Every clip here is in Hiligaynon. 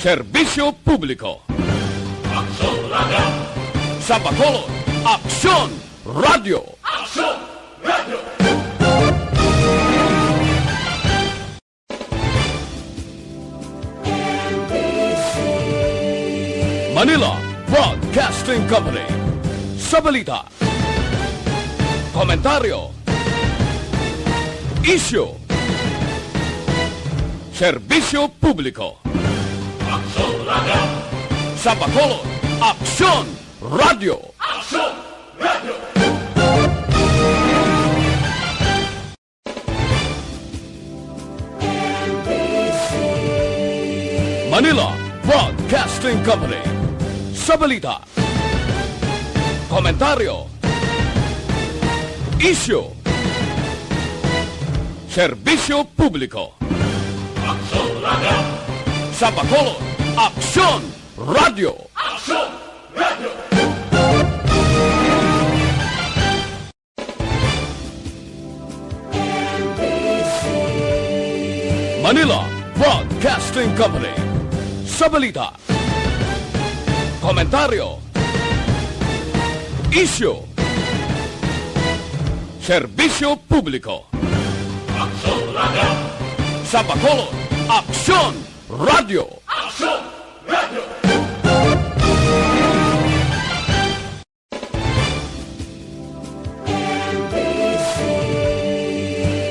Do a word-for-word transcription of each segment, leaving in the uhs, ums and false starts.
Serbisyo Publiko. Aksyon Radio. Sa Bacolod, Aksyon Radio. Aksyon Radio. Manila Broadcasting Company. Sa balita, komentaryo, isyu, serbisyo publiko. Aksyon Radio. Sa Bacolod, Aksyon Radio. Aksyon Radio. Manila Broadcasting Company. Sa balita, komentaryo, isyu, serbisyo publiko. Aksyon Radio. Sa Bacolod, Aksyon Radio. Aksyon Radio. Manila Broadcasting Company. Sa balita, komentaryo, isyu, serbisyo publiko. Aksyon Radio. Sa Bacolod, Aksyon Radio. Aksyon Radio.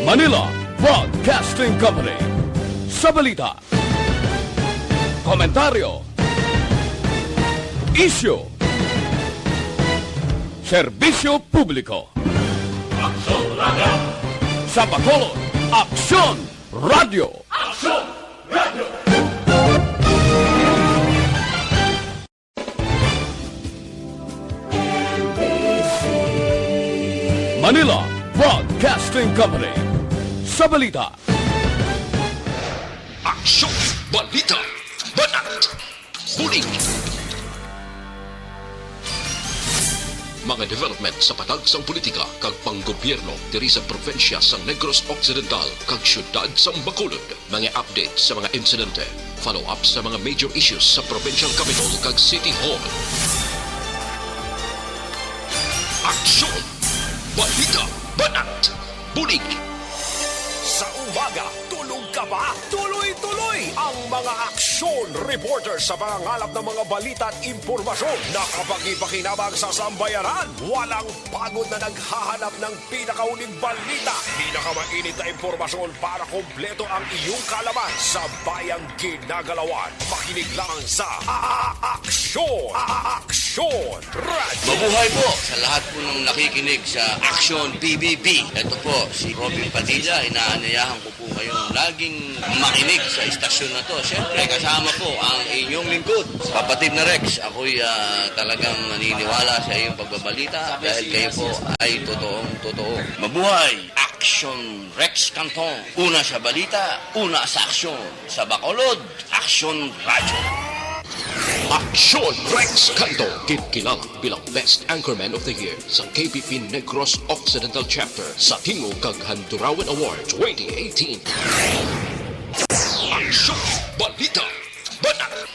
Manila Broadcasting Company. Sa balita, komentaryo, isyu, serbisyo publiko. Aksyon Radio. Sa Bacolod, Aksyon Radio. Aksyon Radio. Manila Broadcasting Company. Sa balita, aksyon, balita, banat, bulig. Mga development sa patag sang politika kag panggobyerno diri sa probinsya sang Negros Occidental kag siyudad sang Bacolod. Mga update sa mga insidente, follow-up sa mga major issues sa provincial capitol kag city hall. Aksyon! Balita! Banat! Bulig! Sa umaga, tulog ka ba? Tuloy-tuloy ang mga aksyon reporter sa pangangalap ng mga balita at impormasyon na kapakipakinabang sa sambayanan. Walang pagod na naghahanap ng pinakahuling balita, pinakamainit na impormasyon para kompleto ang iyong kaalaman sa bayang ginagalawan. Makinig lang sa A-, A-, Aksyon, A-, A-, Aksyon Radio. Mabuhay po sa lahat po ng nakikinig sa Aksyon P B B. Ito po si Robin Padilla, inaanyayahan ko po kayong laging makinig sa istasyon na to. Siyempre, kasama po ang inyong lingkod, Kapatid na Rex. Ako'y, ah, talagang naniniwala sa iyong pagbabalita dahil kayo po ay totoong totoo. Mabuhay! Aksyon Rex Canton. Una sa balita, una sa aksyon. Sa Bacolod, Aksyon Radyo. Aksyon Rex Canton, kinkilala bilang Best Anchorman of the Year sa K P P Negros Occidental Chapter sa Tingog kag Handurawan Award twenty eighteen. Aksyon, balita, banat,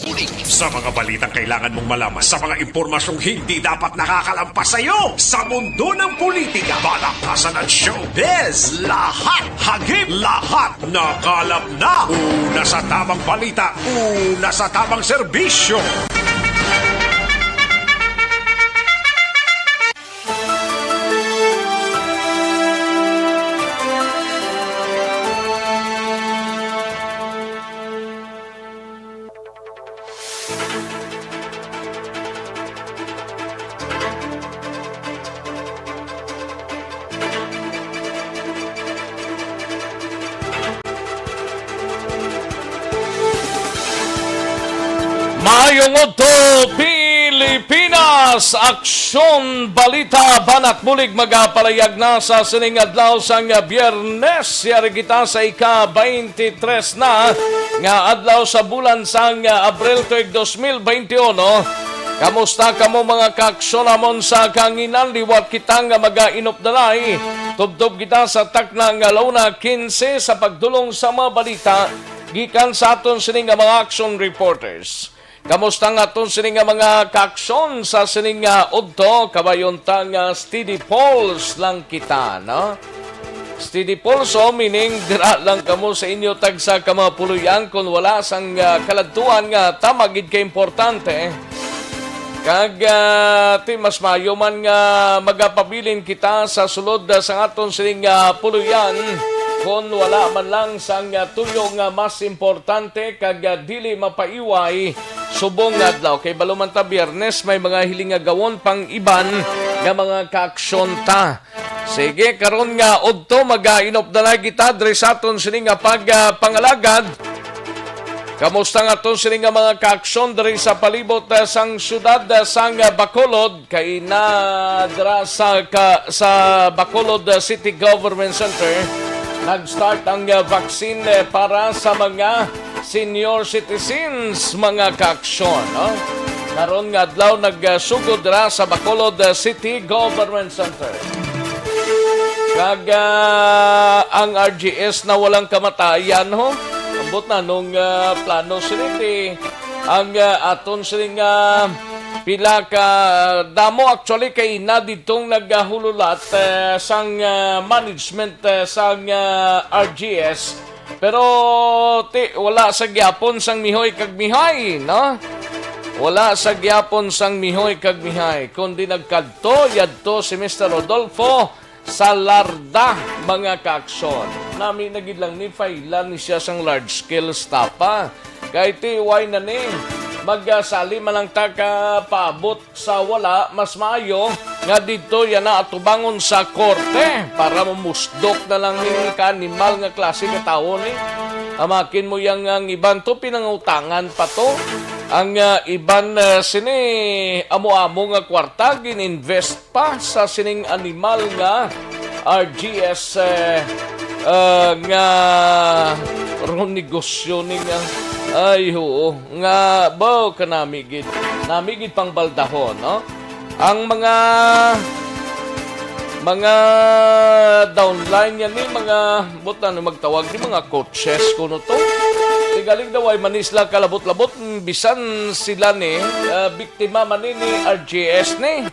bulig. Sa mga balitang kailangan mong malaman, sa mga impormasyong hindi dapat nakakalampas sa iyo, sa mundo ng politika, balakasan at showbiz, lahat hagip, lahat nakalap na. Una sa tamang balita, una sa tamang serbisyo. Maayong udto, Pilipinas! Aksyon, balita, banat, bulig magapalayag na sa sining adlaw sang Biyernes. Yari kita sa ika-twenty-three na nga adlaw sa bulan sang Abril tuig dos mil twenty-one. Kamusta kamo, mga kaksyonan sa kahanginan? Liwat kita nga magainupdalay. Tubtob kita sa takna nga alas una quince sa pagdulong sa mga balita. gikan sa aton sini nga mga action reporters. Kamusta nga aton sini nga mga kaaksyon sa sini nga udto? Kabayon ta nga steady pulse lang kita, no? Steady pulse, oh, meaning dira lang kamo sa inyo tagsa ka mga puloy-an, kun wala sang, ah, kaladtuan nga tama gid ka importante. Kag, ah, ti mas maayo man nga magapabilin kita sa sulod, ah, sang aton sining, ah, puloy-an, kun wala man lang sang, ah, tuyo nga mas importante kag, ah, dili mapaiway subong nga adlaw. Kay balo man ta, Biyernes, may mga hiling nga gawon pang iban nga mga kaaksyon ta. Sige, karon nga udto, mag-inop na lang kita diri sa aton sini nga pag, ah, pangalagad. Kamusta nga aton sini nga mga kaaksyon diri sa palibot, ah, sang syudad, ah, sang, ah, Bacolod? Kay na dira sa ka, sa Bacolod, ah, City Government Center, nag-start ang, ah, vaccine, eh, para sa mga senior citizens, mga kaaksyon, no? Karon nga adlaw nagsugod dira sa Bacolod, uh, City Government Center. Kag, uh, ang R G S na walang kamatayan, ho? Ambot na nung, uh, plano sini ti ang, uh, aton sining, uh, pila ka damo actually kay na didtong nagahululat, uh, sang, uh, management, uh, sang, uh, R G S. Pero ti, wala sa gyapon sang mihoy kag mihay, no? Wala sa gyapon sang mihoy kag mihay, kundi nagkadto yadto si Mister Rodolfo Salarda, mga kaaksyon. Nami na gid lang ni failan ni siya sang large scale estafa. Kay ti, why na ni? Magasali man lang ta ka paabot sa wala, mas maayo nga didto yana atubangon sa korte para mamusdok na lang ning kaanimal nga klase ka tawo ni. Amakin mo yang ang iban to pinangutangan pa to. Ang, ah, iban, ah, sini amo-amo nga kwarta gin-invest pa sa sining animal nga R G S, eh, ah, nga ron negosyo ni nga. Ay, oo. Nga, baw, kanami gid. Nami gid pang baldahon, no? Ang mga, mga downline yan ni, mga, buta na magtawag ni, mga coaches kuno to. Tigaling daw ay manisla kalabot-labot, mm, bisan sila ni, ah, biktima man ni, ni R G S ni.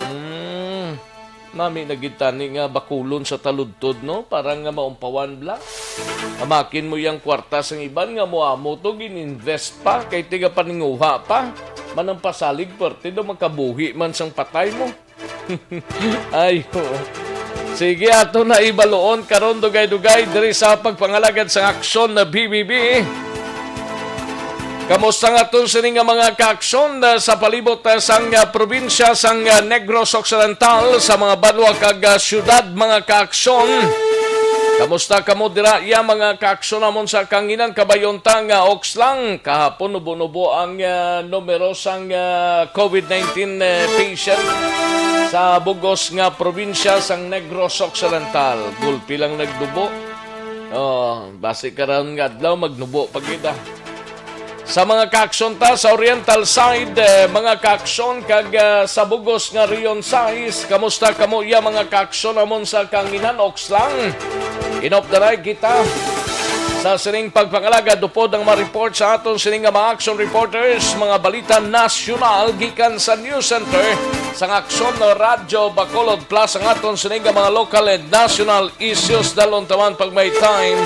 Hmm. Nami na gid tani nga bakulon sa taludtod, no? Para nga maumpawan bla. Amakin mo yang kwarta sang iban nga mo amo to gin-invest pa kay tiga paninguha pa. Manang pasalig, perte daw makabuhi man sang patay mo. Ay, oo. Sige, ato na ibaluon karon dugay-dugay diri sa pagpangalagad sang aksyon na B B B. Kamusta nga aton sini nga mga kaaksyon, ah, sa palibot, ah, sang, ah, probinsya sang, ah, Negros Occidental, sa mga banwa kag, ah, syudad, mga kaaksyon? Kamusta kamo dira, iya, mga kaaksyon namon sa Kanginan, Kabayontan nga Okslang? Kahapon, nubo-nubo ang, ah, numero sang, ah, COVID nineteen, eh, patient sa bugos nga probinsya sang Negros Occidental. Gulpi lang nagdubo. Oh, basi karon nga adlaw, magnubo pa gid, ah. Sa mga kaaksyon ta sa Oriental side, eh, mga kaaksyon kag, ah, sa bugos nga Region sais, kamusta kamo iya mga kaaksyon amon sa Kanginan, Okslang? Inop daray kita sa sining pagpangalagad upod ang mga report sa aton sining nga mga action reporters, mga balita nasyonal gikan sa News Center sang Aksyon Radyo Bacolod Plus, ang aton sining nga mga local and national issues. Dalon taman pag may time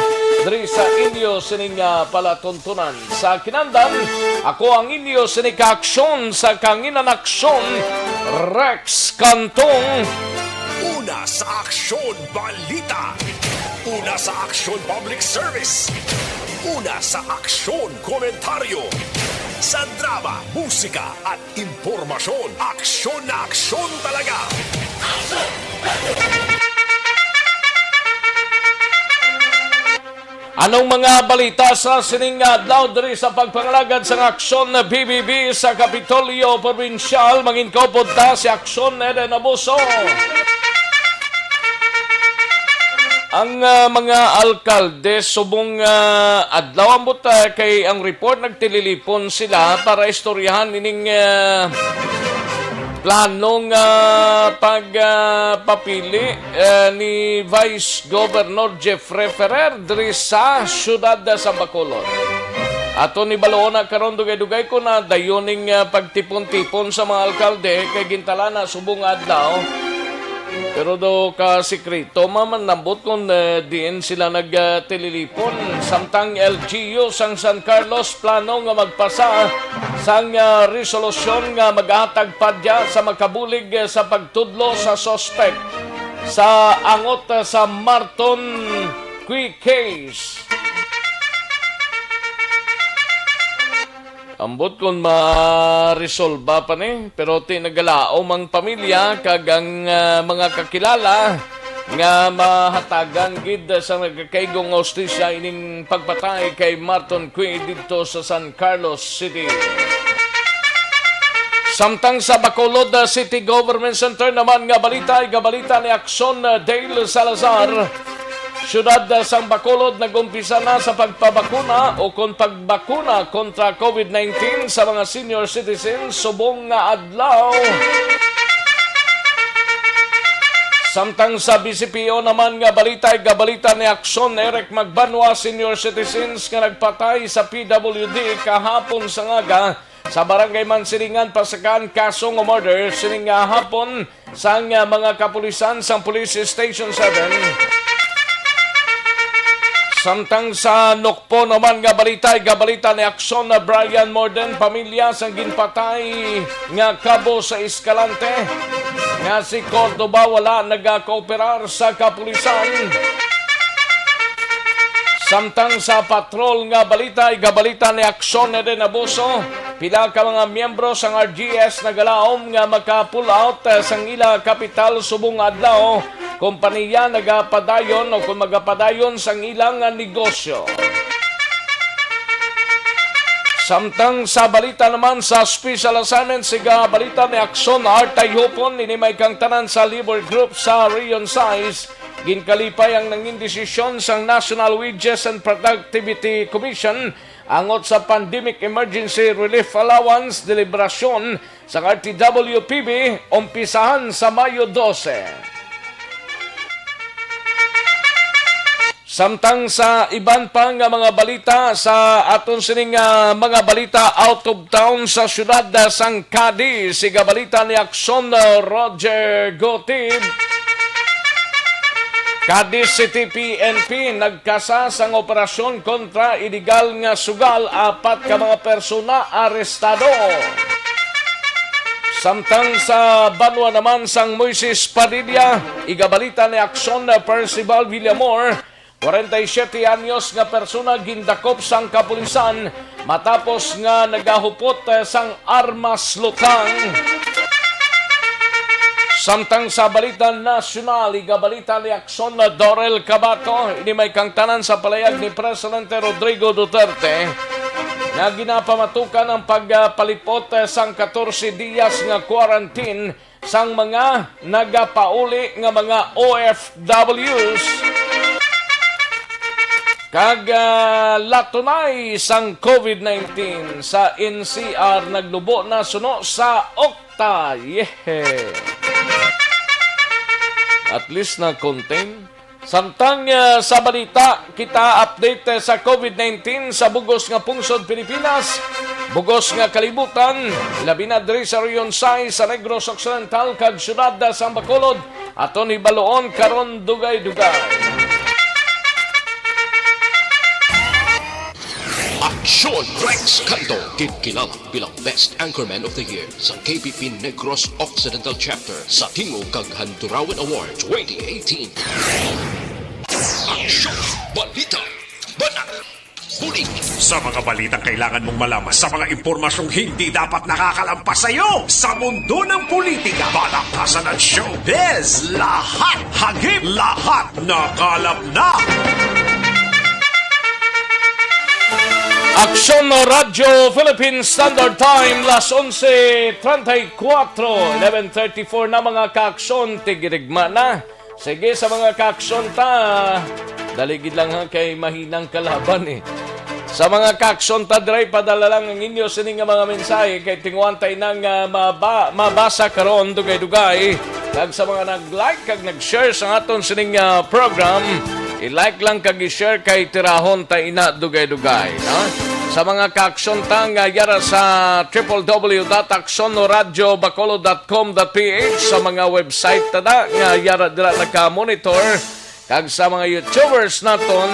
diri sa inyo sining nga palatuntunan. Sa kinandan, ako ang inyo sini ka aksyon sa Kanginan Aksyon, Rex Cantong. Una sa aksyon, balita. Una sa aksyon, public service. Una sa aksyon, komentaryo. Sa drama, musika, at impormasyon, aksyon na aksyon talaga. Anong mga balita sa sining adlaw diri sa pagpangalagad sang Aksyon B B B sa Kapitolyo Probinsyal? Mangin kaupod ta si Aksyon Eden Abuso. Ang, ah, mga alkalde subong, ah, adlaw, ambot, ah, kay ang report nagtililipon sila para istoryahan ining, ah, Plano nga pag, ah, papili, eh, ni Vice Governor Jeffrey Ferrer diri sa siyudad sa Bacolod. Aton hibaluon na karon dugay-dugay ko na dayon ning, ah, pagtipon-tipon sa mga alkalde kay gintala na subong nga adlaw. Pero do ka sikreto, mamanambot kung, eh, diin sila nagtililipon. Samtang L G U sang San Carlos plano nga magpasa sang, ah, resolusyon nga maghatag padya sa makabulig, eh, sa pagtudlo sa suspek sa angot, eh, sa Marton Cui case. Ambot kon maresolba pa ni, pero ti nagalaom ang pamilya kag ang, ah, mga kakilala nga mahatagan gid sa nagakaigo nga hustisya ining pagpatay kay Marton Cui didto sa San Carlos City. Samtang sa Bacolod, ah, City Government Center naman nga balita, igabalita ni Action, ah, Dale Salazar. Siyudad, ah, sang Bacolod nag-umpisa na sa pagpabakuna o kon pagbakuna kontra COVID nineteen sa mga senior citizens subong nga adlaw. Samtang sa B C P O naman nga balita, igabalita ni Action, Eric Magbanwa, senior citizens nga nagpatay sa P W D kahapon sa ngaga sa Barangay Mansilingan, Pasakan, kaso nga murder sining nga hapon sang, ah, mga kapulisan sang Police Station seven. Samtang sa Nokpo naman nga balita, igabalita ni Action na Brian Morden, pamilya sang ginpatay nga kabo sa Escalante nga si Cordoba wala nagakooperar sa kapulisan. Samtang sa patrol nga balita, igabalita ni Action Eden Abuso, pila ka mga miyembro sang R G S nagalaom nga maka-pull out, eh, sang ila kapital subong adlaw, kompanya nagapadayon o kung magapadayon sang ilang negosyo. Samtang sa balita naman sa special assignment, siga balita ni Action Artay Hupon, ini may kangtanan sa labor group sa Region sais. Ginkalipay ang nangin desisyon sang National Wages and Productivity Commission angot sa Pandemic Emergency Relief Allowance deliberasyon sang R T W P B umpisahan sa Mayo dose. Samtang sa iban pa nga mga balita, sa aton sining, ah, mga balita out of town, sa siyudad, ah, sang Cadiz, siga balita ni Action, ah, Roger Gotib. Cadiz City P N P nagkasa sang operasyon kontra iligal nga sugal, apat ka mga persona arestado. Samtang sa banwa naman sang Moises Padilla, igabalita ni Action na Percival Villamor, kwarenta y siyete anyos nga persona gindakop sang kapulisan matapos nga nagahupot, eh, sang armas lutang. Samtang sa balita nasyonal, igabalita ni Action na Dorel Cabato, ini may kangtanan sa palayag ni Presidente Rodrigo Duterte nga ginapamatukan ang pagpalipot, eh, sang katorse diyas nga quarantine sang mga nagapauli nga mga O F Ws kag, ah, latunay sang COVID nineteen sa N C R naglubo na suno sa Okta. Yeah! At least na-contain. Samtang, ah, sa balita, kita update, eh, sa COVID nineteen sa bugos nga pungsod Pilipinas, bugos nga kalibutan, labi na diri sa Region sais, sa Negros Occidental, kag siyudad, ah, sang Bacolod. Aton hibaluon karon dugay-dugay. Aksyon Rex Canto, ginkilala bilang Best Anchorman of the Year sa K P P Negros Occidental Chapter sa Tingog kag Handurawan Award twenty eighteen. Aksyon! Balita! Banat! Bulig! Sa mga balitang kailangan mong malaman, sa mga impormasyong hindi dapat nakakalampas sa iyo, sa mundo ng politika, balaktasan at showbiz, lahat hagip, lahat nakalap na! Aksyon Radyo Philippine Standard Time, las onse treinta y cuatro, eleven thirty-four na, mga kaaksyon, tigirigma na. Sige, sa mga kaaksyon ta, dali gid lang ha, kay mahinang kalaban eh. Sa mga kakson ta diri, padala lang ang inyo sini nga mga mensahe kay tinguan ta ina nga maba-, mabasa karon dugay-dugay. Kag sa mga nag-like kag nag-share sa aton sining, ah, program, i-like lang kag i-share kay tirahon ta ina dugay-dugay, no? Sa mga kakson ta nga yara sa triple W dot akson no radyo bacolod dot com dot P H, sa mga website ta da nga yara dira naka-monitor, kag sa mga YouTubers naton,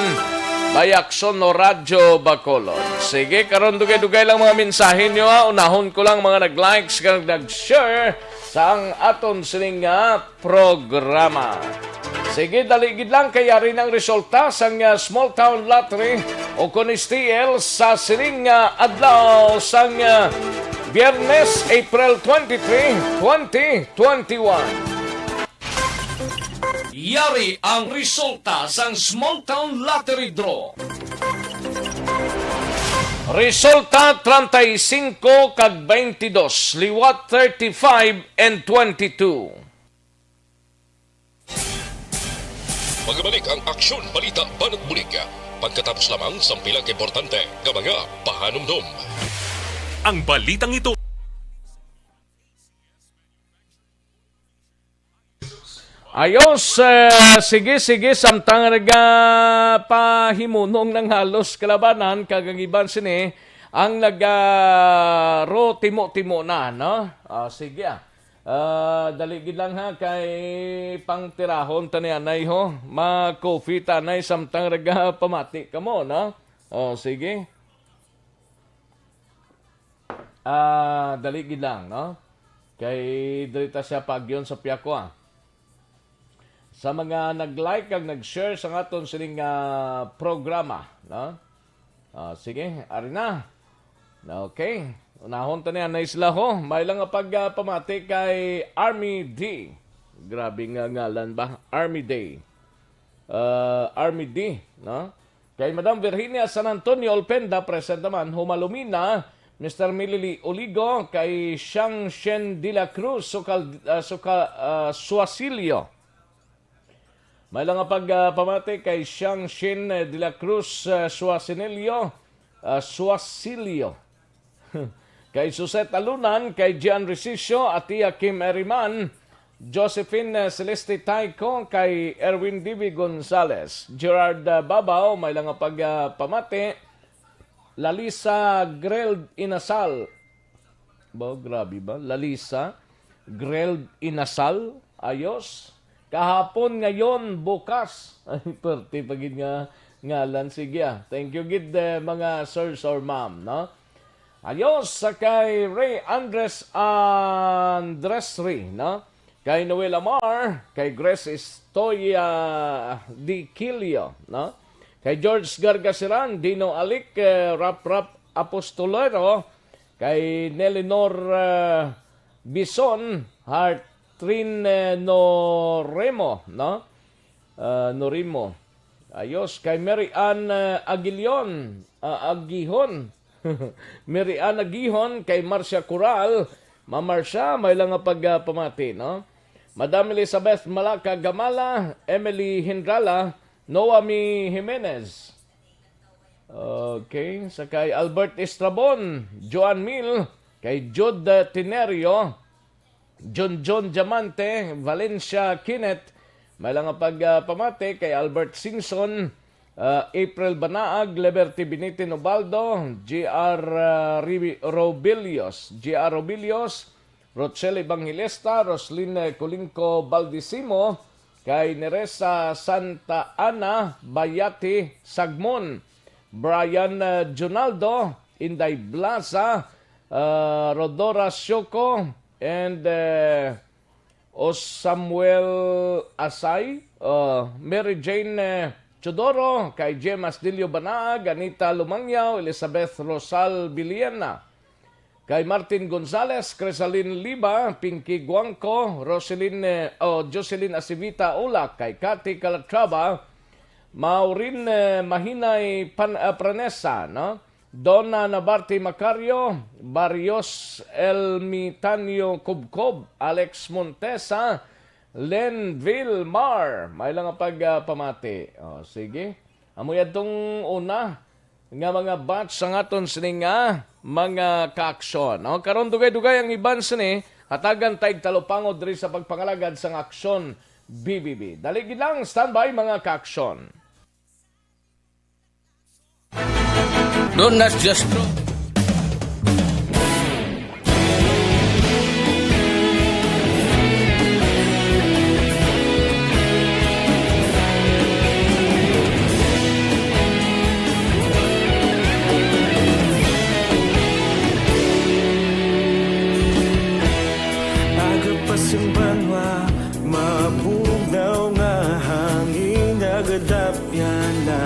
Bayakson no Radyo Bacolod. Sige, karon dugay-dugay lang mga mensahe nyo, ha. Unahon ko lang mga nag-likes kag nag-share sa ang aton sining nga programa. Sige, dali gid lang kay yari ng resulta sang, ah, Small Town Lottery o kon S T L sa sining nga adlaw sang, ah, Biyernes, April twenty-three, twenty twenty-one. Yari ang resulta sang Small Town Lottery Draw. Resulta, treinta y cinco kag veintidós, liwat thirty-five and twenty-two. Magbalik ang Aksyon Balita Banat Bulig, pagkatapos lamang sang pila ka importante nga mga pahanumdom. Ang balitang ito. Ayos, eh, sige, sige, samtang nagapahimunong ng halos kalabanan, kag ang iban sini, ang naga-, ro timo-timo na, no? Ah, sige, ah. Ah, dali gid lang, ha, kay pangtirahon ta ni anay, ho. Ma-coffee ta anay, samtang nagapamati kamo, no? Oh, sige. Ah, dali gid lang, no? Kay diri ta siya paagyon sa piyako, ah. Sa mga nag-like kag nag-share sa aton sining, ah, programa, no? Ah, sige, ari na. Okay. Unahon ta niya na isla, ho. May lang nga pag, ah, pamati kay Army D. Grabe nga ngalan ba? Army Day. Ah, Army D, no? Kay Madam Virginia San Antonio Olpenda, present naman, Humalumina, Mister Milili Oligo, kay Siang Shen de la Cruz, Sukal-, ah, Suka-, ah, Suasilio. May lang nga pag, ah, pamati kay Siang Shen, eh, de la Cruz, ah, Suasinilio, ah, Suasilio. Kay Suset Alunan, kay Gian Resicio, Atia Kim Eriman, Josephine, eh, Celeste Taico, kay Erwin D V Gonzalez, Gerard, eh, Babao, may lang nga pag, ah, pamati, Lalisa Grilled Inasal. Ba, grabe ba? Lalisa Grilled Inasal. Ayos. Kahapon, ngayon, bukas. Ay, perte pa gid nga ngalan. Sige, ah. Thank you gid, eh, mga sirs or ma'am, no? Ayos, sa kay Ray Andres Andres Ray, no? Kay Noel Amar, kay Grace Estoya Di Quilio, no? Kay George Gargasiran, Dino Alic, eh, Rap Rap Apostolero, kay Nelinor, eh, Bison, Heart Trin, eh, Noremo, no? Ah, Norimo. Ayos. Kay Mary Ann, ah, Aguilion, ah, Agihon. Mary Ann Agihon, kay Marcia Coral. Ma Marcia, may lang nga pag, ah, pamati, no? Madam Elizabeth Malaka Gamala, Emily Hindrala, Noami Jimenez. Okay, sa kay Albert Estrabon, Joan Mil, kay Jude Tinerio, John John Diamante, Valencia Kenneth, may lang nga pag, ah, pamati kay Albert Singson, ah, April Banaag, Liberty Binitin Ubaldo, G R, ah, Ribi-, Robilios, G R Robilios, Rochelle Evangelista, Roslyn, eh, Colinco Baldisimo, kay Neresa Santa Ana, Bayati, Sagmon, Brian, eh, Junaldo, Inday Blasa, ah, Rodora Sioco, and, eh, O Samuel Asay, uh, Mary Jane, eh, Chodoro, kay Jem Asdilio Banaag, Anita Lumangyaw, Elizabeth Rosal Biliena, kay Martin Gonzales, Crisalin Liba, Pinky Guangco, Roselyn, eh, oh, Jocelyn Asivita Ulak, kay Cathy Calatrava, Maureen, eh, Mahinay Pan-, ah, Pranesa, no? Donna Nabarte Macario, Barrios Elmitanio Cubcob, Alex Montesa, Len Vilmar. May lang nga pag, ah, pamati. Oh, sige. Amo yadtong una. nga mga batch sang aton sini nga mga kaaksyon. O, karon dugay-dugay ang iban sini, hatagan ta og talupangod diri sa pagpangalagad sang Aksyon B B B. Dali gid lang, standby, mga kaaksyon. Don't not just Aga pa sing banwa, mabugnaw nga hangin nagadapyan na.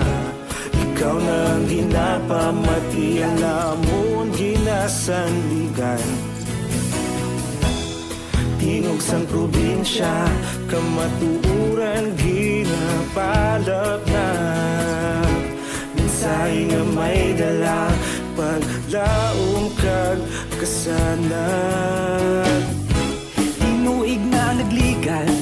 Ikaw na ang ginapamati, ang amon ginasandigan. Tingog sang probinsya, kamatuoran ginapalapnap. Mensahe nga may dala, paglaom kag kasanag. Tinuig na nagligad,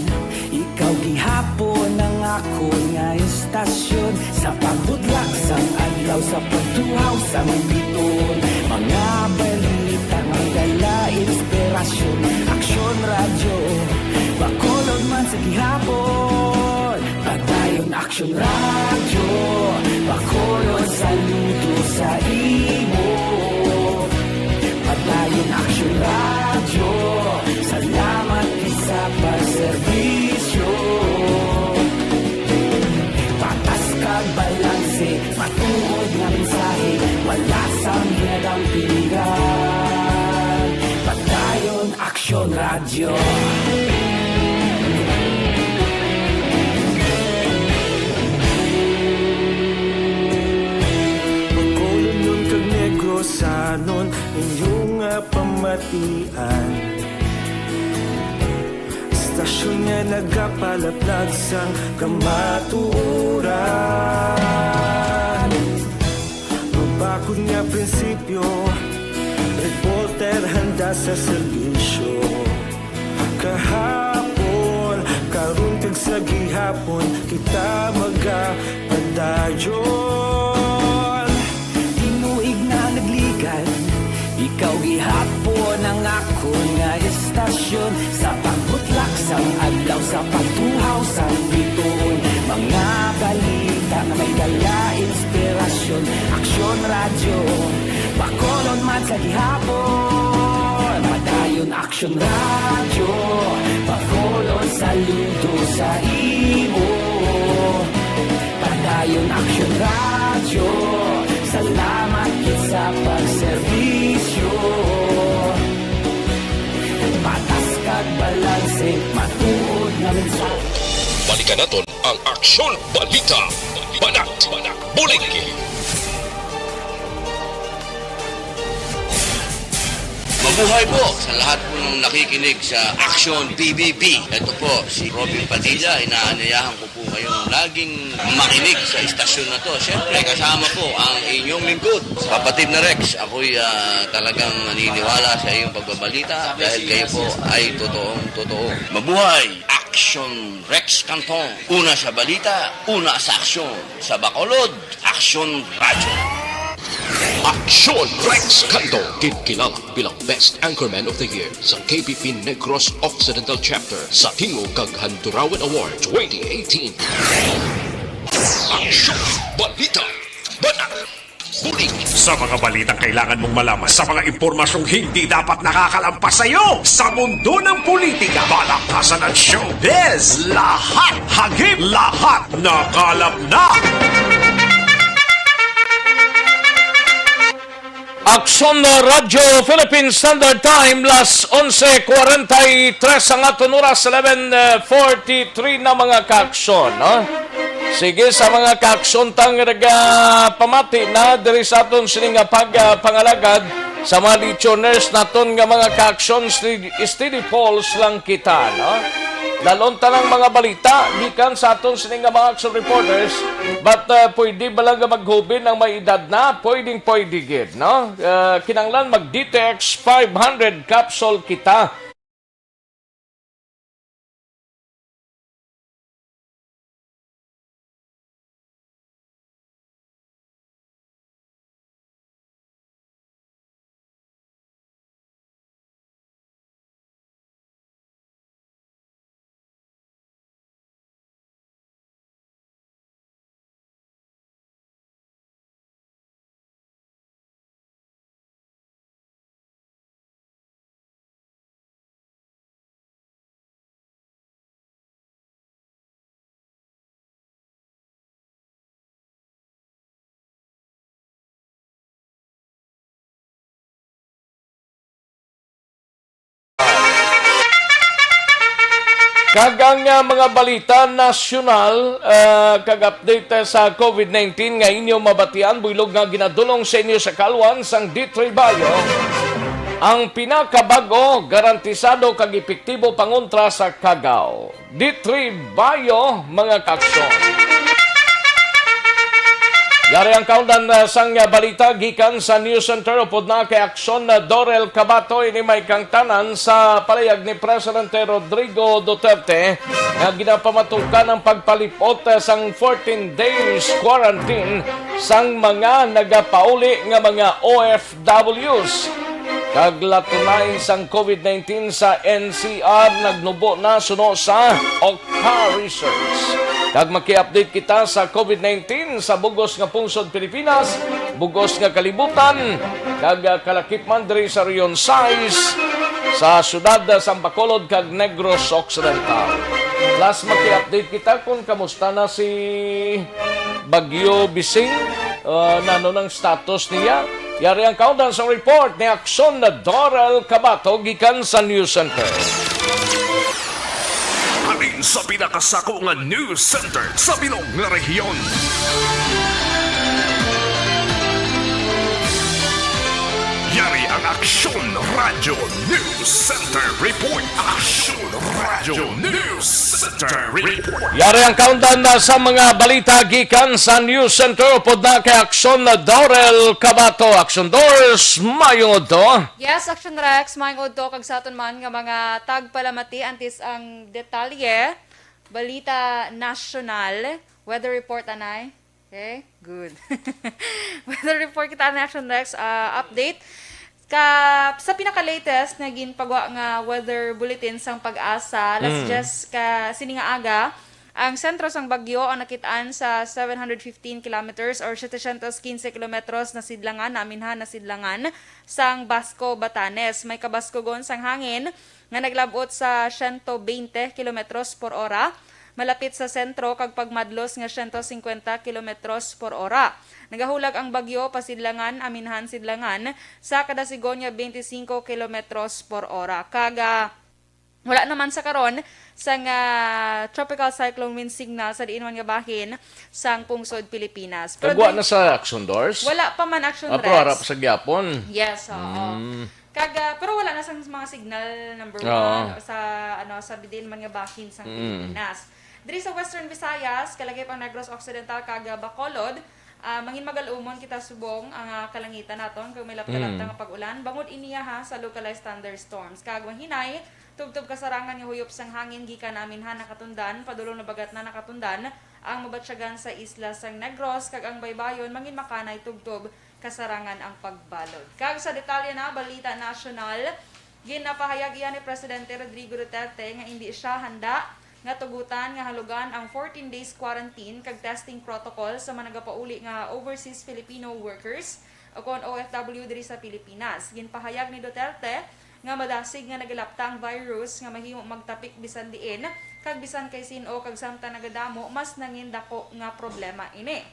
ikaw gihapon ang akon nga istasyon. Sa pagbudlak sang adlaw, sa pagtuhaw sang biton, mga balita nga dala inspirasyon. Aksyon Radyo, Bacolod man sa gihapon. Padayon Aksyon Radyo, Bacolod, saludo sa imo. Padayon Aksyon Radyo, salamat gid sa pagserbisyo. Patas kag balanse, matuod nga mensahe, wala sang ginadampingan. Padayon Aksyon Radyo. Bacolodnon kag Negrosanon, inyo nga pamatian. Istasyon nga nagapalaplag sang kamatuoran. Mabakod nga prinsipyo, reporter handa sa serbisyo. Kahapon, karon kag sa gihapon, kita magapadayon. Tinuig na nagligad, ikaw gihapon ang akon nga istasyon. Sa pagbutlak sang adlaw, sa pagtuhaw sang bituon, mga balita nga may dala inspirasyon. Aksyon Radyo, Bacolod man sa gihapon. Padayon Aksyon Radyo, Bacolod, saludo sa imo. Padayon Aksyon Radyo, salamat gid sa pagserbisyo. Patas kag balanse, matuod nga mensahe. Balikan naton ang Aksyon Balita. Banat, bulig. Mabuhay po sa lahat po ng nakikinig sa Aksyon B B B. Ito po si Robin Padilla. Inaanyayahan ko po kayong laging makinig sa istasyon na to. Siyempre, kasama po ang inyong lingkod, kapatid na Rex. Ako'y, ah, talagang naniniwala sa iyong pagbabalita dahil kayo po ay totoong totoo. Mabuhay! Aksyon Rex Canton. Una sa balita, una sa aksyon. Sa Bacolod, Aksyon Radyo. Aksyon Rex Canto, ginkilala bilang Best Anchorman of the Year sa K B P Negros Occidental Chapter sa Tingog kag Handurawan Award twenty eighteen. Aksyon, balita, banat, bulig. Sa mga balitang kailangan mong malaman, sa mga impormasyong hindi dapat nakakalampas sa iyo, sa mundo ng politika, balakasan at showbiz, lahat hagip, lahat nakalap na. Aksyon Radyo Philippine Standard Time, las onse cuarenta y tres ang aton oras, eleven forty-three na, mga kaaksyon, no? Sige, sa mga kaaksyon tang nagapamati na diri sa aton sini nga pagpangalagad, sa mga listeners naton nga mga kaaksyon, steady, steady pulse lang kita, no? Dalon ta ang mga balita gikan sa aton sini nga mga action reporters, but, uh, pwede ba lang nga maghubin ang may edad na? Pwedeng pwede gid, no? Uh, kinahanglan mag D T X five hundred capsule kita. Ag ang, ah, mga balita nasyonal, ah, kag update, ah, sa covid nineteen nga inyo mabatian, buylog nga ginadulong sa inyo sa kalwan sang D three Bio. Ang pinakabag-o, garantisado kag epektibo pangontra sa kagaw. D three Bio, mga kaaksyon. Yari ang kaundan, ah, sang, ah, balita gikan sa News Center upod na kay Aksyon na Dorel Cabato. Ini may kangtanan sa palayag ni Presidente Rodrigo Duterte nga ginapamatukan ang pagpalipot, ah, sang fourteen days quarantine sang mga nagapauli nga mga O F Ws. Kag latunay sang covid nineteen sa N C R nagnubo na suno sa Okta Research. Kag maki-update kita sa covid nineteen sa bugos nga pungsod Pilipinas, bugos nga kalibutan, kag, ah, kalakip man diri sa Region sais, sa siyudad, ah, sang Bacolod kag Negros Occidental. Plus, maki-update kita kung kamusta na si Bagyo Bising, ah, nano nang status niya. Yari ang kaundan sa report ni Aksyon na Doral Cabato gikan sa News Center. Halin sa pinakasako nga news center sa bilog nga rehiyon. Yari ang Aksyon Radyo News Center Report. Aksyon Radyo News Center Report. Yari ang kaundan na sa mga balita gikan sa News Center upod na kay Aksyon Dorel Cabato. Aksyon Dors, mayong udto. Yes, Aksyon Rex, mayong udto kag sa aton man nga mga tagpalamati, antes ang detalye, balita nasyonal, weather report anay. Okay, good. Weather report kita ni Action Rex, ah, update. Ka, sa pinaka-latest nga ginpagwa nga weather bulletin sang PAGASA, alas Mm. diyes ka sini nga aga, ang sentro sang bagyo ang nakit-an sa seven hundred fifteen kilometers or setecientos quince kilometros na sidlangan, naminhan na sidlangan sang Basco, Batanes. May kabaskugon sang hangin nga naglab-ot sa siyento bente kilometros por ora, malapit sa sentro kag pagmadlos nga siyento singkwenta kilometros por ora. Nagahulag ang bagyo pasidlangan, aminhan sidlangan, sa kadasigon nga bente singko kilometros por ora. Kag, ah, wala naman sa karon sang, ah, tropical cyclone wind signal sa diin man nga bahin sang pungsod Pilipinas. Pero Kagwa diri na sa Action Doors? Wala pa man, Action Ah, pero Rex. harap sa gyapon. Yes, oo. Mm. Kag, ah, pero wala na sang mga signal number Oo. one sa, ano, sa diin man nga bahin sang Mm. Pilipinas. Diri sa Western Visayas, kalakip ang Negros Occidental kag, ah, Bacolod, ah, mangin magal-umon kita subong ang, ah, kalangitan naton kag may lapta-lapta Mm. nga pag-ulan. Bangod iniya, ha, sa localized thunderstorms. Kag mahinay, tubtob kasarangan nga huyop sang hangin gikan naminhan nakatundan, padulong nabagatnan nakatundan ang mabatyagan sa isla sang Negros, kag ang baybayon mangin makanay tubtob kasarangan ang pagbalod. Kag sa detalye na balita nasyonal, ginapahayag iya ni Presidente Rodrigo Duterte nga indi sia handa nga tugutan nga halugan ang fourteen days quarantine kag testing protocol sa mga nagapauli nga overseas Filipino workers o kon O F W diri sa Pilipinas. Ginpahayag ni Duterte nga madasig nga nagalapta ang virus nga mahimo magtapik bisan diin kag bisan kay sin-o, kag samtang nagadamo, mas nangin dako nga problema ini.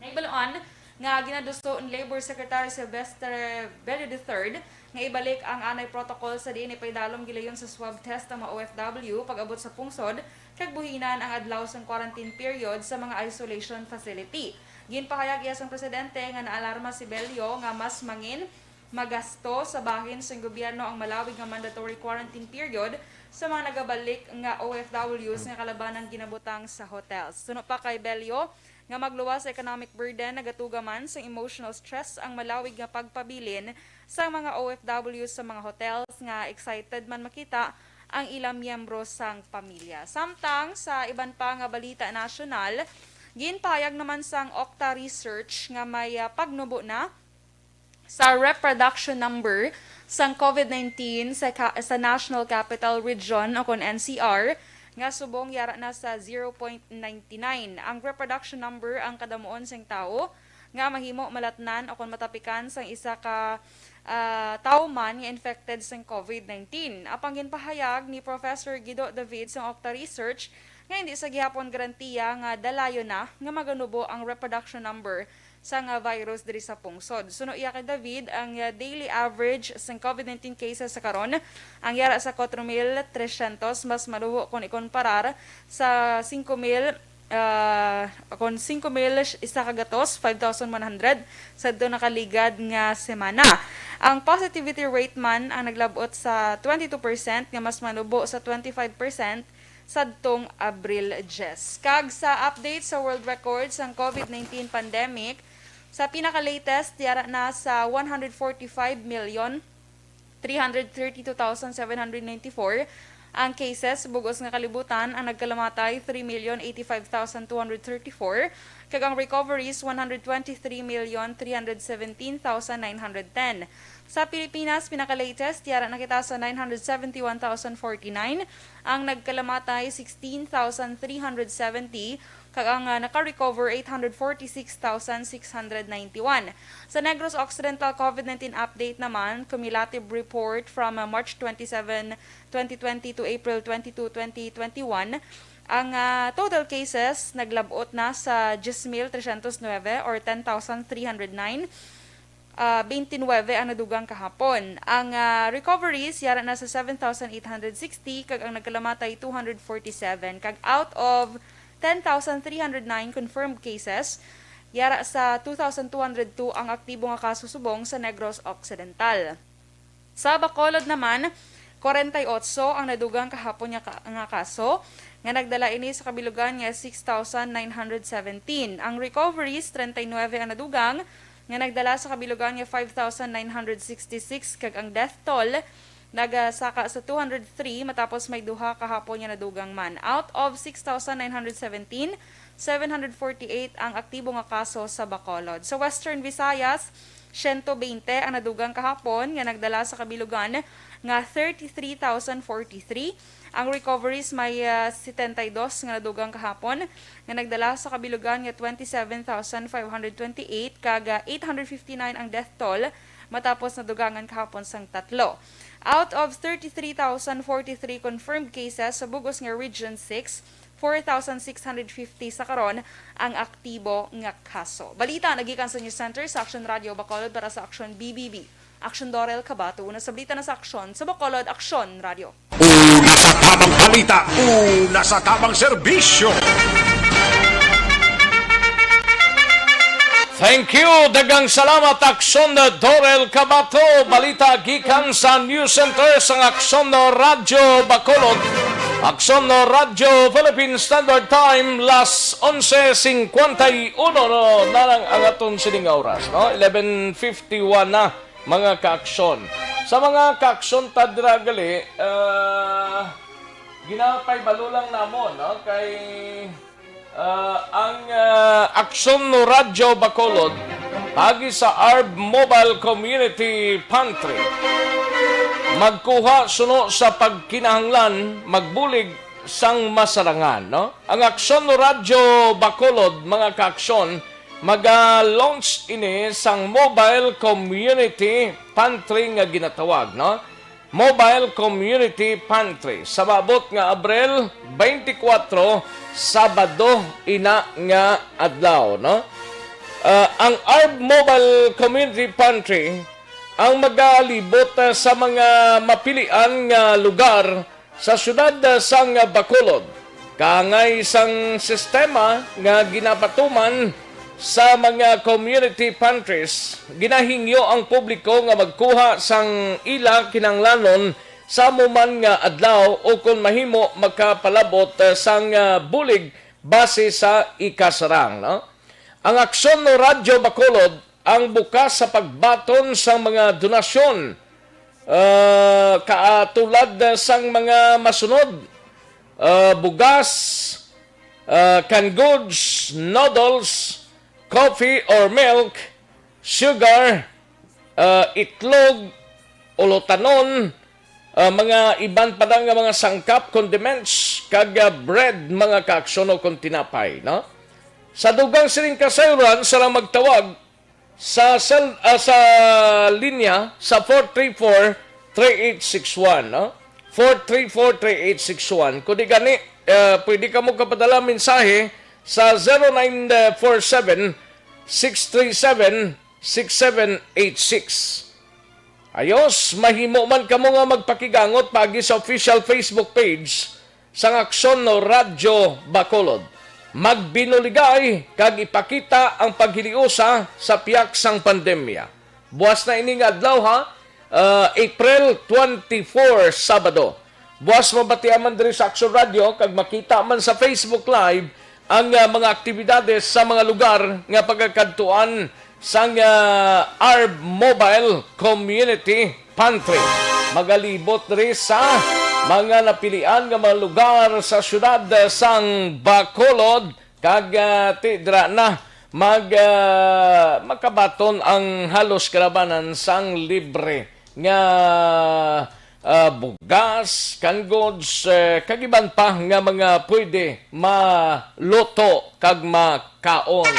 Nahibaluan nga ginaduso ni Labor Secretary Sylvester Bello the third nga ibalik ang anay protocol sa diin ipaidalom gilayon sa swab test ang mga O F W pag-abot sa pungsod kag buhinan ang adlaw sang quarantine period sa mga isolation facility. Ginpahayag iya sang presidente nga naalarma si Bello nga mas mangin magasto sa bahin sang gobyerno ang malawig nga mandatory quarantine period sa mga nagabalik nga O F Ws nga kalabanan ginabutang sa hotels. Suno pa kay Bello, nga magluwas sa economic burden, nagatuga man sang emotional stress ang malawig nga pagpabilin sang mga O F W sa mga hotels nga excited man makita ang ilang miyembro sang pamilya. Samtang sa iban pa nga balita nasyonal, ginpahayag naman sang Okta Research nga may, ah, pagnubo na sa reproduction number sang covid nineteen sa ka-, sa National Capital Region o kon N C R, nga subong yara na sa zero point nine nine. Ang reproduction number ang kadamuon sang tawo nga mahimo malatnan o kon matapikan sang isa ka, ah, tawo man nga infected sang covid nineteen. Apang ginpahayag ni Professor Guido David sang Okta Research nga hindi sa gihapon garantiya nga dalayon na nga maganubo ang reproduction number sang, ah, virus diri sa pungsod. Suno iya kay David, ang, ah, daily average sang COVID nineteen cases sa karon ang yara sa kwatro mil tresyentos, mas maluho kon ikomparar sa singko mil, ah, kon singko mil isa ka gatos, five thousand one hundred, sadto nakaligad nga semana. Ang positivity rate man ang naglab-ot sa twenty-two percent, nga mas manubo sa twenty-five percent sadtong Abril diyes. Kag sa update sa world record sang COVID nineteen pandemic, sa pinaka-latest, yara na sa one hundred forty-five million three hundred thirty-two thousand seven hundred ninety-four ang cases. Bug-os nga kalibutan, ang nagkalamatay, three million eighty-five thousand two hundred thirty-four, kag ang recoveries, one hundred twenty-three million three hundred seventeen thousand nine hundred ten. Sa Pilipinas, pinaka-latest, yara na kita sa nine hundred seventy-one thousand forty-nine, ang nagkalamatay, sixteen thousand three hundred seventy, kag ang, ah, naka-recover, eight hundred forty-six thousand six hundred ninety-one. Sa Negros Occidental COVID nineteen update naman, cumulative report from, ah, March twenty-seven, twenty twenty to April twenty-two, twenty twenty-one, ang, ah, total cases naglab-ot na sa diyes mil tresyentos nuebe or ten thousand three hundred nine. Ah, twenty-nine ang nadugang kahapon. Ang, ah, recoveries yara na sa seven thousand eight hundred sixty, kag ang nagkalamatay, two hundred forty-seven. Kag out of ten thousand three hundred nine confirmed cases, yara sa two thousand two hundred two ang aktibo nga kaso subong sa Negros Occidental. Sa Bacolod naman, kwarenta y otso ang nadugang kahapon nga ka-, nga kaso, nga nagdala ini sa kabilugan nga six thousand nine hundred seventeen. Ang recoveries, treinta y nuebe ang nadugang, nga nagdala sa kabilugan nga five thousand nine hundred sixty-six, kag ang death toll nagasaka sa two hundred three, matapos may duha kahapon nga nadugang man. Out of six thousand nine hundred seventeen, seven hundred forty-eight ang aktibo nga kaso sa Bacolod. Sa Western Visayas, siyento bente ang nadugang kahapon, nga nagdala sa kabilugan nga thirty-three thousand forty-three. Ang recoveries may, ah, setenta y dos nga nadugang kahapon, nga nagdala sa kabilugan nga twenty-seven thousand five hundred twenty-eight, kag, ah, eight hundred fifty-nine ang death toll, matapos nadugangan kahapon sang tatlo. Out of thirty-three thousand forty-three confirmed cases sa bug-os nga Region six, four thousand six hundred fifty sa karon ang aktibo nga kaso. Balita nagikan sa News Center sa Aksyon Radio Bacolod para sa Aksyon B B B. Aksyon Dorel Cabato, una sa balita na sa Aksyon sa Bacolod, Aksyon Radio. Una sa tabang balita, una sa tabang serbisyo. Thank you. Daghang salamat, Aksyon Dorel Cabato. Balita gikan sa News Center sang Aksyon Radyo Bacolod. Aksyon Radyo Philippine Standard Time, las onse cincuenta y uno na lang ang aton sining nga oras, no? Eleven fifty-one na, mga kaaksyon. Sa mga kaaksyon ta dira gali, ah, ginapahibalo lang namon, no? Kay, ah, ang, ah, Aksyon Radyo Bacolod, paagi sa ARB Mobile Community Pantry, magkuha suno sa pagkinahanglan magbulig sang masarangan, no? Ang Aksyon Radyo Bacolod, mga kaaksyon, maga-launch ini sang Mobile Community Pantry nga ginatawag, no? Mobile Community Pantry sa maabot nga Abril twenty-four, Sabado ina nga adlaw, no? Ah, ang ARB Mobile Community Pantry ang magalibot, ah, sa mga mapilian nga lugar sa siyudad, ah, sang Bacolod, kaangay sang sistema nga ginapatuman sa mga community pantries. Ginahingyo ang publiko nga magkuha sang ila kinahanglanon sa amo man nga adlaw, o kon mahimo, makapalabot, ah, sang, ah, bulig base sa ikasarang, no? Ang Aksyon Radyo Bacolod ang bukas sa pagbaton sang mga donasyon, ah, kaatulad sang mga masunod, ah, bugas, ah, canned goods, noodles, coffee or milk, sugar, ah, itlog, ulotanon, ah, mga iban pa na nga mga sangkap, condiments, kag, ah, bread, mga kaaksyon, o kon tinapay, no? Sa dugang sining kasayuran, sa lang magtawag sa sel-, ah, sa linya sa four three four, three eight six one, no? Four three four, three eight six one. Kung di gani, ah, pwede kamo kapadala mensahe sa zero nine four seven, six three seven, six seven eight six. Ayos, mahimo man kamo nga magpakigangot paagi sa official Facebook page sang Aksyon Radyo Bacolod. Magbinuligay kag ipakita ang paghiliusa sa piyak sang pandemya. Buas na ini nga adlaw, ha, ah, April twenty-four, Sabado. Buas mabatian man diri sa Aksyon Radyo kag makita man sa Facebook Live ang, ah, mga aktibidades sa mga lugar nga pagakadtuan sang, ah, ARB Mobile Community Pantry. Magalibot diri sa mga napilian nga mga lugar sa siyudad sang Bacolod, kag, ah, ti dira na mag, ah, makabaton ang halos kalabanan sang libre nga, ah, bugas, canned goods, eh, kag iban pa nga mga pwede maluto kag makaon.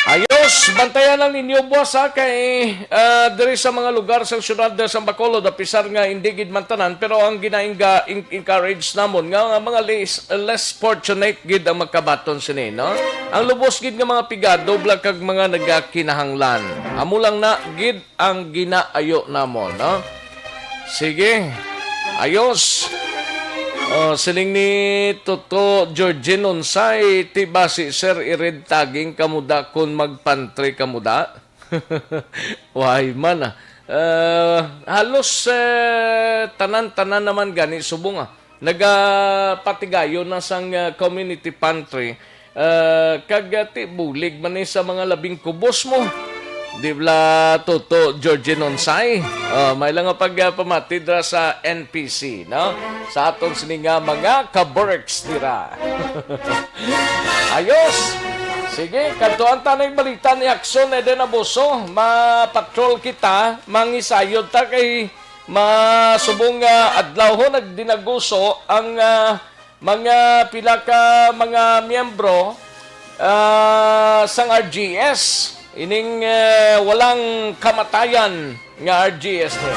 Ayos, bantayan lang ninyo buas, ha, kay, ah, diri sa mga lugar sa siyudad sa Bacolod, apisar nga indi gid man tanan, pero ang ginaingga-, in-, encourage namon nga, nga mga less, less fortunate gid ang magkabaton sini, no? Ang lubos gid nga mga pigado, bla kag mga nagakinahanglan. Amo lang na gid ang ginaayo namon, no? Sige. Ayos. Oh, siling ni Toto Georgine, unsay ti basi, sir, ired taging kamo da kon magpantry kamo da? Why man, ah. Ah, halos, eh, tanan-tanan naman gani subong, ah. Nagapatigayon na sang, ah, community pantry, ah, kag, ah, ti bulig man ni sa mga labing kubos mo. Di bala, Toto Georgine, unsay? Ah, may lang nga pag, ah, pamati dira sa N P C, no? Sa aton sini nga mga kaburks dira. Ayos! Sige, kadtuan ta na yung balita ni Aksyon Eden Abuso. Ma-patrol kita, mangisayod ta kay masubong nga adlaw ho, nagdinaguso ang, ah, mga pila ka mga miyembro, ah, sang R G S. Ining, eh, walang kamatayan nga R G S ni.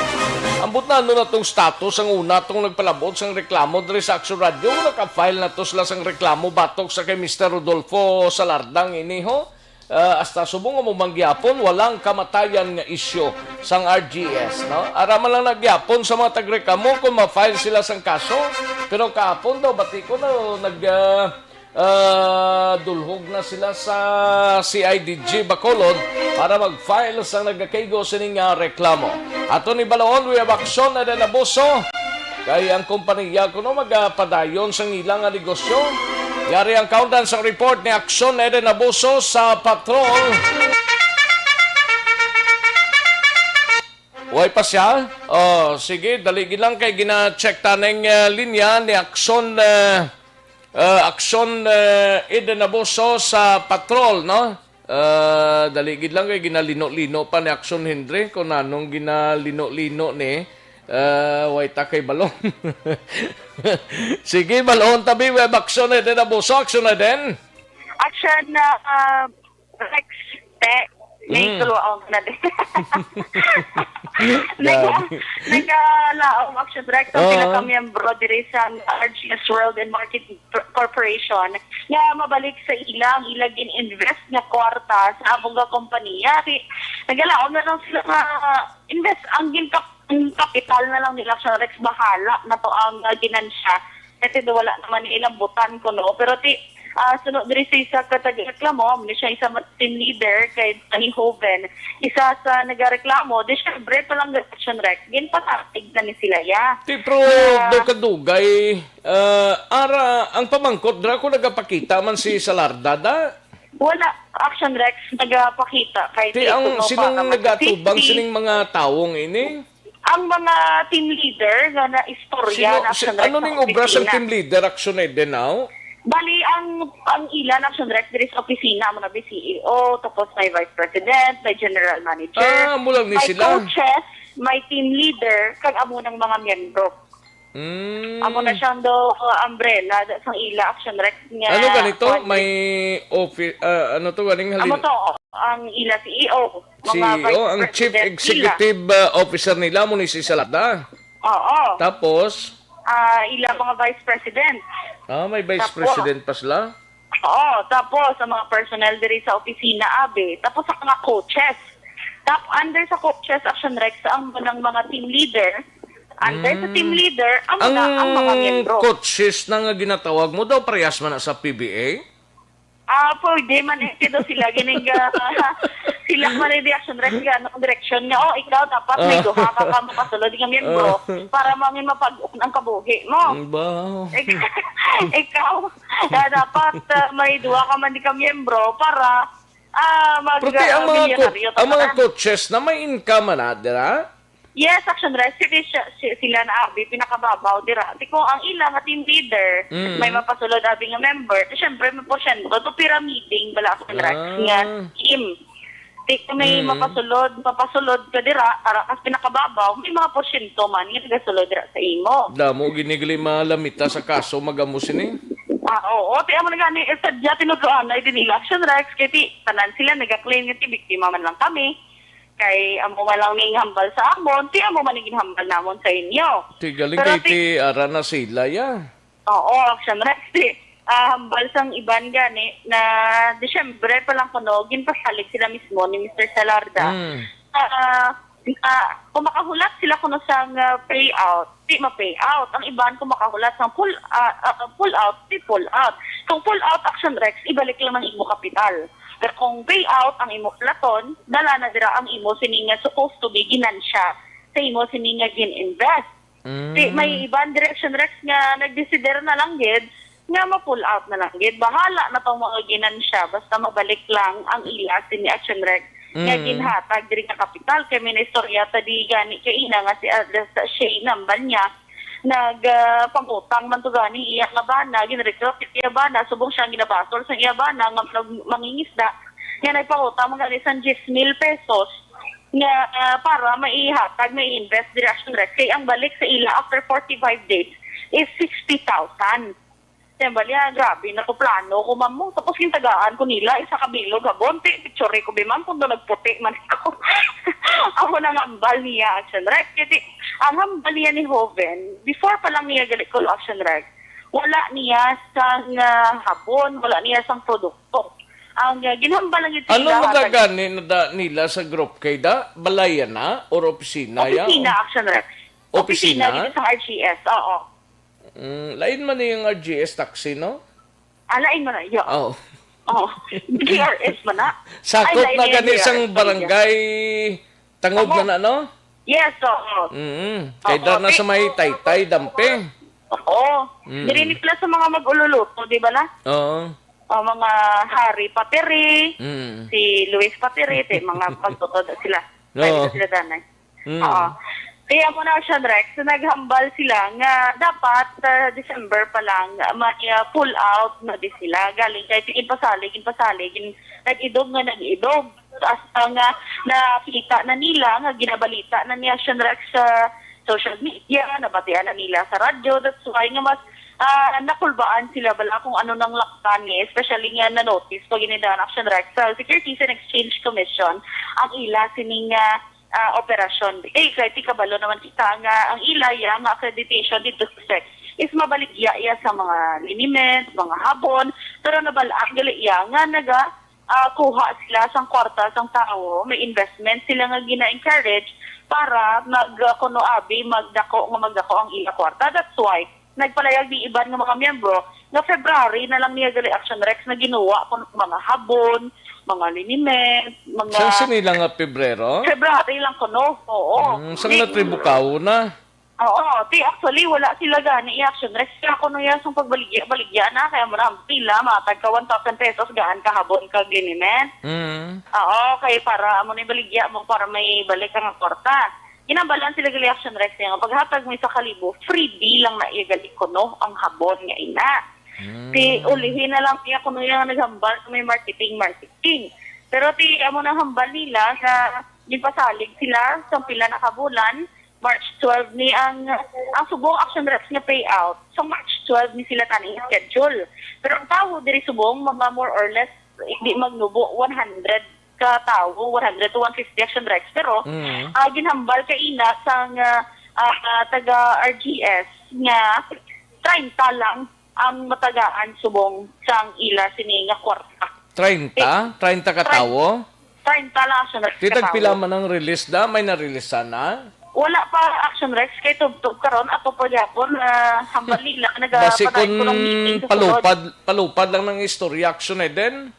Ambot na ano na tong status ang una tong nagpalabot sang reklamo diri sa Aksyon Radyo. Naka-file na to sila sang reklamo batok sa kay Mister Rodolfo Salardang ini, ho. Ah, hasta subong mo man gyapon, walang kamatayan nga isyu sang R G S, no? Ara man lang na gyapon sa mga tagreklamo kung ma-file sila sang kaso. Pero kahapon daw, bati ko na, nag, ah, ah, dulhog na sila sa C I D G Bacolod para mag-file sang nagakaigo sining, ah, reklamo. Ato ni balaon, we have Aksyon Eden Abuso. Kay ang kompanya kuno magapadayon sang ila nga negosyo. Yari ang kaundan sang report ni Aksyon Eden Abuso sa patrol. Way pa siya? Oh, sige, dali gid lang kay gina-check ta ning, eh, linya ni Aksyon, eh, eh, Aksyon, eh, Eden Abuso sa patrol, no? Ah, dali gid lang kay ginalino-lino pa ni Aksyon Henry kung nanong ginalino-lino ni, ah, way ta kay balon. Sige, balon tabi, web Aksyon Eden Abuso, Aksyon Eden. Action na, ah, Rex, te, may Mm. kuluaw na din. Nag-, Grabe. Nagkalaom, Action Rex, ang Oh. pinakamiyembro diri sa R G S World and Market Corporation nga mabalik sa ila ang ila gin-invest nga kwarta sa amo nga kompanya. Di, nagalaom na lang sila nga invest ang ginkap-, ang kapital na lang nila sa Rex, bahala na to ang, ah, ginansya. Kasi do wala naman ni ilang butan ko, no? Pero ti, ah, sunod diri sa isa ka taga-reklamo, amo ni siya isa ma-, team leader kay Tony Hoven. Isa sa nagareklamo, di syempre pa lang Action Rex, ginpatatig na ni sila, ya. Ti, pero Ah. dugay-dugay, ah, ara, ang pamangkot dira ko nagapakita man si Salarda, da? Wala, Action Rex, nagapakita kay Ti, ang kuno pa sinong ang nagatubang safety. Sining mga tawong ini? Ang mga team leader nga naistorya Sino, na si, Action Rex ano sa ning obra sa opisina. Team leader, Action Eden, now? Bali, ang, ang ila na Action Rex diri sa opisina, amo na may C E O, tapos may vice president, may general manager, Ah, amo lang ni may sila. Coaches, may team leader, kag amo nang mga miyembro. Mm. Amo na siyang do, uh, umbrella da-, sang ila Action Rex nga Ano ganito? kuwan. May office, ah, ano to, ganing Amo halin-, to, ang ila C E O, mga C E O, vice ang chief president nila. Executive, ah, officer nila, mo ni si Salada. Oo. Tapos? Ah, ila mga vice president. Ah, may vice Tapos? president pa sila? Oo, tapos ang mga personnel diri sa opisina, abi. Tapos ang mga coaches. Tap under sa coaches, Action Rex, ang ng mga team leader. Under sa team Mm. leader, amo na ang mga Ang miyembro. coaches na nga ginatawag mo daw, parehas man na sa P B A? Ah, pwede man eh, daw sila gining, ah, sila man eh, di Action Rex, nga, anong direksyon nga, "Oh, ikaw dapat may Ah. duha ka, ka makasulod nga miyembro Ah. para mangin mapag-on ang kabuhi mo." Ba? Ik-, ikaw, na dapat, ah, may duha ka man di ka miyembro para, ah, mag, Pero ti, ah, ang mga milyonaryo coach, ta ang mga ka. coaches na may income na, dira? Yes, Action Rex, si, si, si, sila na abi, pinakababaw, dira. Ti kung ang ila nga team leader, Mm. may mapasulod abi nga member, ti syempre may porsyento, to pyramiding bala, Action Rex, Ah. nga scheme. Ti kung may Mm. mapasulod, mapasulod ka dira, para kas pinakababaw, may mga porsyento man nga nagasulod dira sa imo. Damo ginigali malamita sa kaso, magamo sini. Ah, oo. Ti amo na gani, eh, sadya tinudloan na din nila, Action Rex, kay ti, tanan sila nagaklaim nga ti biktima man lang kami. Kay amo man lang ning hambal sa amon, ti amo man ning ginhambal namon sa inyo. Ti galing Pero kay ti ti ara na sila, ya. Oo, Action Rex, ti, ah, hambal sang iban gani na Disyembre pa lang kuno, ginpasalig sila mismo ni Mister Salarda. Mm. Ah, ah, kung makahulat sila kuno sang, ah, payout, ti ma-payout. Ang iban kung makahulat sang pull, ah, ah, pull out, ti pull out. Kung pull out, Action Rex, ibalik lang ang imo kapital. Pero kung payout ang imo platon, dala na dira ang imo sini nga supposed to be ginansya sa imo sini nga gin-invest. Mm. Ti, may iban diri, Action Rex, nga nagdesider na lang gid nga ma-pull out na lang gid. Bahala na tong mga ginansya, basta mabalik lang ang ila sini, Action Rex, nga Mm. ginhatag diri nga kapital. Kay may naistorya ta di gani kay ina nga si Aldous Shay Nambanya, nag, ah, pangutang man to gani iya nga bana, ginrecruit iya bana, subong siya ang ginabasol sa iya bana nga mag-, mangingisda, nga nagpangutang man gani sang diyes mil pesos nga, ah, para maihatag, mai-invest diri, Action Rex. Kay ang balik sa ila after forty-five days is sixty thousand. Kaya bali, ah, grabe, nakuplano ko, ma'am, mo. Tapos gintagaan ko nila, isa ka bilog habon, ti, picture ko, bi, ma'am, kung doon nagputi man ko. Amo na nga hambal niya, Action Rex. Kasi ang hambal niya ni Joven, before pa lang niya gali ko, Action Rex, wala niya sang, ah, habon, wala niya sang produkto. Ang, ah, ginhambal lang ito Ano nila, magagani na da, nila sa group kay da? Balaya na? Or opisina ya? Opisina, Action Rex. Opisina? Opisina, dito sa R G S, oo. Mm, lain man yung R G S taxi, no? Ah, lain man na, yo. Oh. Oh. G R S man na. Sakop Ay, lain na yung gani G R S sang pa rin, barangay Tangub Tangub. na na, no? Yes, oo. Mm-mm. Kay Oo, dar na ti-, sa may Taytay, Dampe. Oo. Mm. Diri ni pala sa mga mag-ululuto, di ba na? Oo. O, mga Harry Patiri, Mm. si Luis Patiri, ti, mga pagtutod sila. Oo. Pwede sila danay. Mm. Oo. Kaya mo na, Sean Rex, so naghambal sila nga dapat sa December pa lang, may, ah, pull out na di sila. Galing kay ginpasalig, ginpasalig, gin-, nag-idog nga nag-idog. Taas pa nga nakita na nila nga ginabalita na niya, Sean Rex, sa social media, nabatian na nila sa radyo. That's why nga mas, ah, nakulbaan sila bala kung ano nang laktan ni, especially nga na-notice pag inidahan, Sean Rex, sa Securities and Exchange Commission ang ila sining, ah, ah, operasyon. Eh, kay ti kabalo naman kita nga ang ila ya nga accreditation dito sa SEC is mabaligya iya sa mga liniment, mga habon, pero nabal-an gali iya nga naga, ah, kuha sila sang kwarta sang tawo, may investment sila nga gina-encourage para mag, ah, kuno abi, magdako nga magdako ang ila kwarta. That's why nagpalayag ni iban nga mga miyembro nga February na lang niya gali, Action Rex, na ginuwa kuno mga habon, mga liniment, mga Sang sini lang nga Pebrero? February lang kuno, oo. Mm, sang Di- natribukaw na? Oo, ti, actually, wala sila gani i-Action Rex. Kaya kuno yan sang pagbaligya-baligya na, kaya mo na, pila, mga tagka one thousand pesos, gaan ka habon, kag liniment. Mm. Oo, kay para amo na baligya mo, para may balik ka nga kwarta. Ginambalan sila gali, Action Rex, nga paghatag mo isa ka libo, freebie lang na iya gali kuno ang habon nga ina. Mm. Ti, ulihi na lang iya kuno iya nga naghambal kung may marketing, marketing. Pero ti, amo nang hambal nila nga ginpasalig sila sa pila na ka bulan, March twelve ni ang, ang subong, Action Rex, nga payout. Sa March twelve ni sila tani schedule. Pero ang tawo diri subong, mga more or less, hindi magnubo, one hundred ka tawo, one hundred to one fifty, Action Rex. Pero, Mm. ah, ginhambal kaina sang, ah, ah, taga R G S nga treinta lang ang matagaan subong sang ila sini nga kwarta. Treinta? Treinta ka tawo? Treinta lang, Action Rex, ka tawo. Ti tagpila man ang release da? May na-release na? Wala pa, Action Rex, kay tubtob karon, ato pa gyapon, ah, hambal nila, nagapadayon kuno ang meeting sa sunod. Basi kung palupad, palupad lang ng istorya, Action Eden?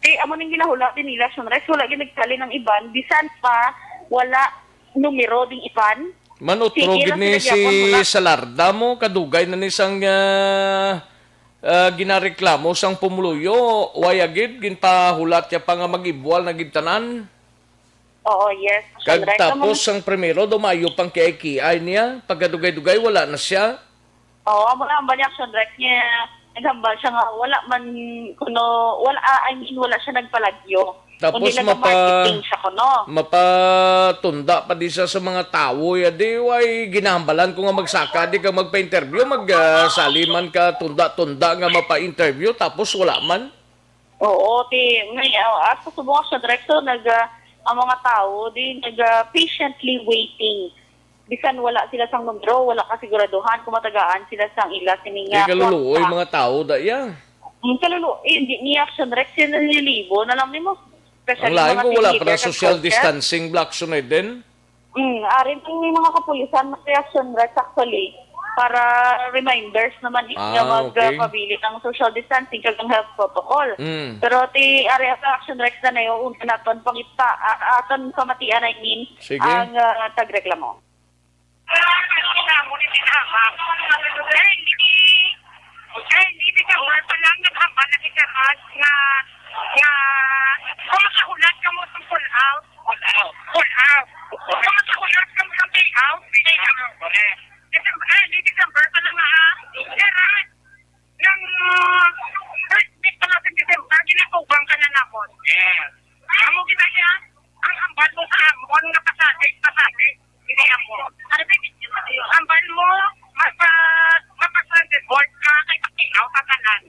Ti, amo ning ginahulat din nila, Action Rex, wala gid nagkali ng iban, bisan pa wala numero ding iban. Manutro gid ni si Salarda mo, kadugay na ni sang, ah, ah, ginareklamo sang pumuluyo, way agid ginpahulat ya pa nga mag-ibwal na gid tanan. Oo, yes. Kag tapos sang primero, dumayo pang kiay-kiay niya. Pagkadugay-dugay, wala na siya. Oo, amo na ang bali, Action Rex, niya. Naghambal siya nga wala man kuno, wala, ah, I mean, wala siya nagpalagyo. Tapos kundi nag-marketing siya kuno. Mapatunda pa di siya sa mga tawo, ya di, way ginahambalan ko nga magsaka di ka magpa-interview, mag, ah, sali man ka tunda-tunda nga mapa-interview, tapos wala man. Oo, ti, may, ah, as subong, Action Rex, so, nag, ah, ang mga tawo di nag, ah, patiently waiting. Bisan wala sila sang numero, wala kasiguraduhan kung matagaan sila sang ila sini nga kwarta. Di kaluluoy mga tawo da iya. Mm, kaluluoy, di ni, Action Rex, sila nililibo na lang nimo. Ang lain ko, wala pa na social distancing, Black Sunay din. Mm, ari man may mga kapulisan na reaction, Rex, actually, para reminders naman, eh, nga magpabilin ang social distancing kag ang health protocol. Mm. Pero ti ari ang reaction, Rex, na nayo, una naton pangita, a-, aton pamatian, I mean, ang, ah, tagreklamo. Kaya hindi, kaya hindi December pa lang naghambal na si Sir Ras nga, nga kung makahulat ka mo sa pull out, pull out, pull out. Kung makahulat ka mo sa pay out, pay out. Correct. December, eh, hindi December pa lang, ha? Sir Ras, nang, uh, first week pa natin December, ginatubang ka na namon. Yes. Amo kita siya, ang hambal mo sa amon nga pasali, pasali. Hindi ako. Hambal mo, mapa-, mapa-transport ka kay pakinaw ka tanan.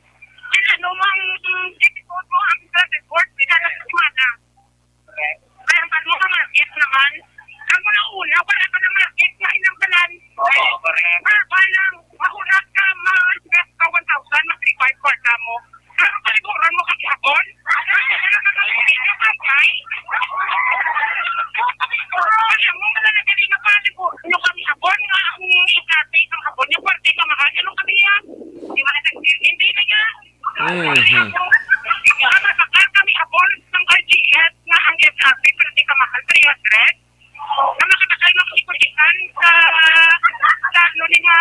Kaya ano mang attitude mo ang transport, pinala sa semana. Kaya hambal mo ka market naman. Ang una-una, wala pa na market na inambalan. Oo, correct. Verbal lang, mahulat ka, ma-invest ka one thousand, mag-revive kwarta mo. Ano, paliguran mo kami hapon? Ano, paliguran mo kami hapon? Ay, ang mga nagdali na paliguran nyo kami hapon, nga ang ikate ng hapon, yung parte ka mahal, ano kami yan? Di ba na nag-, hindi na yan? Mhm. Ang masakal kami hapon ng R G S na ang S R P, pero di ka mahal, three hundred. Nga makakasal mo kami kulitan sa, sa ano ni nga,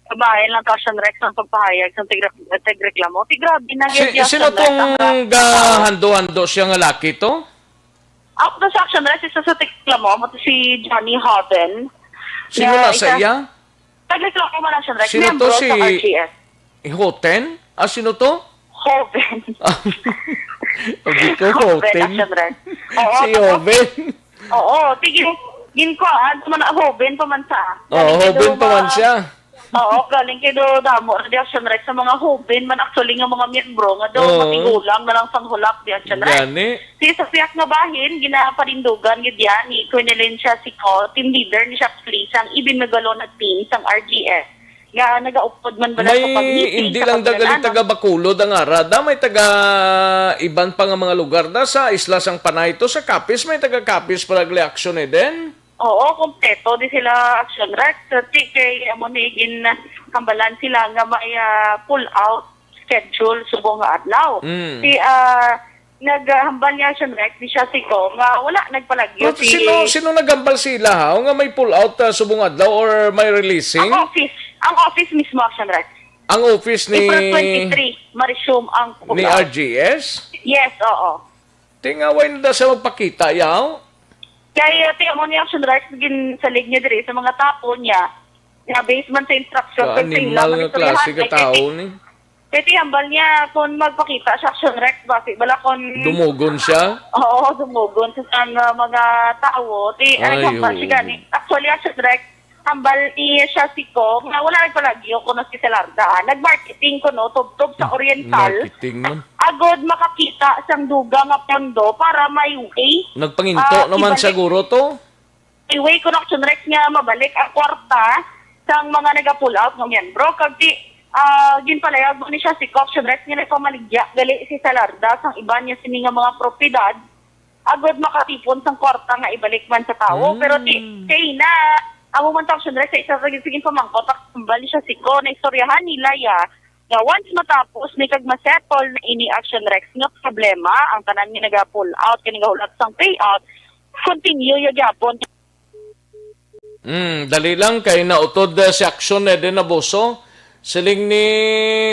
Sa bahin lang, Action Rex, ang pagpahayag sa tigre-, tigreklamo. Ti grabe na gyud, Action Rex, ang ra-, sino tong gahando-hando siya nga laki to? Ako to sa Action Rex, isa sa tigreklamo, mo to si Johnny Hoven. Sino na sa iya? Tagreklamo man, Action Rex, miyembro sa R G S. Sino to, si Hoten? Ah, sino to? Hoven. Ah, okay ko, Hoven, Hoten. Action Rex. Oo, si Hoven. Oo, ti gin-, ginkuhaan pa man, Hoven pa man sa. Oo, Hoven pa man siya. Oo, galing kay do damo na di, Action Rex, sa mga hoben man actually nga mga miyembro nga daw matigulang na lang sang hulak di, Action Rex. Gani. Si sa piyak nga bahin, ginaparindugan gid yan ni Cornelin siya si Col, team leader ni siya Fli sang Ibin Magalona team sang R G S. Nga nagaupod man bala sa pag-meeting sa Hindi lang daw gali taga Bacolod ang ara da, may taga iban pa nga mga lugar da sa isla sang Panay to, sa Capiz, may taga Capiz pa nag-reaksyon eh din. Oo, kompleto di sila, Action Rex. Ti kay amo ni gin-, hambalan sila nga may, ah, pull out schedule subong nga adlaw. Mm. Ti, ah, naghambal niya, Action Rex, ni siya si Ko nga wala nagpalagyo. Pero si sino, sino naghambal sila, ha? O nga may pull out, ah, subong adlaw or may releasing? Ang office, ang office mismo, Action Rex. Ang office ni April twenty-three, ma-resume ang pull out. Ni R G S? Yes, oo. Ti nga, way na da siya magpakita, yaw? Kay, uh, ti amo ni Action Rex, ginsalig niya diri sa mga tawo niya, nga based man sa instruction, kag sa ila, animal nga klase ka tawo ni. Kay ti hambal niya, kung magpakita siya, Action Rex, basi bala kung dumugon siya? Oo, dumugon sa, sa mga tawo. Ti, ay, hambal siya gani. Actually, Action Rex, hambal ni siya si Ko nga wala nagpalagyo kuno si Salarda, ah. Nag-marketing kuno tubtob sa Oriental. Marketing man. Agod makakita sang dugang nga pondo para may way. Nagpanginto naman siguro to. May way kuno, Action Rex, nga mabalik ang kwarta sang mga naga-pull out nga miyembro. Kag ti, Ah, ginpalayag man ni Shasico, Action Rex, nga nagpamaligya gali si Salarda sang iban niya sini nga mga propiedad agod makatipon sang kwarta nga ibalik man sa tawo. Pero ti, Mm. kay na, amo man to, Action Rex, sa isa sa sige pamangkot, ang hambal ni Shasico, naistoryahan nila ya nga once matapos ni kag ma-settle na ini, Action Rex, nga problema, ang tanan nga naga-pull out, kani nga hulat sang payout, continue ya gyapon. Hmm, dali lang kay nautod, eh, si Action Eden Abuso. Siling ni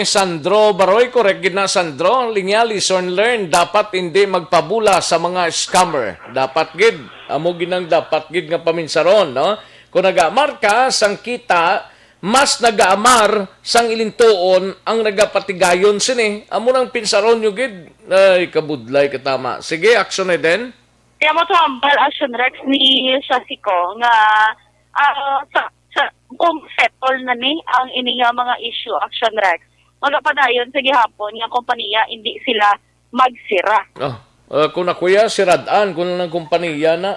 Sandro Baroy, correct gid na, Sandro. Linya, lesson learned, dapat hindi magpabula sa mga scammer. Dapat gid, amo gid ang dapat gid nga paminsaron, no? Kung nagaamar ka sang kita, mas nagaamar sang ilintuon ang nagapatigayon sini. Amo nang pinsaron nyo gid. Ay, kabudlay katama. Sige, Action Eden. Kaya mo to hambal, Action Rex, ni Shasico nga, ah, sa, sa, kung settle na ni ang ini nga mga issue, Action Rex, magapadayon sa gihapon nga kompanya, hindi sila magsira. Ah, ah, kung ako ya, sirad-an ko na ng kompanya na.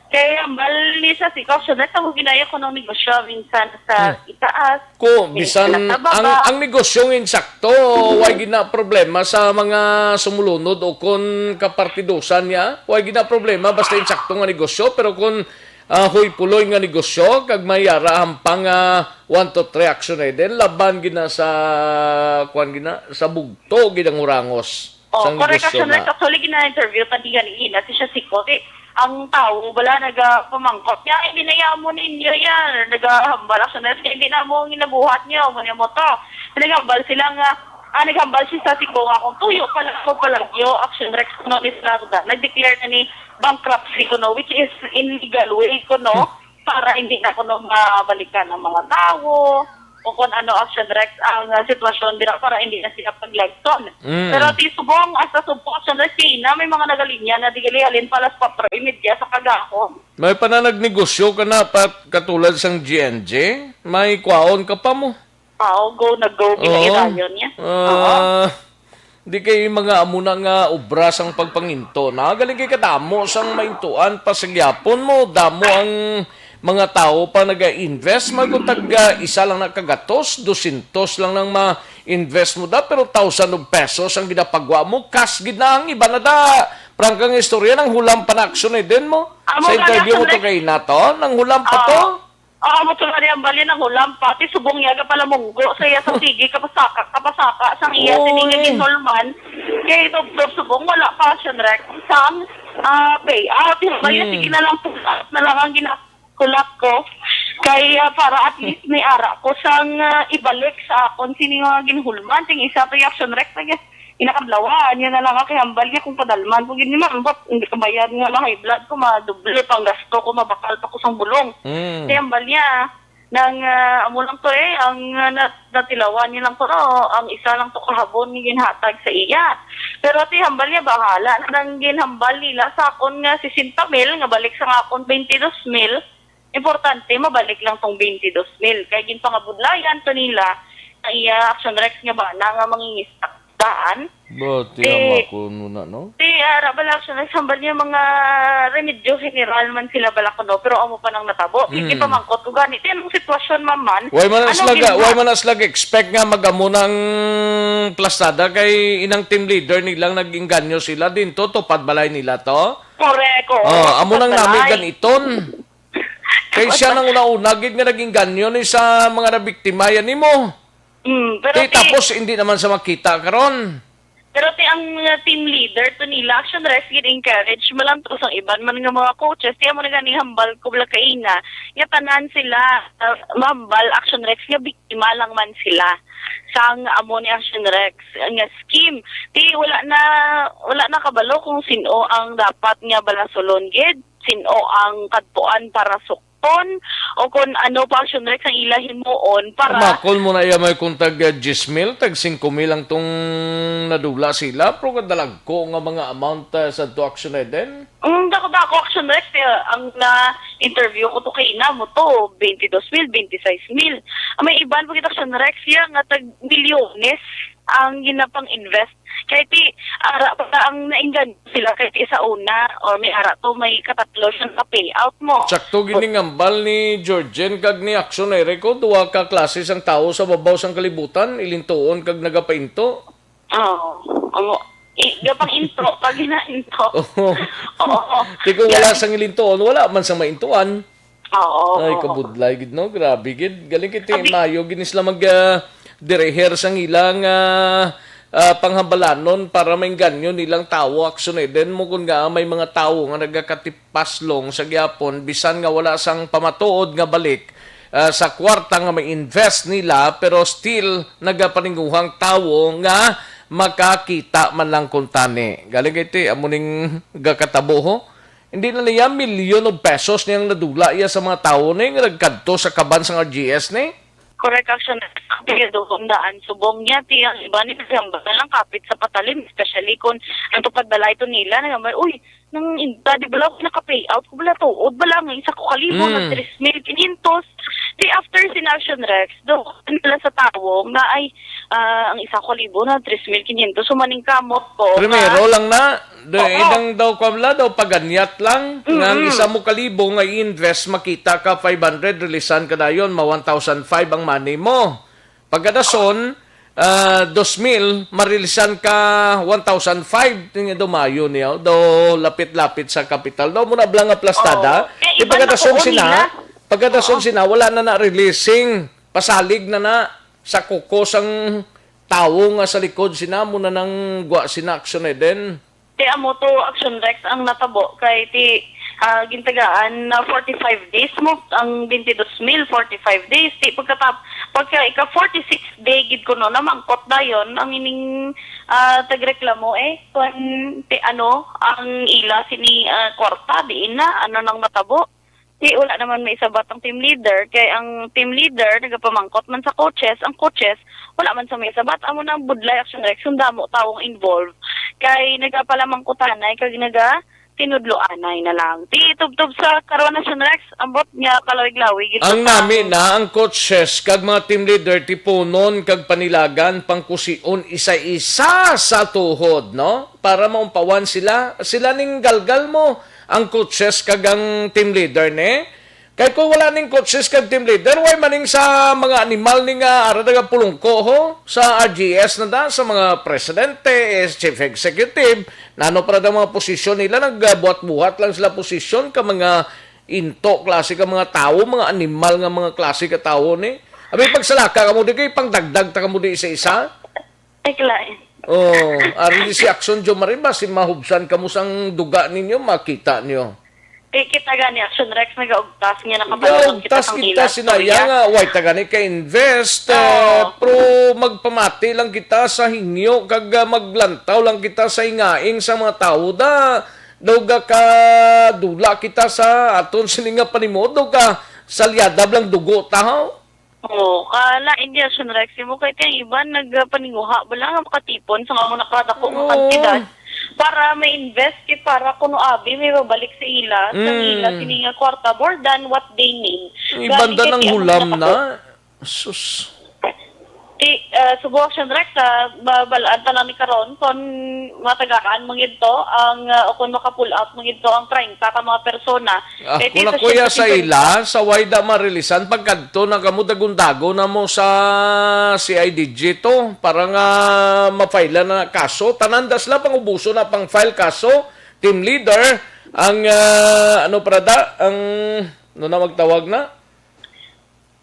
Kaya hambal ni Shasico, Action Rex, ang ginaya ko ng negosyo minsan sa Hmm. itaas. Ko, May bisan anak na baba. ang, ang negosyo nga insakto, way gina problema sa mga sumulunod o kon kapartidusan niya. Way gina problema basta insakto nga negosyo, pero kung, ah, huy puloy nga negosyo, kag may yara hampang, ah, one to three Action Eden, laban gina sa, kuwan gina, sa bugto gid ang urangos Oh, sang correct, negosyo Action Rex. Actually, gina-interview ta di ganina si Shasico. Kay ang tawo, wala nagapamangkot niya, "Ay, hindi na yan mo ninyo yan." Nagahambal, Action Rex, "Hindi na mo ang ginabuhat niyo, mo niya mo to." Naghambal sila nga, ah, naghambal si Shasico nga, "Kung tuyo pala ko palagyo, Action Rex, kuno ni Sarda, nag-declare na ni bankruptcy kuno, which is in legal way kuno, Hmm. para hindi na kuno mabalikan ang mga tawo." O kung ano, Action Rex, ang, ah, sitwasyon dira para hindi na sila paglagson. Mm. Pero ti subong, hasta subong, Action Rex, kay na may mga nagalinya na di gali halin pa alas kwatro y media sa kagahom. May pa na nagnegosyo ka na, Pat, katulad sang G N G? May kwaon ka pa mo? Oo, go na go, Oo. ginaidayon niya. Ah, Oo. Di kay mga amo na nga obra sang pagpanginto na, galing kay kadamo sang maintuan pa sa gyapon mo, damo ang mga tawo pa naga-invest, magutag, ah, isa lang na kagatos, dosyentos lang nang ma-invest mo da, pero thousand of pesos ang ginapagwa mo, cash gid na ang iba na da. Prangka nga istorya, nang hulam pa na Action Eden mo. Amo Sa nga interview mo na to kay na to, nang hulam pa to. Ah. Ah, amo to nga ni ang bali nang hulam, pati subong niya, gapalamunggo sa iya sa sige, kapasaka, kapasaka, sang iya, Oy. sining nga ginhulman. Kay tubtob subong, wala pa, Action Rex, sang, ah, payout. Yung bali, Hmm. sige na lang, pull out na lang ang ginakulak ko. Kay, ah, para at least may ara ko sang, ah, ibalik sa akon, sini nga ginhulman, sing isa to, Action Rex, lagi. Inakadlawan, yun na lang ang kihambal niya kung padalman ko gid ni ma'am, but hindi kabayad nga ma-high blood ko, madoble pang gasto ko, mabakal pa ko sang bulong. Mm. Kihambal niya, nang, ah, amo lang to eh, ang, ah, nat-, natilawan niya lang to, no, ang isa lang to kahabon nga ginhatag sa iya. Pero ti hambal niya, bahala na nang ginhambal nila sa akon nga sesenta mil, nga balik sa akon twenty-two mil, importante, mabalik lang tong twenty-two mil. Kay ginpangabudlayan to nila ang iya Action Rex nga bana nga mangingistak daan. Ba, ti Eh, amo ako nuna, no? Ti, ah, ra bala, Action Rex, hambal niya mga remedyo general man sila bala kuno, pero amo pa nang natabo. Sige, Mm. pamangkot ko gani. Ti, anong sitwasyon, ma'am, man? Why man Ano aslag, ginawa? why man aslag expect nga mag-amo ng plastada kay inang team leader nilang nag-inganyo sila din to, tupad balay nila to? Correct, oo. Oh, amo nang Tupad nami balay. ganiton. Kay siya nang una-una gid nga nag-inganyo ni sa mga nabiktima yan nimo. Mm, pero Ti, ti tapos hindi naman sa makita karon. Pero ti ang, uh, team leader to nila, Action Rex, gid encourage mo lang to sang iban man nga mga coaches. Ti amo na gani hambal ko bala kaina, nga tanan sila, uh, mahambal, Action Rex, nga biktima lang man sila sang amo ni Action Rex nga scheme. Ti wala na, wala na kabalo kung sin-o ang dapat nga balasulon gid, sin-o ang kadtuan para sukton, o kung ano pa, Action Rex, ang ila himuon para Makon mo na iya may kuntag, ah, diyes mil, tag singko mil lang tong nadula sila, pero kadalagko nga mga amount, ah, sa to, Action Eden. Mm, dako-dako, Action Rex, eh, ang na, interview ko to kay ina mo to, twenty-two mil, twenty-six mil. Ang may iban pa kita, Action Rex, iya nga tag milyones ang ginapang-invest. Kay ti, ara pa na ang nainggan sila kay ti sa una, or may ara to, may katatlo siya ka payout mo. Sakto gini nga hambal ni Georgen kag ni Action, eh, Rico, duha ka klase sang tawo sa babaw sang kalibutan, ilintuon kag nagapainto. Oo. Amo, i-, gapang intro, pag ginaintro. Oo. Oo. Di kung wala sang ilintuon, wala man sang maintuan. Oo, Ay, oo. Kabudlay gid, no? Grabe gid. Galing kiti Abi- mayo gid sila mag, ah, direher sang ilang, ah, ah, panghambalanon para maingganyo nilang tawo. Action, eh. Then mo kun nga may mga tawo nga nagakatipaslong sa gyapon, bisan nga wala sang pamatuod nga balik, ah, sa kwarta nga ma-invest nila, pero still nagapaninguhang tawo nga makakita man lang kuntani. Galing kay ti, amo ning gakatabo, ho? Hindi na niya million of pesos niyang nadula iya sa mga tawo ni nga nagkadto sa kaban sang R G S ni. Correct, Action. Kaya doon daan subong niya, ti ang iba ni nagamba na lang kapit sa patalim, especially kung ang tupad balay to nila, nagamba, "Uy, nang inda, di bala ako naka-payout ko bala to, o bala nga isa ko kalibo, Mm. nag tres mil quinientos." Di after sin Action Rex, do, nila sa tawo nga, ay, ah, ang isa ko kalibo na tres mil quinientos, so maning kamot ko, Primero nga lang na, do, Oo. Idang daw, kwam la daw, paganyat lang, nga ang Mm-mm. isa mo kalibo nga i-invest, makita ka five hundred, releasan ka dayon, ma one thousand five ang money mo. Pagkadason, ah, dos mil, marilisan ka one thousand five, tingin daw mayo niya, daw lapit-lapit sa kapital. Daw muna bala nga plastada. Oo. Eh, Di iba na pagkadason ko sina, nila. Pagkadason Oo. sina, wala na na releasing. Pasalig na na sa kuko sang tawo nga sa likod sina, muna nang gwa sina aksyon eden. Ti amo to, Action Rex, ang natabo kay ti, ah, gintagaan na forty-five days mo, ang twenty-two mil, forty-five days. Ti pagkatap-, pagka ika forty-six day gid kuno, namangkot dayon ang ining, ah, tagreklamo, eh, kung ti ano, ang ila sini, ah, kwarta, diin na, ano nang matabo. Ti wala naman may sabat ang team leader, kay ang team leader nagapamangkot man sa coaches, ang coaches wala man sa may sabat. Amo na ang budlay, Action Rex, kung damo taong involved, kay nagapalamangkutanay kag naga tinudloanay na lang. Ti tubtob sa karon, Action Rex, ambot nga kalawig-lawig ito Ang sa nami na ang coaches kag mga team leader tipunon kag panilagan pangkusion isa-isa sa tuhod, no? Para maumpawan sila, sila ning galgal mo, ang coaches kag ang team leader, ne? Kay kung wala ning coaches kag team leader, way maning sa mga animal ni nga ara nagapulungko, ho? Sa R G S na da, sa mga presidente, eh, chief executive, nano para da mga posisyon nila, nagbuhat-buhat lang sila posisyon ka mga into klase ka mga tawo, mga animal nga mga klase ka tawo ni. Abi, pagsalaka kamo di kay pangdagdag ta kamo di isa-isa. Ay, kalain. Oh, ari si Action Jo Marie, basin mahubsan kamo sang duga ninyo, makita nyo. Kay kita gani, Action Rex, nagaugtas nga nakabalon kita Gaugtas sang kita, ila sinaya istorya. Nga, way ta gani ka-invest, eh, Oo. Pero magpamati lang kita sa hingyo, kag, ah, maglantaw lang kita sa hingaing sa mga tawo da. Daw ga ka dula kita sa aton sini nga panimuot, daw ka salyada lang dugo ta, ha? Oo, kalain di, Action Rex, mo kay ti ang iban nagpaninguha bala nga makatipon sa nga mo nakadako nga Oo. Kantidad para ma-invest kay para kuno abi may babalik sa ila, sa Mm. ila sini nga kwarta more than what they need. Ang iban Gani da kay nang ti ang hulam mga na. Sus. Ti, ah, subo, Action Rex, ah, ba-, balaan ta lang ni karon kon matagaan man gid to ang, ah, o kon maka-pull out man gid to ang treinta ka mga persona. Ah, Kay ti kung sa ako ya sa September ila, sa way da marilisan, pagkadto na kamo dagon-dagon na mo sa C I D G to, para nga ma-file na kaso. Tanan da sila pangubuso na pang-file kaso, team leader, ang, ah, ano para da, ang, ano na magtawag na?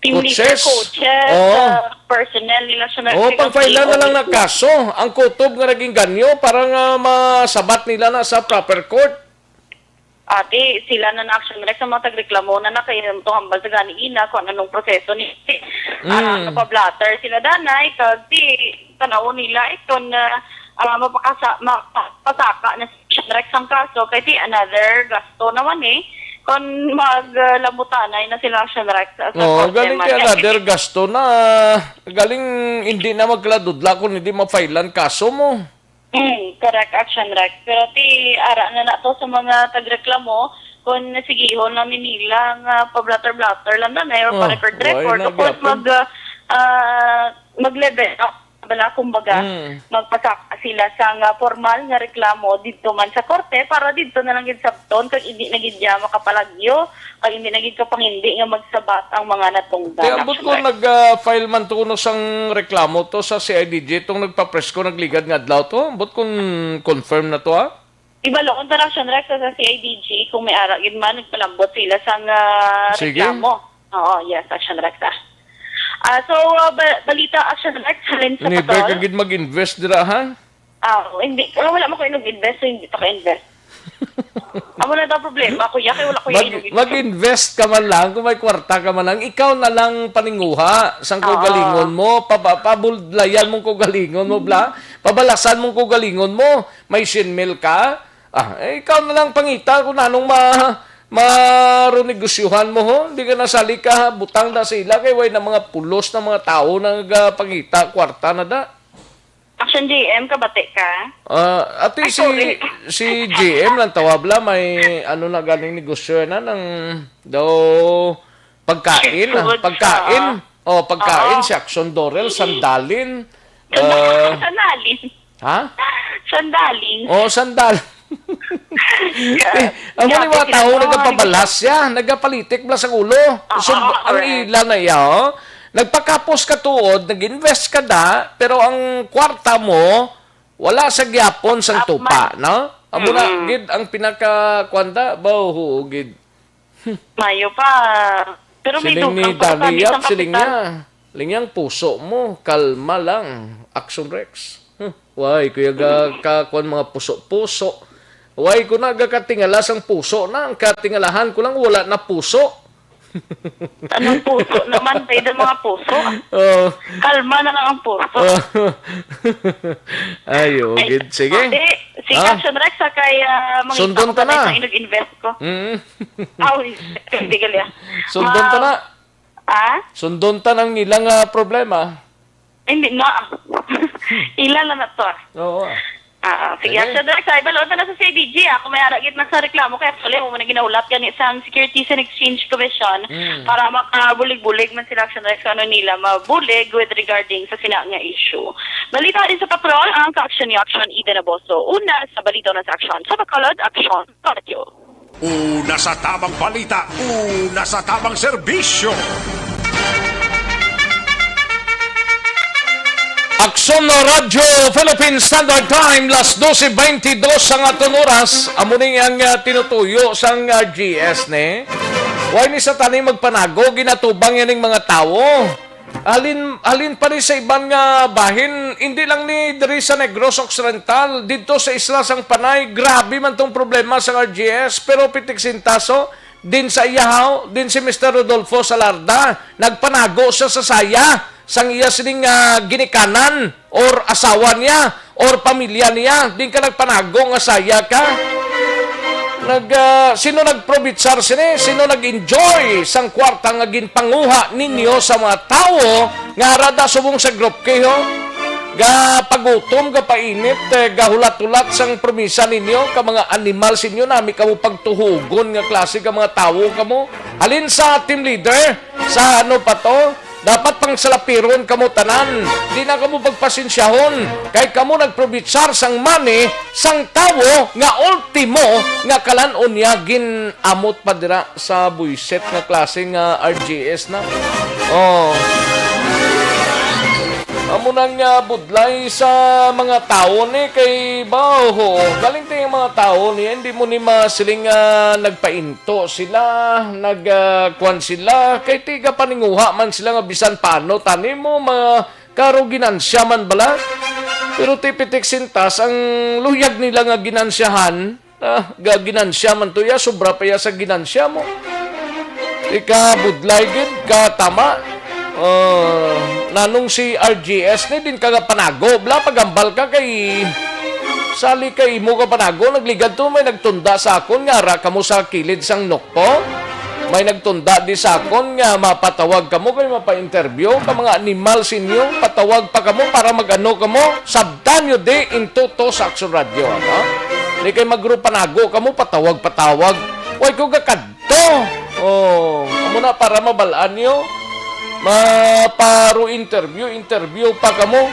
Team leader, Coaches? Coaches, Oo. Ah, personnel nila sa Oh, nagsigang pang-file na lang na kaso. Ang kutob nga naging ganyo, para nga masabat nila na sa proper court. Ati, sila na na-action direct sa mga tagreklamo na na kay itong hambal sa gani ina kung anong proseso ni, ah, Mm. napa-blotter sila danay, kag ti, tanaw nila ito na, ah, mapakasa-, mapasaka na si Action Rex ang kaso, kay ti another gasto naman eh, kung maglamutanay na sila Action Rex sa Oo, korte galing man. Kay another gasto na, galing hindi na magkaladudla kung hindi ma-file-an kaso mo. Mm, correct, Action Rex. Pero ti, ara na na to sa mga tagreklamo, Kung sigihon lang ni nila nga pa-blotter-blotter lang na, or Oh, pa-record-record, why na of course, gyapon? mag, ah, ah, mag-level up, bala, kumbaga, Mm. magpasaka sila sa nga formal nga reklamo didto man sa korte para didto na lang gid sabton kag hindi na gid niya makapalagyo, kag hindi na gid kapangindi nga magsabat ang mga natungdan. Kaya ambot ko Action Rex. nag, ah, file man to kuno sang reklamo to sa C I D G, itong nagpapresko nagligad nga adlaw to. Ambot kung confirm na to, ha? Ibaloon ta, Action Rex, sa C I D G kung may ara gid man nagpalambot sila sang, ah, Sige. reklamo. Oo, yes, Action Rex, ah. Ah, so, ah, ba-, balita, Action Rex, halin sa Never ka patrol. gid mag-invest dira, ha? Ah, hindi. Wala, wala man ko inog-invest, so hindi pa ka-invest. Amo na daw problema, kuya, kay wala ko Mag-, inog-invest. mag-invest ka man lang, kung may kwarta ka man lang, ikaw na lang paninguha sang Oo. kaugalingon mo, paba-, pabudlayan mong kaugalingon mo, bla? Pabalasan mong kaugalingon mo, may syen mil ka, ah, eh, ikaw na lang pangita kung anong ma-, marunegosyuhan mo, ho? Di ka nasali ka, butang na sa ila, kay way na mga pulos na mga tao nagapangita, kwarta na da. Action G M, kabati ka? Ah, ati Ay, si, sorry. si G M lang tawag la, may ano na galing negosyo na ng daw pagkain, Street ah, food, pagkain. oo. Oh, pagkain, Oo. si Action Dorel, sandalin. Sandal-, Ah. sandalin. Ha? Sandalin. Oh, sandal. Yeah. Eh, amo ni Grabe mga sila, tao no? nagapabalas siya, nagapalitik bala sa ulo. Oo, So, ang correct. ila na iya, oh. Nagpakapos ka tuod, nag-invest ka da, pero ang kwarta mo, wala sa gyapon sang Up tupa, man. no? Amo na, Mm. gid, ang pinaka, kwan da, ba, oo, gid. Mayo pa. Pero may Siling ni dugang pa Danny kami Yap, sang siling kapital. niya. Siling niya, ang puso mo, kalma lang. Action Rex. Huh. Why, kuya ga, ka, kwan, mga puso-puso. Why, ko na gakatingala sang puso na, ang katingalahan ko lang, wala na puso. Anong puso naman? Pwede mga puso. Oh. Kalma na lang ang puso. Oh. Ay, oh, Ay, gid. Sige. Ate, si Ah. Action Rex, sa kay, ah, mangita Sundon ko ta pa na. sa inog-invest ko. Mm. Aw, hindi gali, ah. Sundon ta Ma-, na. ah? Sundon ta nang ilang, ah, problema. Hindi na. Ila lang na to, ah. Oo, ah. Ah, ah, sige, Sige. Action Rex, ay, balo na sa C I D G, ah. Kung may ara gid na sa reklamo, kaya actually, mo na ginahulat gani sa Securities and Exchange Commission Mm. para makabulig-bulig man sila, Action Rex, kung ano nila mabulig with regarding sa sina nga issue. Balita din sa patrol, ang ka-action ni Action Eden Aboso. Una sa balita na sa action. Sa Bacolod, Action Radyo. Una sa tamang balita, una sa tamang serbisyo. Aksyon Radyo Philippine Standard Time, las doce veintidós ang aton oras. Amo ni ang, ah, tinutuyo sang, ah, G S ni. Why ni sa tani magpanago, ginatubang yan ning mga tawo. Halin, halin pa ni sa iban nga bahin, hindi lang ni diri sa Negros Occidental, didto sa isla sang Panay, grabe man tong problema sang R G S, pero pitik sintaso, din sa iyahaw, din si Mister Rodolfo Salarda, nagpanago siya sa saya, sang iya sining, ah, ginikanan, or asawa niya, or pamilya niya, din ka nagpanago nga saya ka. Nag, ah, sino nagprobitsar sini? Sino nag-enjoy sang kwarta nga ginpanguha ninyo sa mga tawo nga ara da subong sa Group K, ho? Gapagutom, gapainit, eh, gahulat-hulat sang promisa ninyo ka mga animal sinyo, nami kamo pagtuhugon nga klase ka mga tawo kamo. Halin sa team leader, sa ano pa to? Dapat pangsalapiron kamo tanan. Di na kamo pagpasensyahon, kay kamo nagprobitsar sang money sang tawo nga ultimo nga kalan-on niya gin-amot pa dira sa buisit nga klase nga R G S na. Oh. Amo na nga budlay sa mga tawo ni kay ba, ho, galing ti ang mga tawo ni, hindi mo ni masiling nga nagpain to sila, nag, ah, kwan sila, kay tiga paninguha man sila nga bisan paano tani mo, mga karo ginansya man bala. Pero tipitik sintas ang luyag nila nga ginansyahan, ah, ga-, ginansya man to ya, sobra pa ya sa ginansya mo. Ika budlay gid, ka tama. Ah, nanong si R G S ni din ka nga panago, bla, pagambal ka kay sali kay imo ka panago, nagligad to may nagtunda sa akon nga ara kamo sa kilid sang Nokpo. May nagtunda di sa akon nga mapatawag kamo kay mapa-interview ka mga animal sinyo, patawag pa kamo para mag-ano kamo, sabdan nyo di into to sa Action Radio, ano? Di kay magro panago kamo, patawag-patawag. Way ko gakadto. Oh, amo na para mabal-an niyo. Maparo interview, interview pa kamo.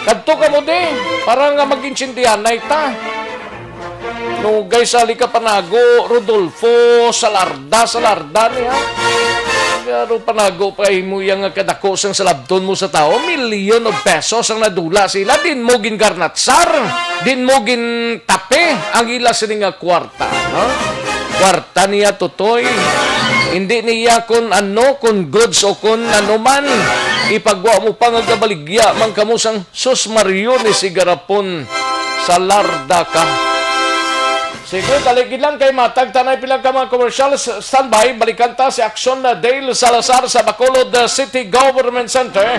Kadto kamo di, para nga mag-intindihanay ta. Nugay sa halin ka panago, Rodolfo, Salarda, Salarda ni ha. Pero panago pa imo yang kadako sang salabton mo sa tawo, million of pesos ang nadula sila, din mo gingarnatsar, din mo gintape ang ila sini nga kwarta, no? Kwarta niya, Totoy. Hindi niya kun ano, kun goods o kun ano man. Ipagwa mo pa nga gabaligya man kamo sang sus Mario ni Sigarapon. Salarda ka. Sige, taligid lang kay matag tanay pila ka mga commercials. Standby, balikan ta si Action na Dale Salazar sa Bacolod, uh, City Government Center.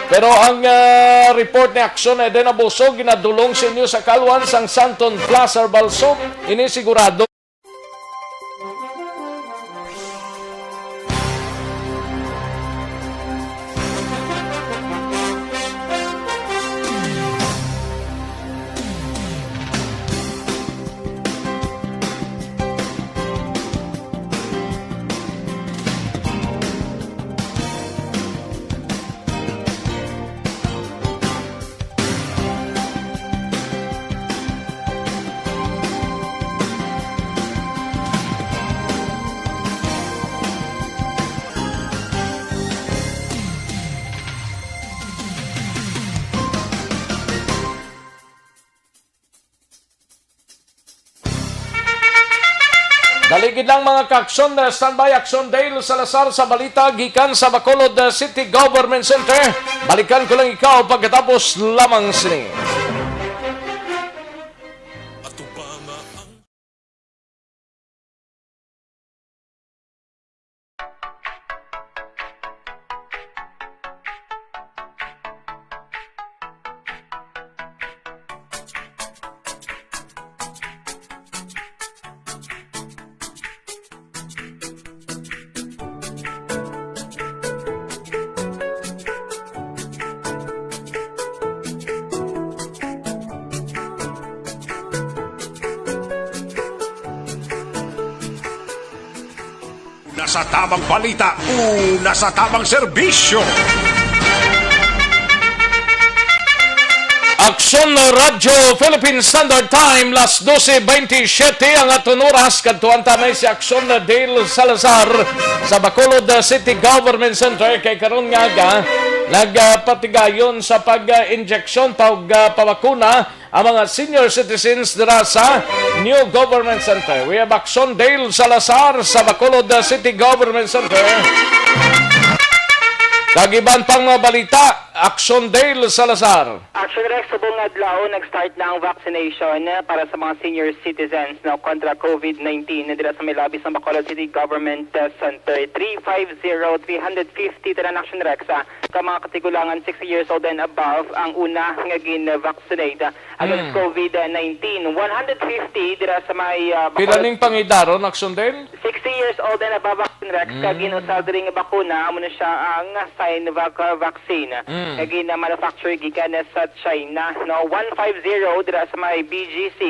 Pero ang, uh, report ni Action Eden Abuso ginadulong sa inyo sa kalwan sang Santon Plaza, Balso. Ini sigurado. Dali gid lang, mga ka-aksyon, uh, standby, Aksyon Dale Salazar sa balita gikan sa Bacolod, uh, City Government Center. Balikan ko lang ikaw pagkatapos lamang sini. Una sa tamang balita, una sa tamang serbisyo. Aksyon Radyo Philippine Standard Time, las doce veintisiete ang aton oras. Kadtuan ta na si Aksyon Dale Salazar sa Bacolod City Government Center. Kay karon nga aga, nagpatigayon sa pag-injeksyon, pag-, pabakuna ang mga senior citizens dira sa New Government Center. We have Aksyon Dale Salazar sa Bacolod City Government Center. Kag iban pang mga balita, Aksyon Dale Salazar. Action Rex, subong nga adlaw, nag-start na ang vaccination para sa mga senior citizens, no, kontra COVID nineteen dira sa may lobby sa Bacolod City Government, uh, Center. Three five zero, three hundred fifty tanan, Action Rex, ah, ka mga katigulangan sixty years old and above ang una nga gin-vaccinate, ah, against Mm. COVID nineteen. One hundred fifty dira sa may, ah, Pila Bacolod ning pangidaron, Aksyon Dale? Sixty years old and above, Action Rex, ka Mm. ginusar diri nga bakuna, amo na siya ang Sinovac, ah, vaccine, Mm. nga gina-manufacture gikan sa China, no? One five zero dira sa may B G C,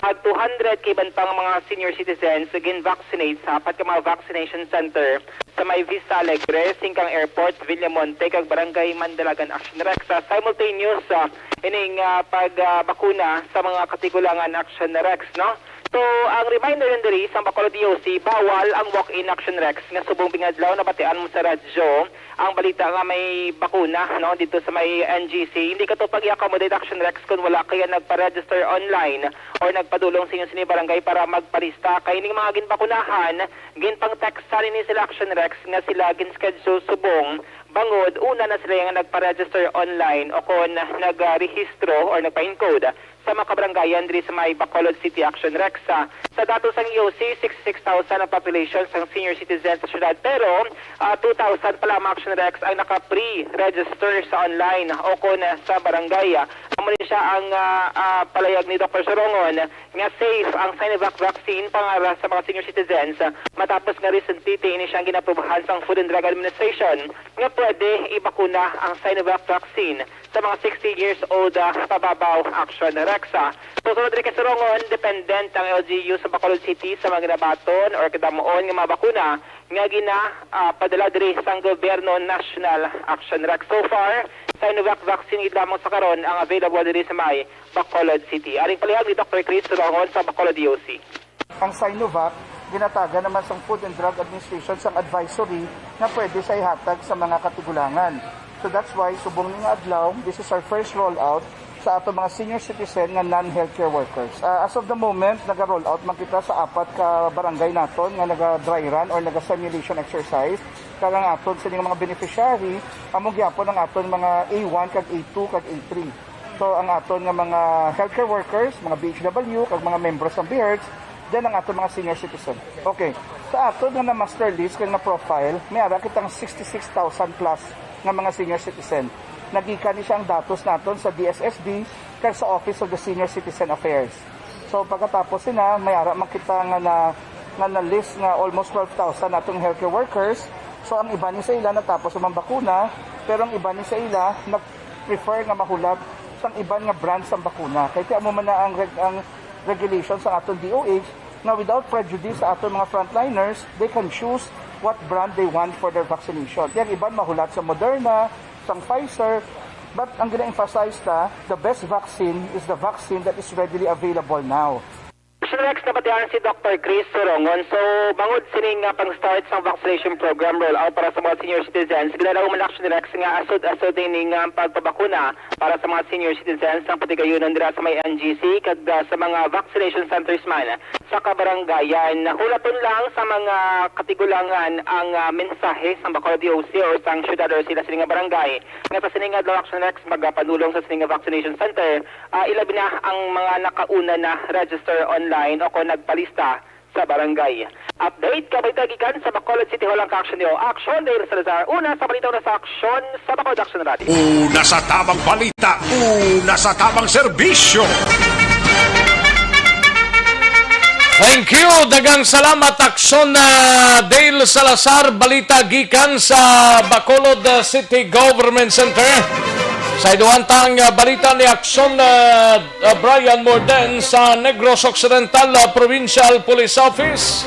kag two hundred ka iban pang mga senior citizens gin-vaccinate sa apat ka mga vaccination center sa may Vista Alegre, Singcang Airport, Villamonte, kag Barangay Mandalagan, Action Rex. Sa simultaneous, ah, ining, ah, pag, ah, bakuna sa mga katigulangan, Action Rex, no? So, ang reminder yun diri sa Bacolod D O C, bawal ang walk-in, Action Rex, nga subong bingadlaw nabatian mo sa radyo ang balita nga may bakuna, no, dito sa may N G C. Hindi ka to pag-i-accommodate, Action Rex, kung wala kaya nagpa-register online or nagpadulong sa inyo sini barangay para magparista. Kay ning mga ginbakunahan, ginpang-text sa nini sila, Action Rex, nga sila gin-schedule subong bangod una na sila nga nagpa-register online o kon nagrehistro or nagpa-encode sa mga kabaranggayan diri sa may Bacolod City, Action Rex. Sa, sa datos sang E O C, sixty-six thousand ang population sang senior citizens sa syudad, pero, ah, two thousand pa lamang, Action Rex, ang naka-pre-register sa online o kon, ah, sa barangay. Ah, Muna siya ang ah, ah, palayag ni Doktor Sorongon nga safe ang Sinovac vaccine para sa mga senior citizens, ah, matapos nga recently ini siyang ginaprobahan sang Food and Drug Administration nga pwede ibakuna ang Sinovac vaccine sa mga sixty years old ah, pababaw. Action Rex. Ah. Susunod rin kay Sorongon, dependent ang L G U sa Bacolod City sa mga ginabaton or kadamon nga mga bakuna nga gina ah, padala diri sang gobyerno. National Action Rex. So far, Sinovac vaccine gid lamang sa karon ang available diri sa may Bacolod City. Aring palihag ni Doktor Chris Rongon sa Bacolod D O C. Ang Sinovac, ginatagan naman sang Food and Drug Administration sang advisory nga pwede sa ihatag sa mga katigulangan. So that's why, subong ni nga adlaw, this is our first rollout sa ato mga senior citizen nga non-healthcare workers. Ah, as of the moment, naga-rollout man kita sa apat ka barangay naton nga naga-dry run or naga-simulation exercise. Kag ang aton sini nga mga beneficiary, amo gyapon ang aton mga A one kag A two kag A three. So, ang aton nga mga healthcare workers, mga B H W, kag mga membro sang BHERTs, then ang aton mga senior citizen. Okay. Sa aton nga na-master list kag na-profile, may ara kitang sixty-six thousand plus nga mga senior citizen. Nagikan ni siya ang datos naton sa D S S D kag sa Office of the Senior Citizen Affairs. So, pagkatapos sina, may ara man kita nga na, nga na-list nga almost twelve thousand atong healthcare workers. So, ang iban ni sa ila natapos ang bakuna, pero ang iban ni sa ila nag-prefer nga mahulat sang iban nga brand sang bakuna. Kay ti amo man na ang reg-, ang regulation sa aton D O H, nga without prejudice sa aton mga frontliners, they can choose what brand they want for their vaccination. Ti ang iban mahulat sa Moderna, sang Pfizer, but ang gina-emphasize ta, the best vaccine is the vaccine that is readily available now. Action Rex, nabatian si Doktor Chris Sorongon. So, bangod sini nga pang-start sang vaccination program rollout para sa mga senior citizens, ginalaw man Action Rex nga asod-asod ini nga pagpabakuna para sa mga senior citizens ang patigayunan dira sa may N G C kag, ah, sa mga vaccination centers man sa kabarangayan. Hulaton lang sa mga katigulangan ang, ah, mensahe sa Bacolod D O C or sa syudad or sila sini nga barangay nga sa sini nga adlaw, Action Rex, magapadulong sa sini nga vaccination center, ah, ilabi na ang mga nakauna na register online o kon nagpalista sa barangay. Update, kabalita gikan sa Bacolod City Hall ang ka-action niyo. Action, Dale Salazar. Una sa balita, una sa aksyon sa Bacolod Action Radio. Una sa tamang balita, una sa tamang serbisyo. Thank you. Daghang salamat, Aksyon, ah, Dale Salazar. Balita gikan sa Bacolod, ah, City Government Center. Sa iduhang tang, ah, balita ni Aksyon, ah, ah, Brian Morden sa Negros Occidental, ah, Provincial Police Office.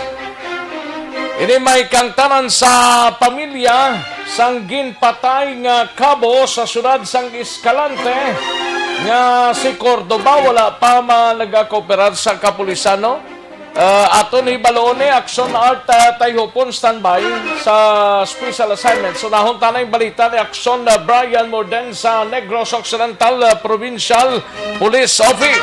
Ini may kangtanan sa pamilya sang ginpatay nga kabo sa siyudad sang Escalante nga si Cordova. Wala pa man nagakooperar sa kapulisan, no? Ah, aton hibaluon ni Action Art, ah, Tayhupon, standby sa special assignment. So, nahunta na yung balita ni Action, ah, Brian Morden sa Negros Occidental, ah, Provincial Police Office.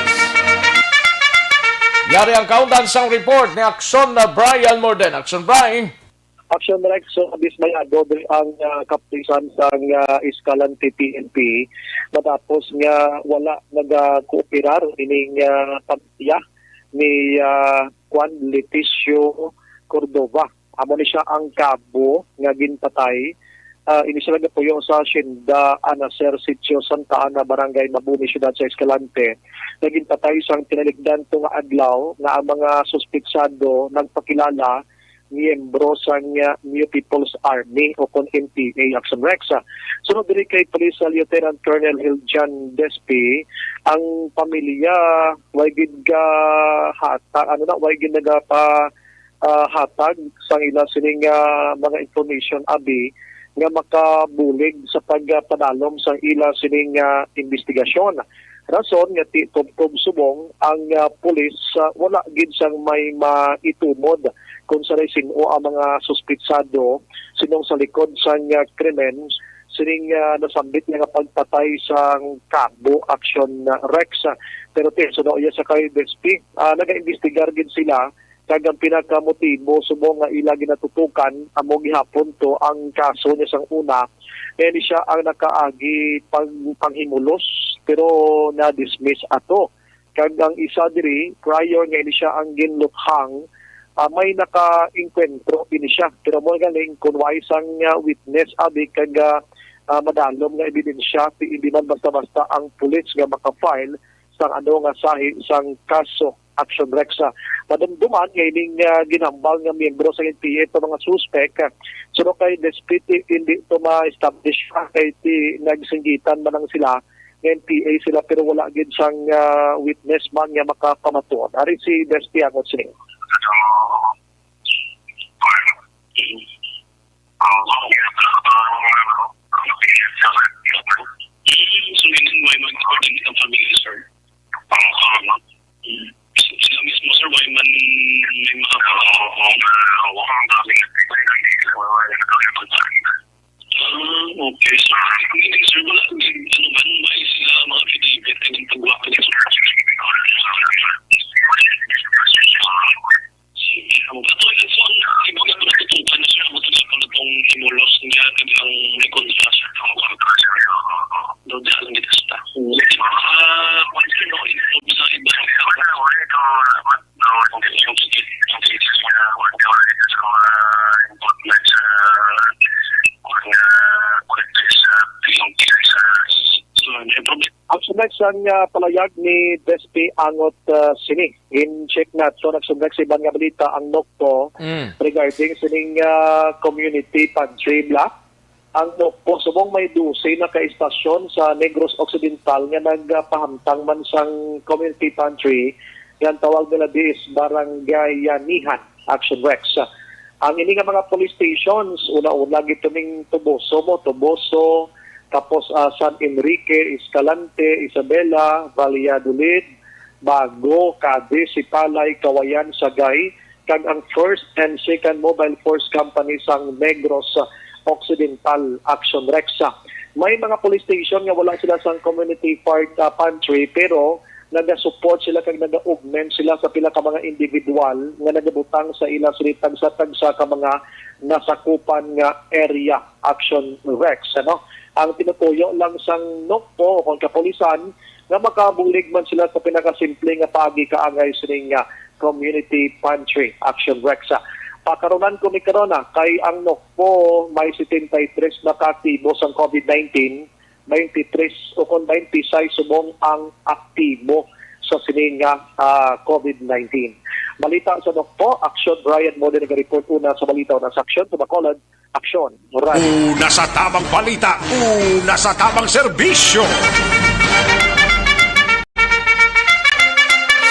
Yari ang kaundan sang report ni Action, ah, Brian Morden. Action, Brian. Action Rex, so dismayado diri ang, ah, kapulisan sang, ah, Escalante P N P matapos nga wala nagakooperar ining, ah, pamilya ni, ah, Juan Leticio Cordova. Amo ni siya ang kabo nga ginpatay. Ah, ini siya nagapuyo sa Hacienda Anacer, Sitio Santa Ana, Barangay Mabuni, Siyudad sa Escalante. Nga ginpatay sang tinalikdan to nga adlaw nga ang mga suspitsado nagpakilala miyembro sang, ah, New People's Army o kon M P A, Action Rex. Sunod diri kay Police Lieutenant Colonel Hiljan Despi, ang pamilya way gid ga hata-, ano na, way gid nagapa, ah, hatag sang ila sining, ah, mga information abi nga makabulig sa pagpadalom sang ila sining, ah, investigasyon. Rason nga ti-, tubtob subong ang, ah, pulis, ah, wala gid sang may maitumod kung sanay sin-o ang mga suspitsado sinong sa likod sang, ah, krimen sining, ah, nasambit nga pagpatay sang kabo, Action, ah, Rex. Pero ti, suno iya sa kay Despi, ah, nagaimbestigar gid sila kag ang pinakamotibo subong nga ila ginatutukan amo gihapon to ang kaso niya sang una, nga ini siya ang nakaagi pag panghimulos, pero na-dismiss ato. Kag ang isa diri, prior nga ini siya ang ginluthang, ah, may naka-engkwentro ini siya. Pero mo galing kung why sang, ah, witness abi kag, ah, ah, madalom nga ebidensya, ti hindi man basta-basta ang pulis nga maka-file sang ano nga sahi sang kaso, Action Rex. Ah, madumduman nga ining, ah, ginhambal nga miyembro sa N P A to mga suspek, ah, suno kay Despi, hindi to ma-establish pa kay ti nagsinggitan man lang sila nga N P A sila, pero wala gid sang, ah, witness man nga makapamatud. Ari si Despi angot sini. Mm, so, yun yung may mag-coordinate ang family, sir. Mm. Sila mismo, sir, why man may mga Ah, okay, sir. Meaning, sir, wala, ano man, may sila mga affidavit and pagwa-, Sige, ang ato, so, ang iba nga pala tutukan na siya, ang mga pala itong imulos niya, kag ang rekontra siya. Daw di alam kita sa ta. Ah, kung sino, ito, sa iba. So, may problem. Action Rex ang, ah, palayag ni Despi angot, ah, sini. In-check nato, Action Rex, iban nga balita ang Nokpo Mm. regarding sining, ah, community pantry block. Ang Nokpo subong may dose na ka estasyon sa Negros Occidental nga nagapahamtang man sang community pantry nga ang tawag nila di is Barangay Yanihan, Action Rex. Ang ini nga mga police stations, una-una gid kaming Toboso mo, Toboso, tapos, ah, San Enrique, Escalante, Isabela, Valladolid, Bago, Cadiz, Sipalay, Kawayan, Sagay, kag ang First and Second Mobile Force Company sang Negros Occidental, Action Rex. May mga police station nga wala sila sang community part, ah, pantry, pero nagasupport sila kag nag-augment sila sa pila ka mga individual nga nagabutang sa ila sini tagsa-tagsa ka mga nasakupan nga area, Action Rex, ano? Ang tinutuyo lang sang Nokpo o kon kapulisan nga makabulig man sila sa pinakasimple nga paagi kaangay sining, ah, community pantry, Action Rex. Ah, pakarunan ko ni karona kay ang Nokpo may setenta y tres na kaaktibo sang COVID nineteen, twenty-three o kon twenty-six subong ang aktibo sa sini nga, ah, COVID nineteen. Balita sa Nokpo, Action, Brian Mode nagareport una sa balita, una sa aksyon, sa Bacolod, Aksyon, Brian. Una sa tamang balita, una sa tamang serbisyo.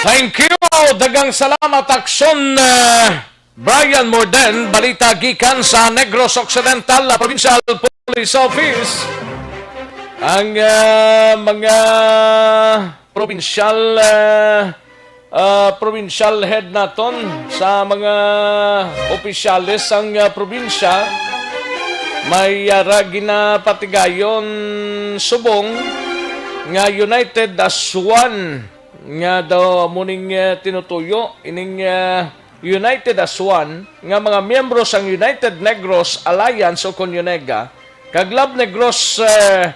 Thank you. Daghang salamat, Aksyon, eh, Brian Morden. Balita gikan sa Negros Occidental, ah, Provincial Police Office. Ang, ah, mga provincial, ah, ah, provincial head naton sa mga opisyales sang, ah, probinsya, may, ah, ra ginapatigayon subong nga united as one nga daw amo ning, ah, tinutuyo ining, ah, United as One nga mga miyembro sang United Negros Alliance o kon UNEGA kag Love Negros, eh,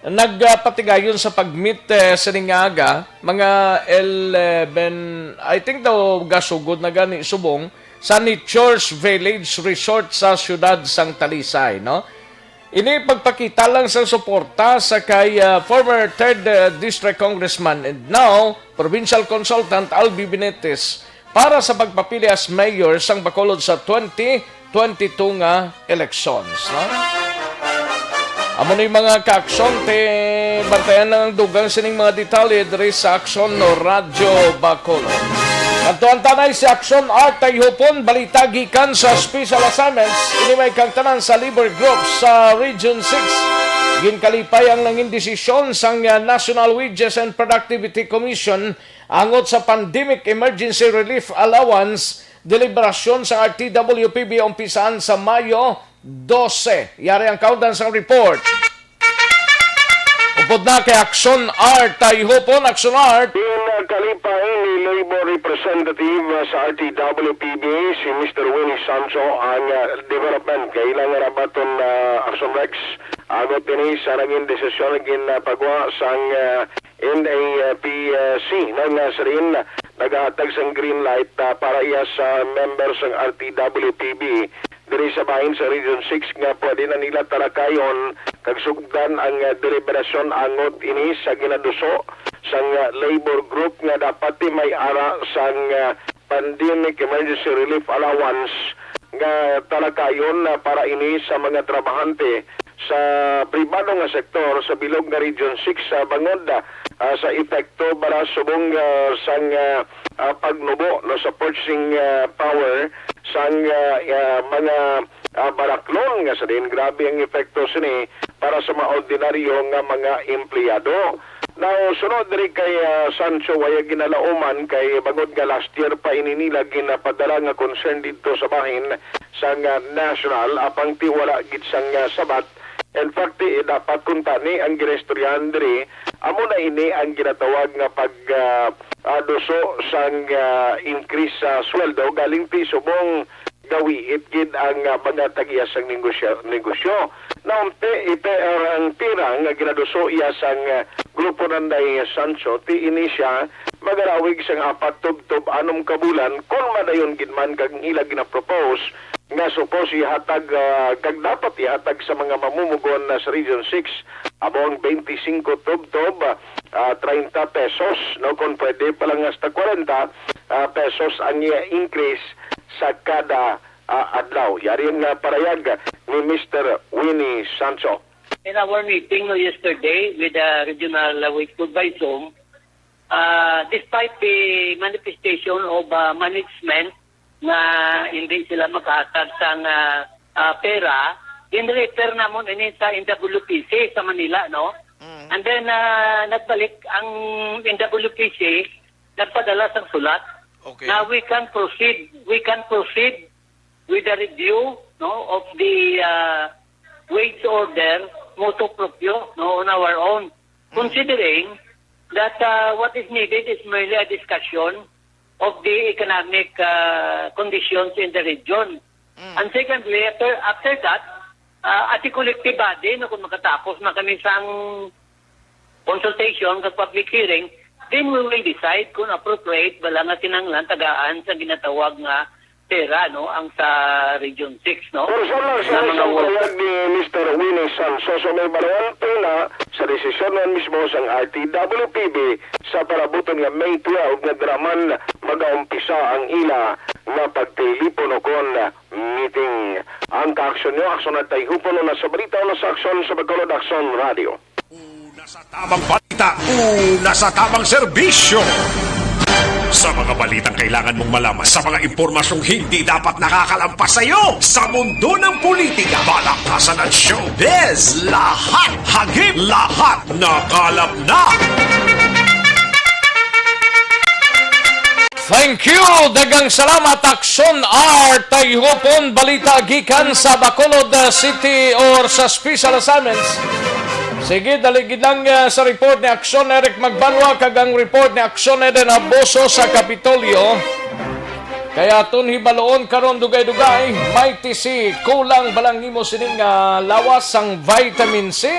nagpatigayon sa pag-meet, eh, sining aga, mga eleven, I think daw gasugod na gani subong, sa Nature's Village Resort sa siyudad sang Talisay, no? Ini pagpakita lang sang suporta sa kay, ah, former third, ah, District Congressman and now Provincial Consultant Albi Benitez para sa pagpapili as mayor sang Bacolod sa twenty twenty-two nga elections, no? Amo ni mga kaaksyon, ti bantayan ang dugang sining mga detalye diri sa Aksyon Radyo Bacolod. Kadto ang tanay si Aksyon Art Tayhupon, balita gikan sa special assignments. Ini may kagtanan sa labor group sa Region six. Ginkalipay ang nangin desisyon sang, uh, National Wages and Productivity Commission angot sa Pandemic Emergency Relief Allowance deliberasyon sa R T W P B umpisahan sa Mayo dose. Yari ang kaundan sang report. Upod na kay Aksyon Art, Tayhupon, Aksyon Art. Ginkalipay ni Labor Representative sa R T W P B, si Mister Willie Sancho, ang, ah, development kay ilang rabaton, ah, Aksyon Rex. Angot ini sa nangin desisyon ginpagwa sang, ah, N A P C, no, nga sirin nagahatag sang green light, ah, para iya sa members sang R T W P B diri sa bahin sa Region six nga pwede na nila talakayon kag sugdan ang, ah, deliberasyon angot ini sa ginaduso sang, ah, labor group nga dapat ti may ara sang, ah, pandemic emergency relief allowance nga talakayon na para ini sa mga trabahante sa pribado nga sektor sa bilog nga Region six, ah, bangod, ah, sa epekto para subong, ah, sang, ah, ah, pagnubo, no, sa purchasing, ah, power sang, ah, ah, mga, ah, baraklon, nga sa diin grabe ang epekto sini para sa mga ordinaryo nga mga empleyado. Now, sunod diri kay, ah, Sancho, waya ginalauman kay bangod nga last year pa ini nila ginapadala nga concern didto sa bahin sang, ah, national, apang ti wala gid sang, ah, sabat. In fact, eh, dapat kuntani ang ginistoryahan diri, amo na ini ang ginatawag nga pag, ah, ah, duso sang, ah, increase sa sweldo galing ti subong gawiit gid ang, ah, mga tag-iya sang negosyo, negosyo. Naunti iti ang pira nga ginaduso iya sang, ah, grupo nanday Sancho, ti ini siya magarawig sang apat tubtob anom ka bulan, kon madayon gid man kag ang ila ginapropose nga supos ihatag, ah, kag dapat ihatag sa mga mamumugon na sa Region six, amo ang twenty-five tubtob, ah, treinta pesos, no, kung pwede pa lang hasta kwarenta, ah, pesos ang iya increase sa kada, ah, adlaw. Yari ang, ah, parayag ni Mister Winnie Sancho. In our meeting, no, yesterday with the regional, uh, wage code by Zoom, uh, despite the manifestation of, uh, management nga hindi sila makahatag sang, uh, uh, pera, gin-refer namon ini sa N W P C sa Manila, no? Mm. And then, uh, nagbalik ang N W P C, nagpadala sang sulat Okay. na we can proceed, we can proceed with the review, no, of the, uh, wage order, motu proprio, no, on our own. Mm. Considering that, uh, what is needed is merely a discussion of the economic, uh, conditions in the region. Mm. And secondly, after, after that, uh, as a collective body, no, kung makatapos na kami sang consultation kag public hearing, then we will decide kung appropriate bala nga kinahanglan tagaan sa ginatawag nga pera, no, ang sa Region six, no? Personal sa Nga mga isang work- pahayag ni Mister Winnie Sancho, so may baruan pa na sa desisyon man mismo sang R T W P B sa parabuton nga May twelve nga dira man magaumpisa ang ila nga pagtilipon ukon meeting. Ang kaaksyon nyo, aksyon at tayhupon na sa balita o na sa aksyon sa Bacolod Aksyon Radio. Una sa tamang balita, una sa tamang serbisyo. Sa mga balitang kailangan mong malaman, sa mga impormasyong hindi dapat nakakalampas sa iyo, sa mundo ng politika, balakasan at showbiz, lahat hagip, lahat nakalap na. Thank you! Daghang salamat, Aksyon R. Tayhupon, balita gikan sa Bacolod, uh, City or sa special assignments. Sige, dali gid lang, uh, sa report ni Aksyon Eric Magbanwa kag ang report ni Aksyon Eden Abuso sa Kapitolyo. Kaya aton hibaluon karon dugay-dugay, may T C, kulang ba lang nimo sining, ah, lawas sang vitamin C?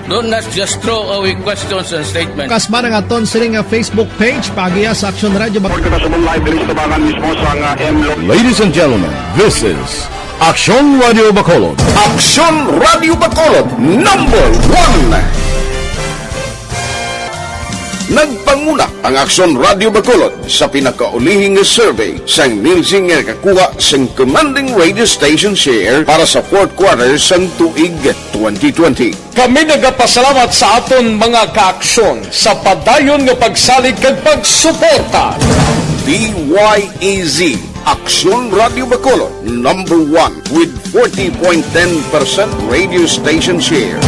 Do not just throw away questions and statements. Kasba ang aton sini nga Facebook page, paagiya sa Aksyon Radio Bacolod. Kita sa live diri sa tabangan mismo sa nga M Lo- Ladies and gentlemen, this is Aksyon Radio Bacolod. Aksyon Radio Bacolod, number one. Nagpanguna ang Aksyon Radio Bacolod sa pinakaulihing nga survey sang Nielsen nga nakakuha sang commanding radio station share para sa fourth quarter sang tuig twenty twenty. Kami nagapasalamat sa aton mga kaaksyon sa padayon nga pagsalig kag pagsuporta. D Y E Z, Aksyon Radio Bacolod, number one with forty point ten percent radio station share.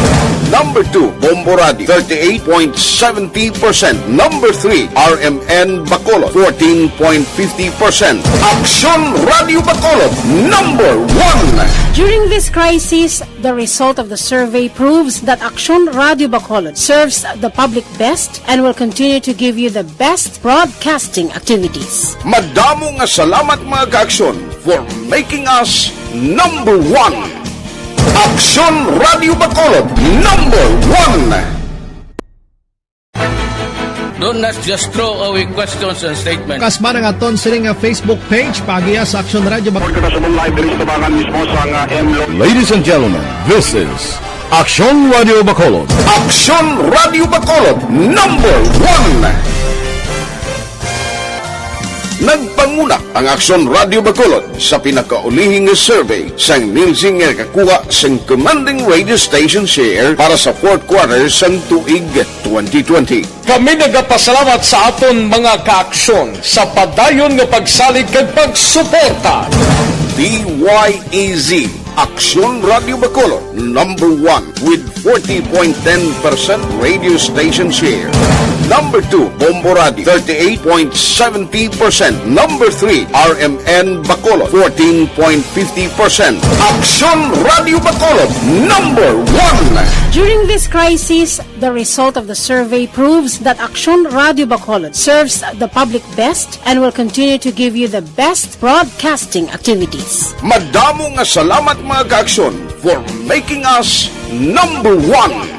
Number two, Bombo Radio, thirty-eight point seventy percent. Number three, R M N Bacolod, fourteen point fifty percent. Aksyon Radio Bacolod, number one. During this crisis, the result of the survey proves that Aksyon Radio Bacolod serves the public best and will continue to give you the best broadcasting activities. Madamo nga salamat, mga kaaksyon, for making us number one. Aksyon Radio Bacolod, number one. Don't not just throw away questions and statements. Kasman ang aton sini nga Facebook page, paagiha sa Aksyon Radio Bacolod. Kita sa live diri sa tabangan mismo sa nga M Lo- Ladies and gentlemen, this is Aksyon Radio Bacolod. Aksyon Radio Bacolod, number one. Nagpanguna ang Aksyon Radio Bacolod sa pinakaulihing nga survey sang Nielsen nga nakakuha sang commanding radio station share para sa fourth quarter sang tuig twenty twenty. Kami nagapasalamat sa aton mga kaaksyon sa padayon nga pagsalig kag pagsuporta. D Y E Z, Aksyon Radio Bacolod, number one with forty point ten percent radio station share. Number two, Bombo Radio, thirty-eight point seventy percent. Number three, R M N Bacolod, fourteen point fifty percent. Aksyon Radio Bacolod, number one. During this crisis, the result of the survey proves that Aksyon Radio Bacolod serves the public best and will continue to give you the best broadcasting activities. Madamo nga salamat, mga kaaksyon, for making us number one.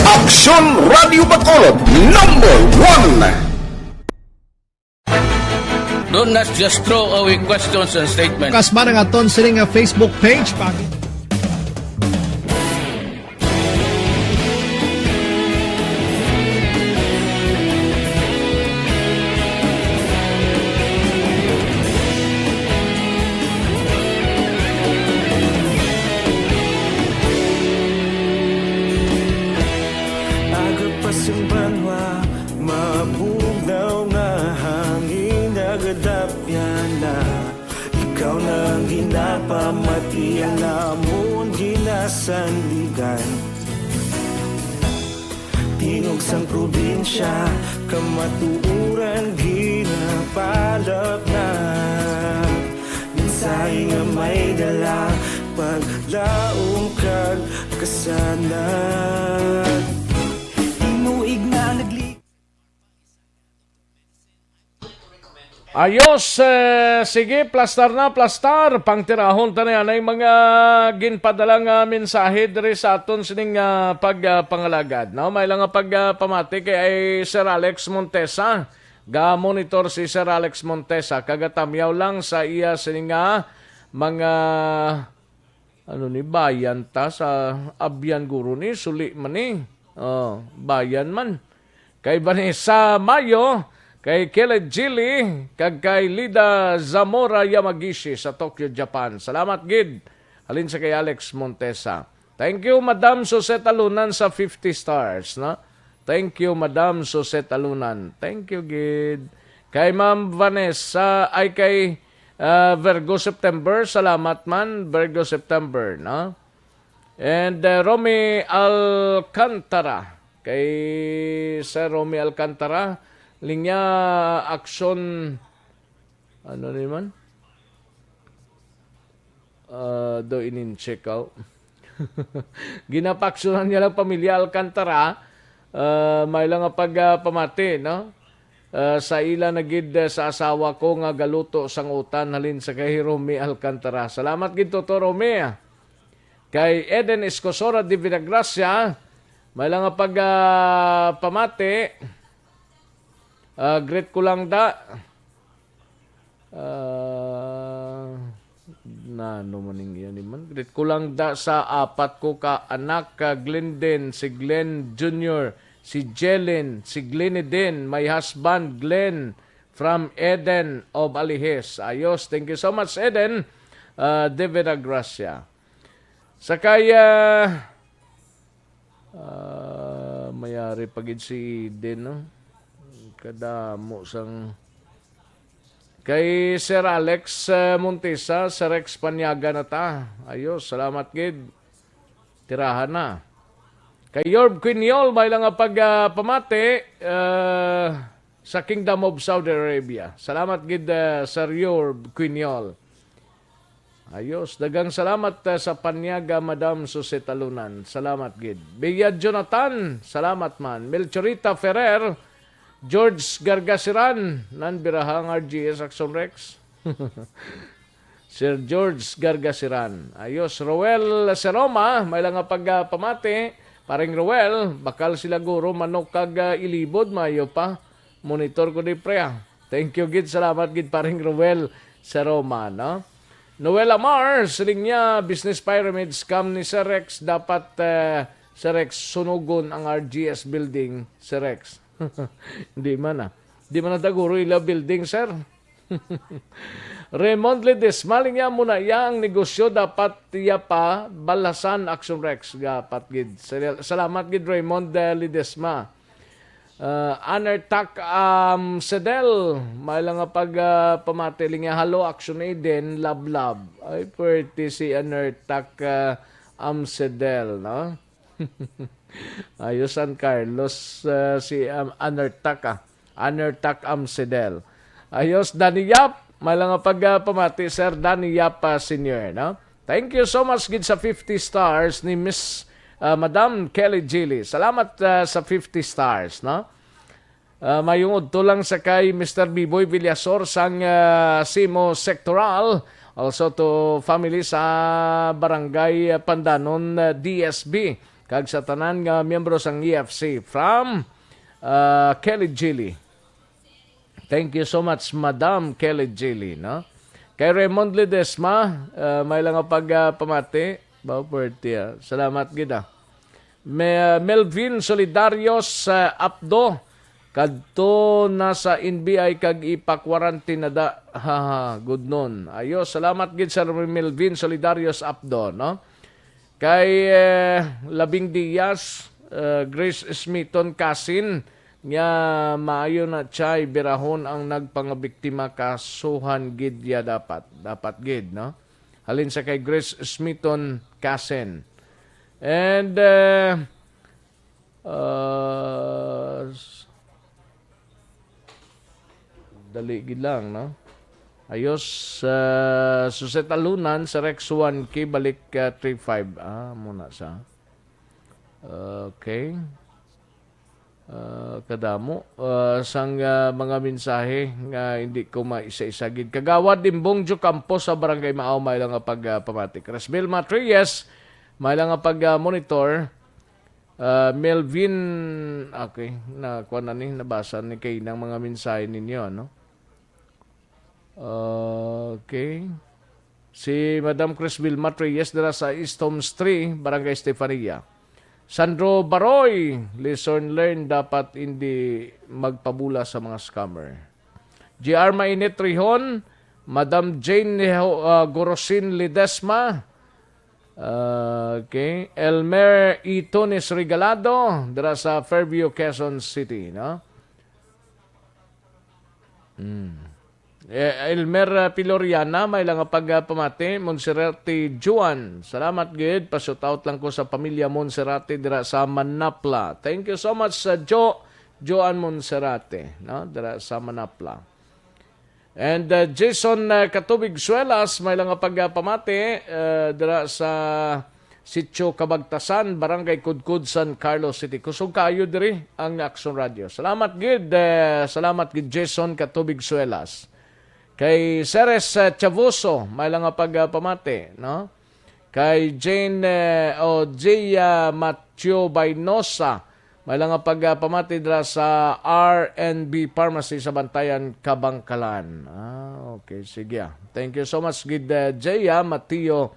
Aksyon Radio Bacolod, number one. Don't not just throw away questions and statements. Kasman ang aton sini nga Facebook page, pag- Aga pa sang banwa, mabugnaw nga hangin, nagadapyan na. Ikaw na ang ginapamati, ang amon ginasandigan. Tingog sang probinsya, kamatuoran ginapalapnag. Mensahe nga may dala, paglaom kag kasanag. Tinuig na nagli- Ayos, eh, sige, plastar na, plastar. Pangtirahon ta na yan ay mga ginpadala nga mensahe diri sa aton sining, ah, pag, ah, pangalagad, no? May lang nga pag, ah, pamati kay ay Sir Alex Montesa. Ga-monitor si Sir Alex Montesa. Kagatamyaw lang sa iya sining nga mga, ano ni, bayan ta sa Abyan guro ni, suli man ni. Oh, bayan man. Kay Vanessa Mayo, kay Kelly Gili, kag kay Lida Zamora Yamagishi sa Tokyo, Japan. Salamat gid. Halin sa kay Alex Montesa. Thank you, Madam Sosette Alunan sa fifty stars, no? Thank you, Madam Sosette Alunan. Thank you gid. Kay Ma'am Vanessa, ay kay, ah, Virgo September, salamat man, Virgo September, no? And, uh, Romy Alcantara. Kay Sir Romy Alcantara, linya aksyon, ano ni man? Uh, do inin check out. Ginapaksyonan niya lang pamilya Alcantara. Uh, may lang nga pag, uh, pamati, no? Uh, sa ila na gid, uh, sa asawa ko nga galuto sang utan halin sa kay Romy Alcantara. Salamat gid, Toto Romy, ah. Kay Eden Escosora de Villagracia, may lang nga pag, ah, pamati. Ah, greet ko lang da. Ah, nano man ning iya ni man? Greet ko lang da sa apat ko ka anak, ka Glenden, si Glenn Junior, si Jelen, si Glenny din, my husband, Glenn, from Eden of Alijes. Ayos, thank you so much, Eden, ah, de Villagracia. Sa kay, ah, ah, mayari pa gid si Eden, no? Kadamo sang kay Sir Alex, ah, Montesa, Sir Rex Paniaga na ta. Ayos, salamat gid. Tirahan na. Kay Yorb Quiñol, may lang nga pag, ah, pamati, ah, sa Kingdom of Saudi Arabia. Salamat gid, ah, Sir Yorb Quiñol. Ayos, daghang salamat, ah, sa panyaga, Madam Sosette Alunan. Salamat gid. Bia Jonathan, salamat man. Melchorita Ferrer, George Gargasiran, nan birahang R G S Action Rex. Sir George Gargasiran. Ayos, Roel Seroma, may lang nga pag, ah, pamati. Paring Roel, bakal sila guro manok kag, ah, ilibod, maayo pa. Monitor ko di, pre, ah. Thank you gid, salamat gid, Paring Roel, sa Roma, no? Noel Amar, siling niya, business pyramid scam ni Sir Rex, dapat, eh, Sir Rex, sunugon ang R G S building, Sir Rex. Hindi man, ah. Di man na taguro ila building, sir. Raymond Ledesma, siling niya, muna iya ang negosyo, dapat iya pa balasan, Action Rex, dapat gid. Sal-, salamat gid, Raymond, eh, Ledesma. Uh, Anertak, um, Sedel, may lang nga pag, ah, pamati, siling niya, hello, Action Aiden, love, love. Ay, pwerte si Anertak, ah, Amsedel, no? Ayos, San Carlos, ah, si, um, Anertak, ah. Anertak Amsedel. Ayos, Danny Yap. May lang nga pag, ah, pamati, Sir Danny Yap, ah, Senior, no? Thank you so much gid sa fifty stars ni Miss, ah, Madam Kelly Jilly. Salamat, ah, sa fifty stars, no? Ah, mayong udto lang sa kay Mister Biboy Villasor sang, ah, Simo Sectoral. Also to family sa Barangay, ah, Pandanon, ah, D S B. Kag sa tanan nga miyembro sang E F C. From, ah, Kelly Jilly. Thank you so much, Madam Kelly Jilly, no? Kay Raymond Ledesma, ah, may lang nga pag, ah, pamati. Ba, pwerte, ah. Salamat gid, ah. Me-, Melvin Solidarios, ah, Apdo, kadto na sa N B I kag ipa-quarantine na da. Ha, ha, good noon. Ayo, salamat gid, Sir Melvin Solidarios Apdo, no? Kay, eh, Labing Diaz, eh, Grace Smithon Kasin, nga maayo na siya birahon ang nagpangabiktima, kasuhan gid ya dapat. Dapat gid, no? Halin sa kay Grace Smithon Kasin. And, eh, uh, s-, dali gid lang, no? Ayos, uh, Suset Alunan sa Rex one K balik, uh, three five. Ah, muna sa. Okay. Ah, kadamo, ah, sang, ah, mga mensahe nga hindi ko maisa-isa gid. Kagawad Dimbong Jocampo sa Barangay Maaw, may lang nga pag, ah, pamati. Cresbel Matrias, may lang nga pag, ah, monitor. Ah, Melvin, okay, na, kuwan na ni, nabasa ni kay nang mga mensahe ninyo, ano? Okay. Si Madam Crisville Matreyes dira sa East Homes three, Barangay Estefania. Sandro Baroy, lesson learned, dapat hindi magpabula sa mga scammer. G R Mainit Rihon, Madam Jane Ho-, ah, Gorosin Ledesma, ah, okay. Elmer E. Tunis Regalado, dira sa Fairview, Quezon City, no? Mm. Eh, Elmer, ah, Piloriana, may lang nga pag, ah, pamati, Monserrate Juan. Salamat gid. Pa-shout out lang ko sa pamilya Monserrate dira sa Manapla. Thank you so much sa Jo, Joan Monserrate, no? Dira sa Manapla. And, uh, Jason, uh, Katubig Suelas, may lang nga pag, uh, pamati, uh, dira sa Sitio Kabagtasan, Barangay Kudkod, San Carlos City. Kusog kaayo diri ang Action Radio. Salamat gid, uh, salamat gid, Jason Katubig Suelas. Kay Ceres, uh, Chavoso, may lang nga pag, uh, pamati, no? Kay Jane, eh, o Gia Matthew Bainosa, may lang nga pag, ah, pamati dira sa R and B Pharmacy sa Bantayan, Kabangkalan. Ah, okay, sige, ah. Thank you so much gid, eh, Gia Matthew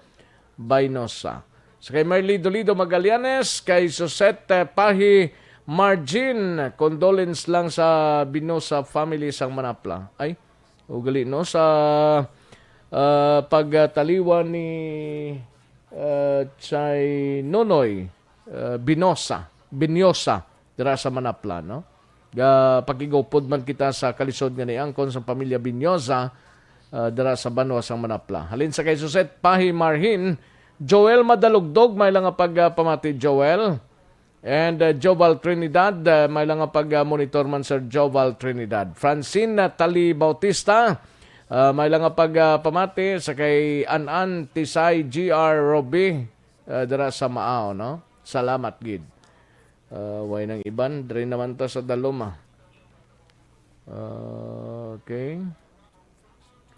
Bainosa. Sa kay Merly Dolido Magallanes, kay Sosette, eh, Pahi Margin, condolence lang sa Binosa family sang Manapla. Ay, ugali, no, sa, ah, pagtaliwan ni, ah, Chay Nonoy, ah, Binosa, Binyosa, dira sa Manapla, no? Ga-, pakigupod man kita sa kalisod nga niangkon sa pamilya Binyosa, ah, dira sa banwa sang Manapla. Halin sa kay Suset Pahi Marhin, Joel Madalugdog, may lang nga pag, ah, pamati, Joel. And, uh, Joval Trinidad, uh, may lang nga pag, uh, monitor man, Sir Joval Trinidad. Francine Natalie Bautista, uh, may lang nga pag, uh, pamati sa kay An-an Tisay G R Roby, uh, dira sa Maaw, no? Salamat gid. Uh, way nang iban, diri naman ta sa Daluma. Uh, okay.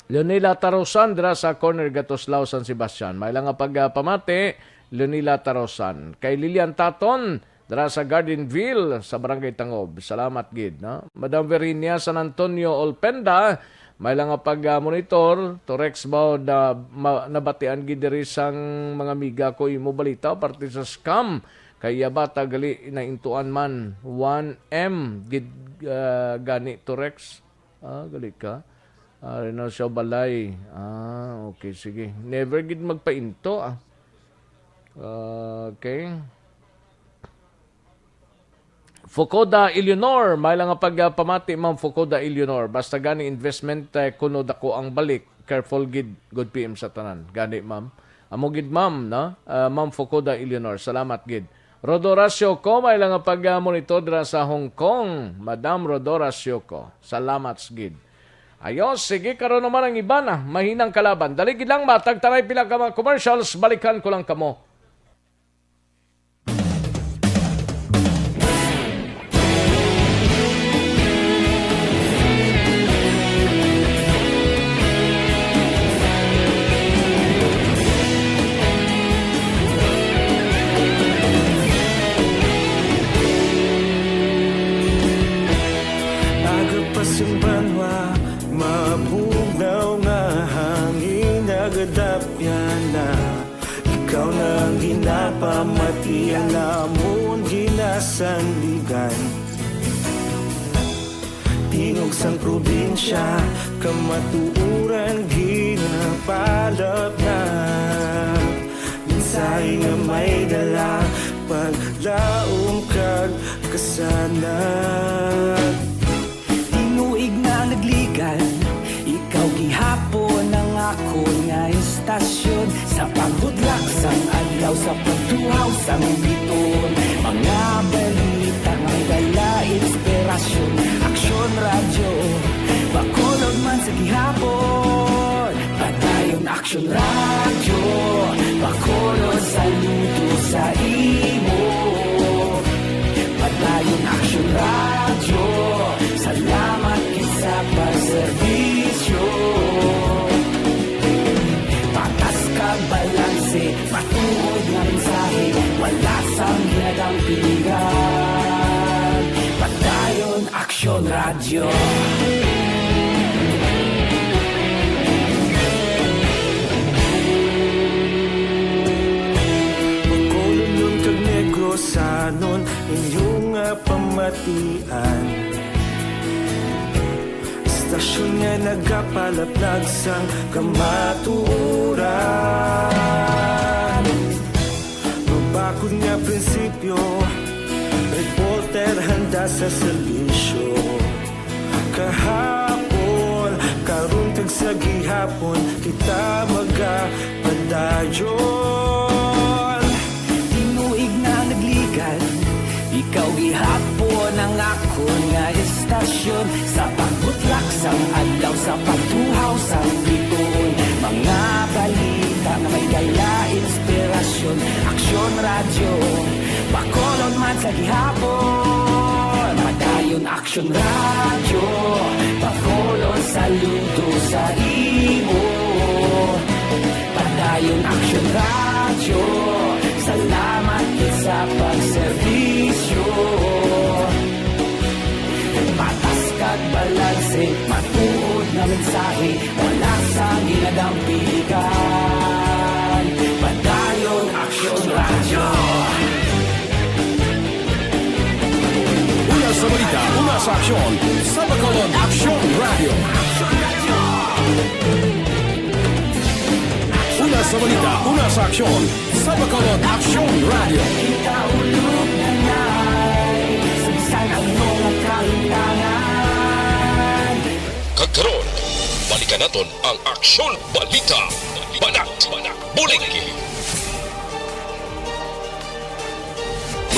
Leonela Tarosan dira sa corner Gatoslao, San Sebastian. May lang nga pag, ah, pamati, Leonila Tarosan. Kay Lilian Taton, dira sa Gardenville, sa Barangay Tangob. Salamat gid, no? Madam Verinia San Antonio Olpenda, may lang nga pag, ah, monitor, Torex ba na ma-, nabatian gid diri sang mga amiga ko imo balita parte sa scam kay iya bata gali na intuan man one M gid, ah, gani Torex. Ah, gali ka. Ah, Reynoso Balay. Ah, okay, sige. Never gid magpainto, ah. Okay. Fukoda Eleanor, may lang nga pagpamati, Ma'am Fukoda Eleanor. Basta gani investment, eh, kuno dako ang balik. Careful gid, good P M sa tanan. Gani, ma'am. Amo gid, ma'am, no? Ah, Ma'am Fukoda Eleanor, salamat gid. Rodoracio ko, may lang nga pag-monitor dira sa Hong Kong. Madam Rodoracio ko, salamat gid. Ayos, sige, karon naman ang iba na. Mahinang kalaban. Dali gid lang, matag tanay pila ka mga commercials. Balikan ko lang kamo. Aga pa sing banwa, mabugnaw nga hangin, nagadapyan na. Ikaw na ang ginapamati, ang amon ginasandigan. Tingog sang probinsya, kamatuoran ginapalapnap. Mensahe nga may dala, paglaom kag kasanag. Tinuig na nagligan, ikaw gihapon ang akon nga istasyon. Sa pagbutlak sang adlaw, sa pagtuhaw sang biton, mga balita may dala inspirasyon. Aksyon Radyo, Bacolod man sa gihapon. Padayon Aksyon Radyo, Bacolod, saludo sa imo. Padayon Aksyon Radyo, salamat gid sa pagserbisyo. Patas kag balanse, matuod nga mensahe, wala sang ginadampigan. Padayon Aksyon Radyo. Bacolodnon kag Negrosanon, inyo nga pamatian. Istasyon nga nagapalaplag sang kamatuoran. Mabakod nga prinsipyo, reporter handa sa serbisyo. Kahapon, karon kag sa gihapon, kita magapadayon. Tinuig na nagligan, ikaw gihapon ang akon nga istasyon. Sa pagbutlak sang adlaw, sa pagtuhaw sang bituon, mga balita nga may dala inspirasyon. Aksyon Radyo, Bacolod man sa gihapon. Padayon Aksyon Radyo, Bacolod, saludo sa imo. Padayon Aksyon Radyo, salamat gid sa pagserbisyo. Patas kag balanse, matuod nga mensahe, wala sang ginadampigan. Padayon Aksyon Radyo. Una sa balita, una sa aksyon, sa Bacolod Aksyon Radyo. Una sa balita, una sa aksyon, sa Bacolod Aksyon Radyo. Kita ulog na ngay, sa bisan ano nga kahintangan. Kag karon, balikan naton ang Aksyon Balita. Banat, bulig.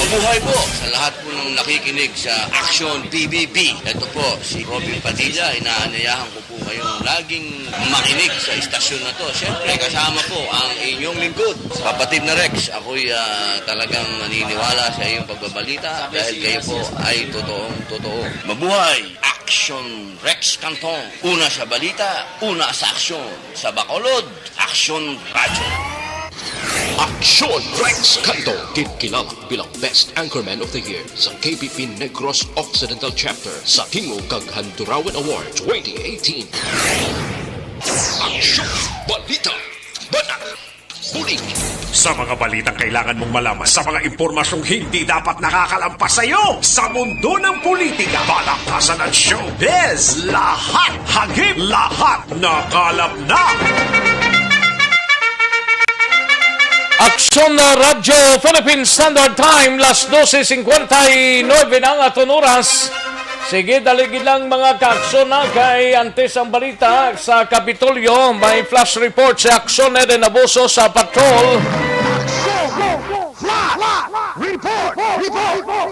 Mabuhay po sa lahat po ng nakikinig sa Aksyon P B B. Ito po si Robin Padilla. Inaanyayahan ko po kayong laging makinig sa istasyon na to. Siyempre, kasama po ang inyong lingkod, Kapatid na Rex. Ako'y, ah, talagang naniniwala sa iyong pagbabalita dahil kayo po ay totoong totoo. Mabuhay! Aksyon Rex Canton. Una sa balita, una sa aksyon. Sa Bacolod, Aksyon Radyo. Sean Rex Canto, ginkilala bilang Best Anchorman of the Year sa K P P Negros Occidental Chapter sa Tingog kag Handurawan Award twenty eighteen. Aksyon! Balita! Banat! Bulig! Sa mga balitang kailangan mong malaman, sa mga impormasyong hindi dapat nakakalampas sa iyo, sa mundo ng politika, palakpasan at showbiz, lahat hagip, lahat nakalap na! Aksyon na Radyo Philippine Standard Time, las doce cincuenta y nueve na ang aton oras. Sige, dali gid lang, mga kaaksyon, na kay antes ang balita sa Kapitolyo, may flash report si Aksyon Eden Abuso sa patrol. Aksyon! Flash! Report! Report!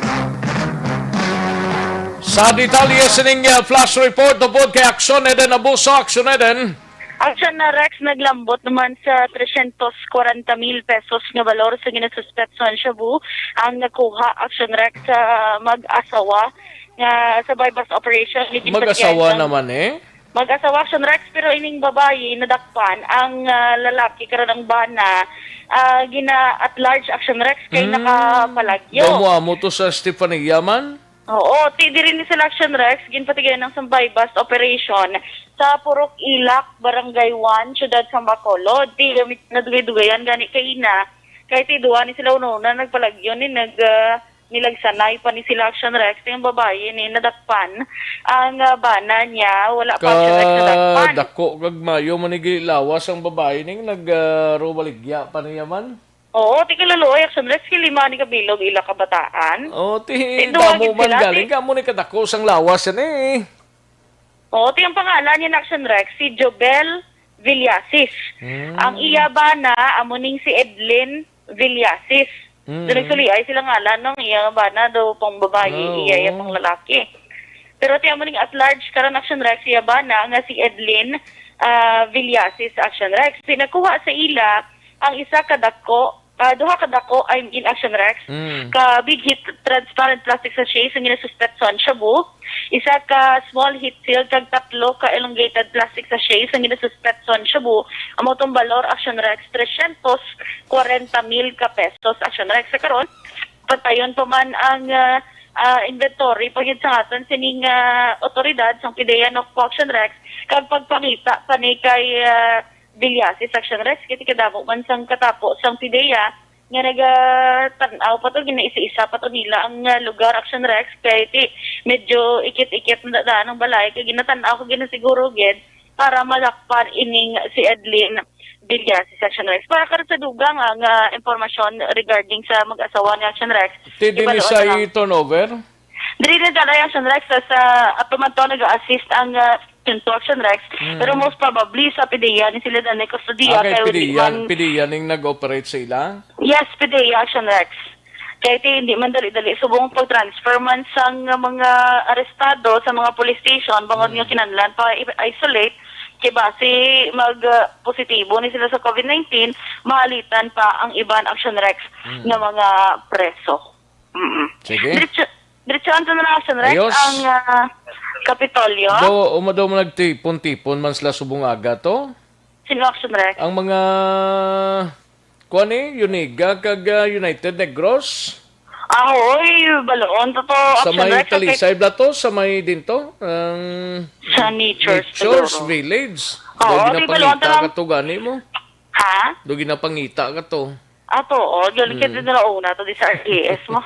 Sa detalye sining, uh, flash report tubod kay Aksyon Eden Abuso, Aksyon Eden. Action na Rex, naglambot naman sa tresyentos kwarenta mil pesos nga balor sa ginasuspetsahan shabu ang nakuha, Action Rex, sa mag-asawa nga sa buy-bust operation. Mag-asawa naman, eh? Mag-asawa, Action Rex, pero ining babayi nadakpan, ang, ah, lalaki karon ang bana, ah, gina at large, Action Rex, kay nakapalagyo. Daw mo amo to sa Stefania man? Oo, ti diri ni sila, Action Rex, ginpatigayon ang sa buy-bust operation sa Purok Ilak, Barangay one, Siyudad sa Bacolod. Ti nadugay-dugayan gani kay ina, kay ti duha ni sila una-una nagpalagyo ni nag, ah, nilagsanay pa ni sila, Action Rex. Ti ang babayi ni nadakpan, ang, ah, bana niya wala pa, Action Rex, nadakpan. Kadako kag mayo man ni gilawas ang babayi ning nag, ah, ruwaligya pa niya man. Oo, ti kaluluoy, Action Rex, kay lima ni kabilog ila kabataan. Oh, ti damo man galing, ti amo ni kadako sang lawas yan eh. Oo, ti ang pangalan niya, Action Rex, si Jobel Villasis. Hmm. Ang iya bana amo ning si Edlin Villasis. Hmm. Do nagsuliay sila ngalan, no? Ang iya bana do pang babayi, iya, iya pang lalaki. Pero ti amo ning at large karon, Action Rex, iya bana nga si Edlin, ah, Villasis, Action Rex. Pinakuha sa ila ang isa ka dako, ah, duha ka dako, I mean, Action Rex, mm, ka big hit transparent plastic sachets nga ginasuspetsahan shabu, isa ka small heat seal, kag tatlo ka elongated plastic sachets nga ginasuspetsahan shabu. Amo tong balor, Action Rex, tresyentos kwarenta mil ka pesos, Action Rex. Sa karon, patayon pa man ang, ah, ah, inventory pa gyud sa aton sining, ah, otoridad sang PDEA, no, Action Rex, kag pagpangita pa ni kay, ah, Villasis, Action Rex, kay ti kadamo man sang katapo sang PDEA nga nagatan-aw pa to, ginaisa-isa pa to nila ang, ah, lugar, Action Rex, kay ti medyo ikit-ikit na daan ang balay, kay ginatan-aw ko, ginasiguro gid para madakpan ining si Edlin Villasis, Action Rex. Para karon sa dugang nga, ah, impormasyon regarding sa mag-asawa ni, Action Rex, ti dili sa turnover? Diri na dala, Action Rex, sa, sa ato man to nag-assist ang, ah, Action to, Action Rex. Mm. Pero most probably sa PDEA ni sila dali kustodiya. Ah, kay kay wala PDEA, man PDEA ning nag-operate sa ila? Yes, PDEA, Action Rex. Kay ti hindi man dali-dali subong pag-transfer man sang mga arestado sa mga police station, bangod nga, mm, kinahanglan pa i-isolate, kay basi mag, ah, positibo ni sila sa COVID nineteen, mahalitan pa ang iban, Action Rex, mm, nga mga preso. Mm-mm. Sige. Diretso, diretso ang na, Action Rex, ayos, ang, ah, Kapitolyo. Do, uma daw mo nagtipon-tipon man sila subong aga to? Sino, Action Rex? Ang mga, kuwan eh, Uniga kag, ah, United Negros. Ah, hoy, baloon to to, sa Action may Rex, Talisay bala to, sa may din to, ang sa Nature's Nature's siguro. Village. Oo, do di baloon to ginapangita lang. Ka to gani mo? Ha? Do ginapangita ka to. Ato, oh, dyan, mm, kita na una to di sa R T S mo.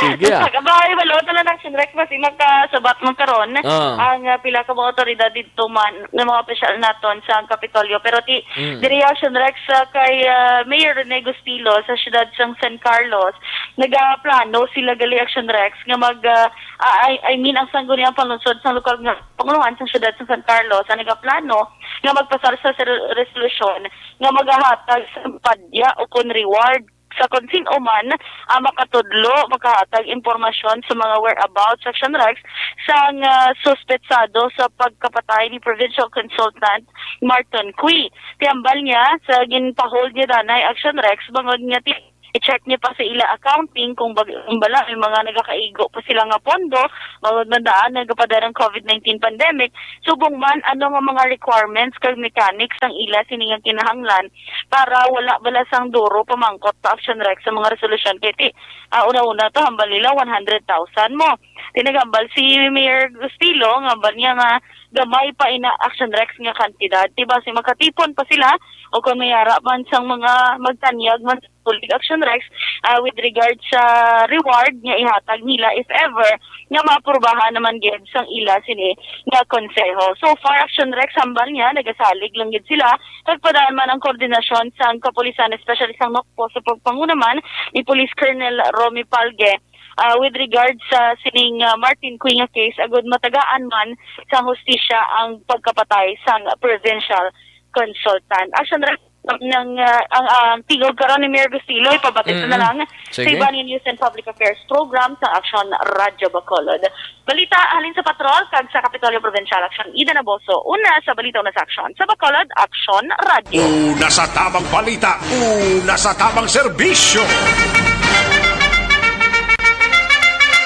Sige, ah. Sa kabay, wala na lang, Action Rex, basi makasabat mo karon. Ah. Ang, ah, pila ka mga otoridad dito man, ng mga opisyal naton sa Kapitolyo. Pero ti, mm, diri, Action Rex, ah, kay, ah, Mayor Rene Gustilo sa siyudad sang San Carlos, nagaplano sila gali, Action Rex, nga mag, ah, ah, I, I mean, ang sangguniang panlungsod sa lokal nga panguluhan sa siyudad sa San Carlos, ang nagaplano nga magpasar sa ser-, resolusyon nga magahatag sa padya o kon reward sa kon sin-o man ang makatudlo, makahatag impormasyon sa mga whereabouts, Action Rex, sang, ah, suspetsado sa pagkapatay ni Provincial Consultant Martin Cui. Ti hambal niya sa ginpahold niya danay, Action Rex, bangod nga ti-, I-check niya pa sa ila accounting kung bag-, kung bala may mga nagakaigo pa sila nga pondo, bangod man daan nagapadala ang covid nineteen pandemic. Subong man, ano nga mga requirements kag mechanics ang ila sini nga kinahanglan para wala bala sang duro pamangkot pa Action Rex sa mga resolusyon? Kay ti, ah, una-una to, hambal nila one hundred thousand mo. Ti naghambal si Mayor Gustilo, nga hambal niya nga gamay pa ina Action Rex nga kantidad. Ti basi makatipon pa sila o kung may ara man sang mga magtanyag man sa Bulig Action Rex, ah, with regard sa reward nga ihatag nila if ever nga maaprubahan naman gid sang ila sini nga konseho. So far, Action Rex, hambal niya, nagasalig lang gid sila kag padaan man ang koordinasyon sang kapulisan, especially sang NOCPO, sa pagpanguna man ni Police Colonel Romy Palge, ah, with regard sa sining, ah, Martin Cui nga case, agud matagaan man sang hustisya ang pagkapatay sang provincial consultant. Action Rex, nang, ah, ang, ang tingog karon ni Mayor Gustilo, ipabati sa Mm-mm. na lang sa Sige. Iban nga News and Public Affairs Program sa Action Radyo Bacolod. Balita halin sa Patrol kag sa Kapitolyo Provincial, Action Ida Naboso. Una sa balita, una sa aksyon. Sa Bacolod, Action Radyo. Una sa tamang balita, una sa tamang serbisyo.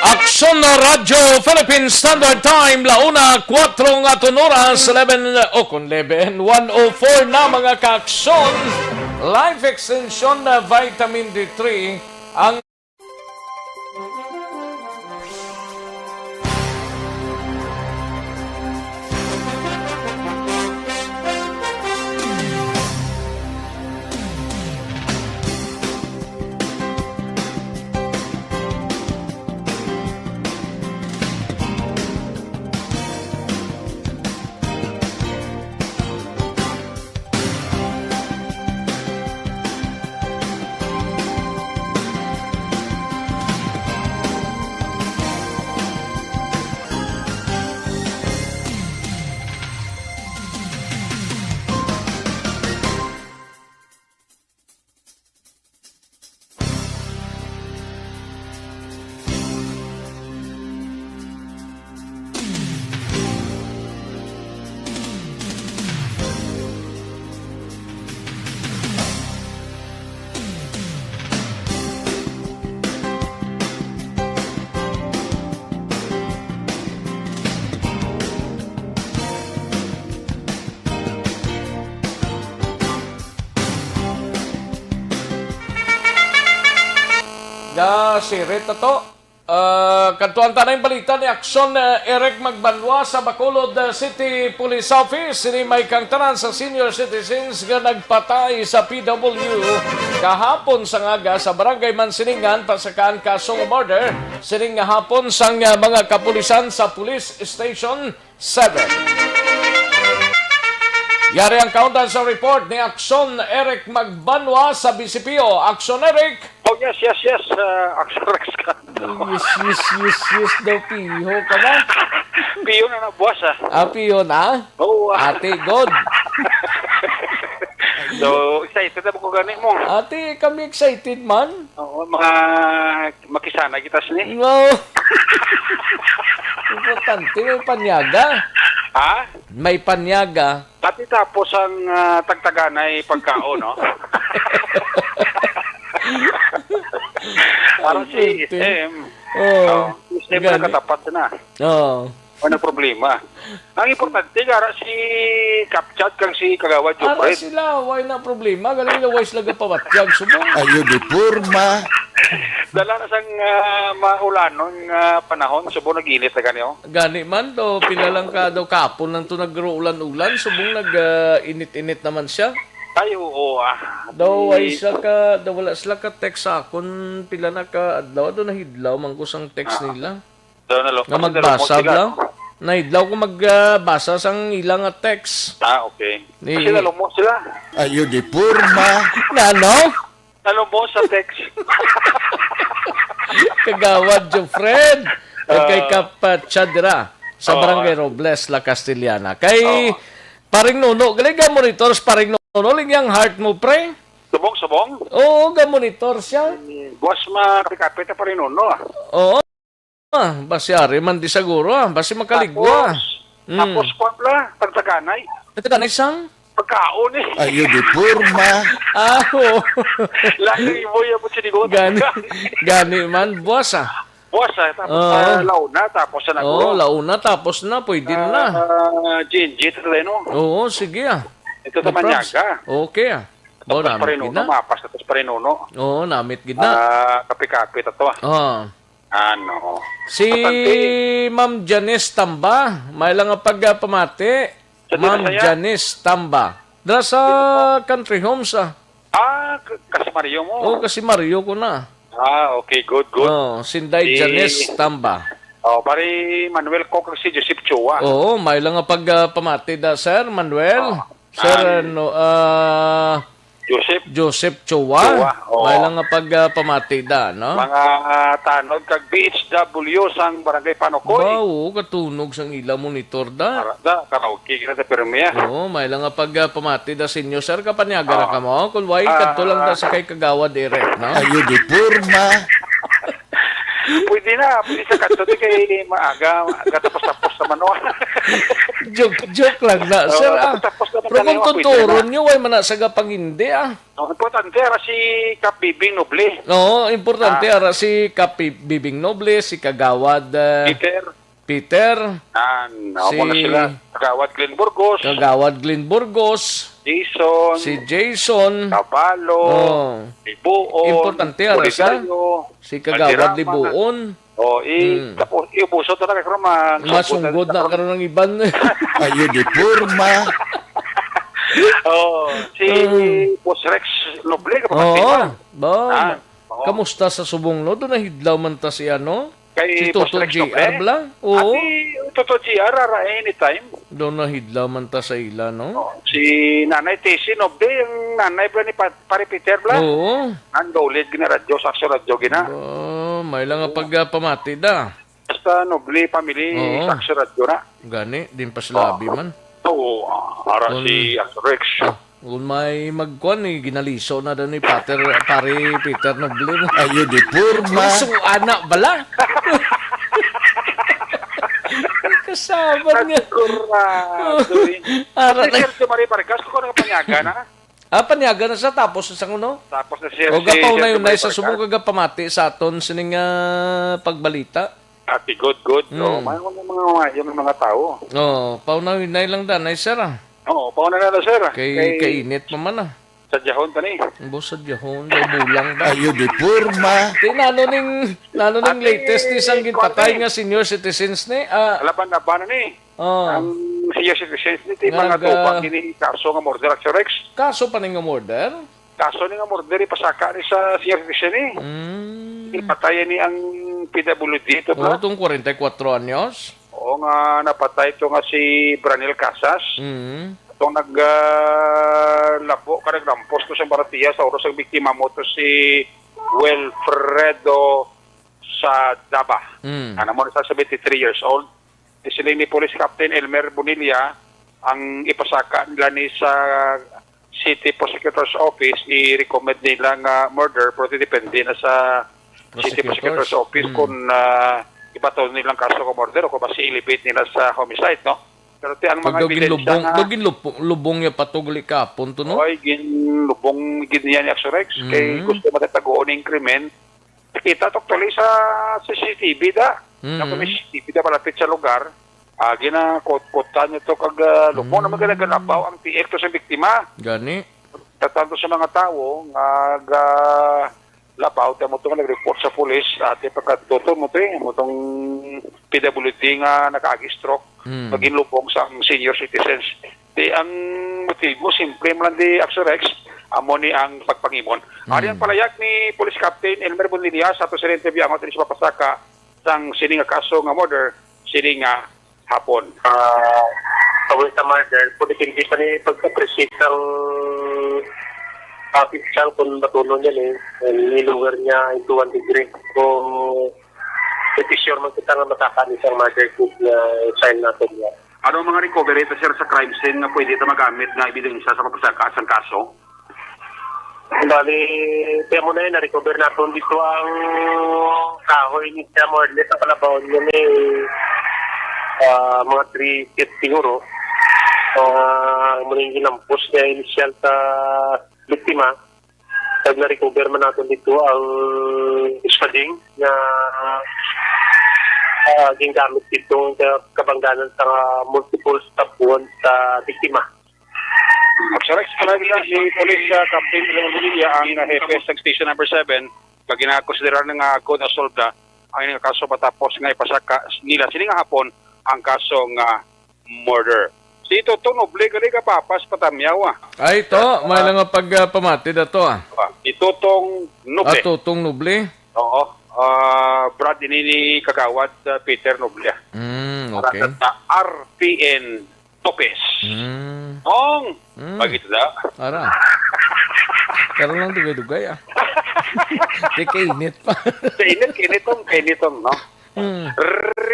Aksyon na Radyo Philippine Standard Time, la una, kuwatro nga aton oras, eleven, o kung eleven, one oh four na, mga kaaksyon. Life Extension na Vitamin D three ang Ga-share it ato. Ah, kadtuan ta na ang balita ni Aksyon, eh, Eric Magbanwa sa Bacolod, eh, City Police Office. Sini may kangtanan sa senior citizens nga nagpatay sa P W kahapon sa ngaga sa Barangay Mansiningan, pasakaan kaso nga murder. Sining nga hapon sang, ah, mga kapulisan sa Police Station seven. Yari ang kaundan sa report ni Aksyon Eric Magbanwa sa B C P O. Aksyon Eric! Oh, yes, yes, yes, uh, Aksyon Rex ka. Yes, yes, yes, yes daw, piho ka na. Piyo na na, boss, ah. Ah, piyo na? Oo, ah. Ate, good. So, excited na ba ko gani mo? Ate, kami excited man. Oo, mga makisanay kita sini. No. Importante, may panyaga. Ha? May panyaga. Pati tapos ang, ah, tagtaganay pagkaon, no? Parang si Importante. S M. Oo. Oh, si S M Gani. Nakatapat na. Oo. Wala problema. Ang importante, gara si Kapchat kang si Kagawad Ara Jopred. Sila, why na problema? Galing na, why sila gapawatyag subong? Ayo, di porma. Dala na sang, ah, maulanon nga panahon, subong nag-init na gani, oh. Gani man, do, pila lang ka, do, kapon lang to nag-uulan-ulan, subong nag, ah, init-init naman siya. Ay, oo, ah. Daw, Di- ay siya ka, daw wala sila ka text sa akon, pila na ka adlaw, do nahidlaw man ko sang text Ah. nila. Daw nalo-, Nga kasi magbasa nalungmot sila, lang? No? Nahidlaw ko magbasa sang ilang nga text. Ah, okay. Ni- Kasi nalungmot sila. Ayo, di porma. Na ano? Nalungmot sa text. Kagawad Jofred. At kay Ah. Kap, uh, Chadra sa Oo. Barangay Robles, La Castellana. Kay Oo. Paring Nuno, gali ga monitor sa Paring Nuno, lingyang heart mo, pre? Subong, subong? Oo, ga monitor siya. Eh, buwas ma-, kapit-kapit na Paring Nuno, ah. Oo. Ah, basi ari man di siguro, ah. Basi makaligwa. Tapos, Mm. tapos, kwan pala, tagtaganay. Tagtaganay sang? Pagkaon eh. Ayo di porma. Ah, oo. Lagi mo yung sinigot. Gani, gani man, buwas ah. Buwas ah, tapos Oo. ah, launa, tapos sa Oo, naguro. Launa, tapos na, pwede na. Ah, G N G, ito tayo, no? Oo, sige ah. Ito No naman probs. Yaga. Okay ah. Bo, Tapos namit parin gid uno, na. Mapas, tapos parin uno. Oo, namit gid na. Ah, kape-kape, tato ah. Oo. Ano? Si Bastante. Ma'am Janice Tamba, may lang nga pagpamati. Sa Ma'am Dinasaya? Janice Tamba. Dra sa Sino po? Country Homes ah. Ah, k- kasi Mario mo. Oh, kasi Mario ko na. Ah, okay, good, good. Oh, Sinday Si Janice Tamba. Oh, pare Manuel Cook si Joseph Chua. Oo, may lang nga pagpamati da, Sir Manuel. Oh, Sir, an- ano, ah, Joseph Joseph Chua. Chua, oo. May lang nga pagpamati da, no? Mga, ah, tanod kag B H W sang Barangay Panukoy. Ba, oo, katunog sang ila monitor da. Ara da, karaoke kita sa pirmi, ah. Oo, may lang nga pagpamati da sa inyo, sir. Kapanyaga ra Ah. kamo. Kung why, Ah. kadto lang da sa kay Kagawad Eric, no? Ayo di porma. Pwede na, pwede sa kadto, di kay maaga, maaga tapos-tapos naman, no? Joke, joke lang na, Oo, sir, ah. tapos-tapos naman Pero kung kami, pwede na. Tuturon nyo, why man na sa gapangindi, ah? Ang importante, ara si Kap Bibing Noble. Oo, importante, Ah. ara si Kap Bibing Noble, si Kagawad, eh, Peter. Peter, Yan, si amo na sila. Kagawad Glenn Burgos. Kagawad Glenn Burgos, Jason. Si Jason. Caballo. Oh. Libuon. Importante, ara sila. Oligario. Si Kagawad Valderrama. Libuon. Oh, i-, Hmm. tapos, iubuso to na kay Roma. Masungod na karon ang iban. Ayo di porma. Oh, si Hmm. Boss Rex Noble, kapatid Oo. na. Ba, Ah, oo. Kamusta sa subong, no? Doon nahidlaw man ta si ano? Kay Si Boss Toto Rex G R Noble? Bala? Oo. Ati, Toto G R, ara, anytime. Doon nahidlaw man ta sa ila, no? Oh, si Nanay Tessie Noble, ang nanay pala ni Pa-, Pare Peter bala. Oo. Ang gaulid gina radyo, sa Aksyon Radyo gina. Oh, may lang nga pag, ah, pamati da. Basta Noble family, Oo. Sa Aksyon Radyo na. Gani, din pa sila Oo. Abi man. Oo, ah, ara Kun si Aksyon Rex. Ah, kun may magkuan ni, ginaliso na daw ni Pater, Pare Peter Noble mo. Ayo di porma. So, ana bala? Kasama niya. Sigurado eh. Ara Si na. Sergio Marie Vargas, kung ano kapanyaga na? Ah, panyaga na sa tapos sa kuno? Tapos na siya, O, si gapaw na Sergio yun, Marie sa Vargas. Subong ka gapamati sa aton sining, ah, pagbalita. Ati, good, good. No? Mm. May mga, mga, yung mga tao. Oh, paunawin na lang danay, sir, ah. Oo, pauna na lang, sir. Kay, Kay kainit pa man, ah. Sa Jahon pa ni. Bo, sa Jahon, sa Bulang ba? Ayo di porma. Di, nano ning, nano ning Ati, latest ni sang ginpatay kuwan ni. Nga senior citizens ni? Ah. Laban-laban na ni. Oh. Ang senior citizens ni, ti Nga mga nag-, tubag ah, ini kaso nga murder, Aksyon Rex. Kaso pa ni nga murder? Kaso ni nga murder, ipasaka ni sa senior citizen ni. Mm. Ipatay ni ang P W D ito, Oh, ba? Itong kwarenta y kuwatro anyos? Oo nga, napatay ito nga si Branil Casas. Mm. Itong nag, ah, labo ka naglampos to sa baratiya sa oras ang biktima mo to si Wilfredo Sadaba. Mm. Ano mo na sa seventy-three years old. Siling ni Police Captain Elmer Bonilla ang ipasaka nila ni sa City Prosecutor's Office, i-recommend nila nga murder, pero depende na sa City Prosecutor's Prosecutor's. Office Hmm. kung, ah, ibaton nilang kaso nga murder o kung basi elevate nila sa homicide, no? Pero ti ang mga Pag daw ebidensya ginlubong, nga daw ginlupo-, lubong niya patugli kahapon to, no? Oy, ginlubong gid niya ni Axorex. Kay Mhm. gusto matatagoon ang krimen. Kita to actually sa C C T V da. Mhm. Kung may C C T V da malapit sa lugar, ah, ginakutkutan niya to kag, ah, lubong naman Mhm. ginagalabaw ang T F to sa biktima. Gani. Tatanto sa mga tawo nga ga-, labaw, ti amo to nga nag-report sa pulis, ati pagkatuto mo to eh, mo tong P W D nga nakaagi stroke, Mm. maging lubong sa senior citizens. Di ang motibo, simple man lang di, Axorex, amo ni ang pagpangimon. Mm. Ari ang palayag ni Police Captain Elmer Bonilla sa ato sa interview ang ato sa mapasaka sang sini nga kaso nga murder, sini nga hapon. Ah, away sa murder, kung depende pa ni pagka-appreciate ang official kung batunon niya ni, ang nilugar niya into one degree. Kung sure man kita nga masaka ni isang murder case nga file natin niya. Ano ang mga recovery ito, sir, sa crime scene nga pwede ito magamit na ebidensya sa pagpasaka sang kaso? Bali, kaya mo na yun, na-recover natin dito ang kahoy ni siya, more or less, ang kalabaw niya ni, ah, mga three feet siguro. Ah, Ang muling ginampos niya initial sa biktima, kag na-recover man naton dito ang spading nga, ah, gingamit dito sa kabangdanan sa multiple stab wound sa biktima. Sa Rex Panagla, si Police, ah, Captain Raymond Bonilla ang, ah, hepe sa Station Number Seven, nga ginakonsiderar na nga good assault na ang ining kaso matapos nga ipasaka nila sini nga hapon ang kaso nga murder. Si Tutong Noble, gali ka papas, patamyaw, ah. Ay, to, may Ah, lang nga pag, ah, pamati na to, ah. Ah, si Tutong Noble. Ah, Tutong Noble? Oo. Ah, brad ini ni Kagawad, ah, Peter Noble, ah. Mm, okay. Para sa R P N Topes. Mm. Ong, Mm. pagito da. Ara. Karon lang dugay-dugay, ah. Di kainit pa. Sa init, kainiton, kainiton, no? Mm.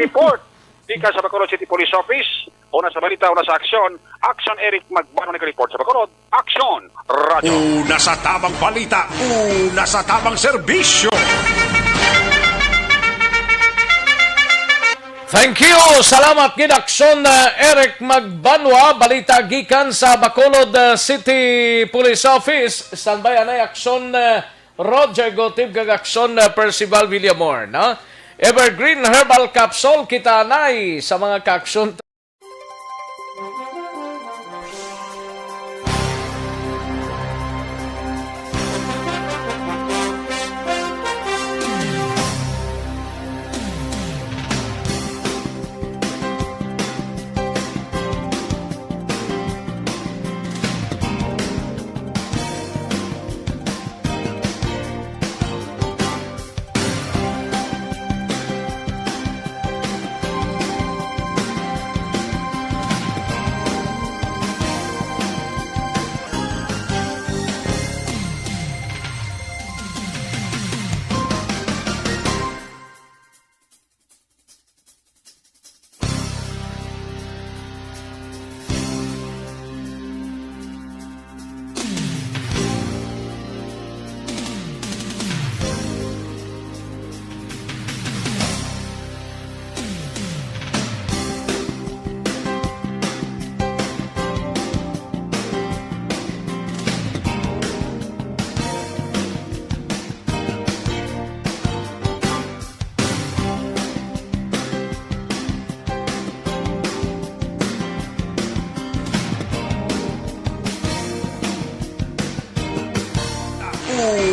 Report. Di ka sa Bacolod City Police Office. Una sa balita, una sa aksyon. Aksyon, Eric Magbano nag-report sa Bacolod. Aksyon, Radyo. Una sa tamang balita, una sa tamang serbisyo. Thank you. Salamat gid, Aksyon, uh, Eric Magbanwa. Balita gikan sa Bacolod, uh, City Police Office. Standby anay, Aksyon, uh, Roger Gotib kag Aksyon, uh, Percival Villamor, no? Evergreen Herbal Capsule, kita anay sa mga kaaksyon.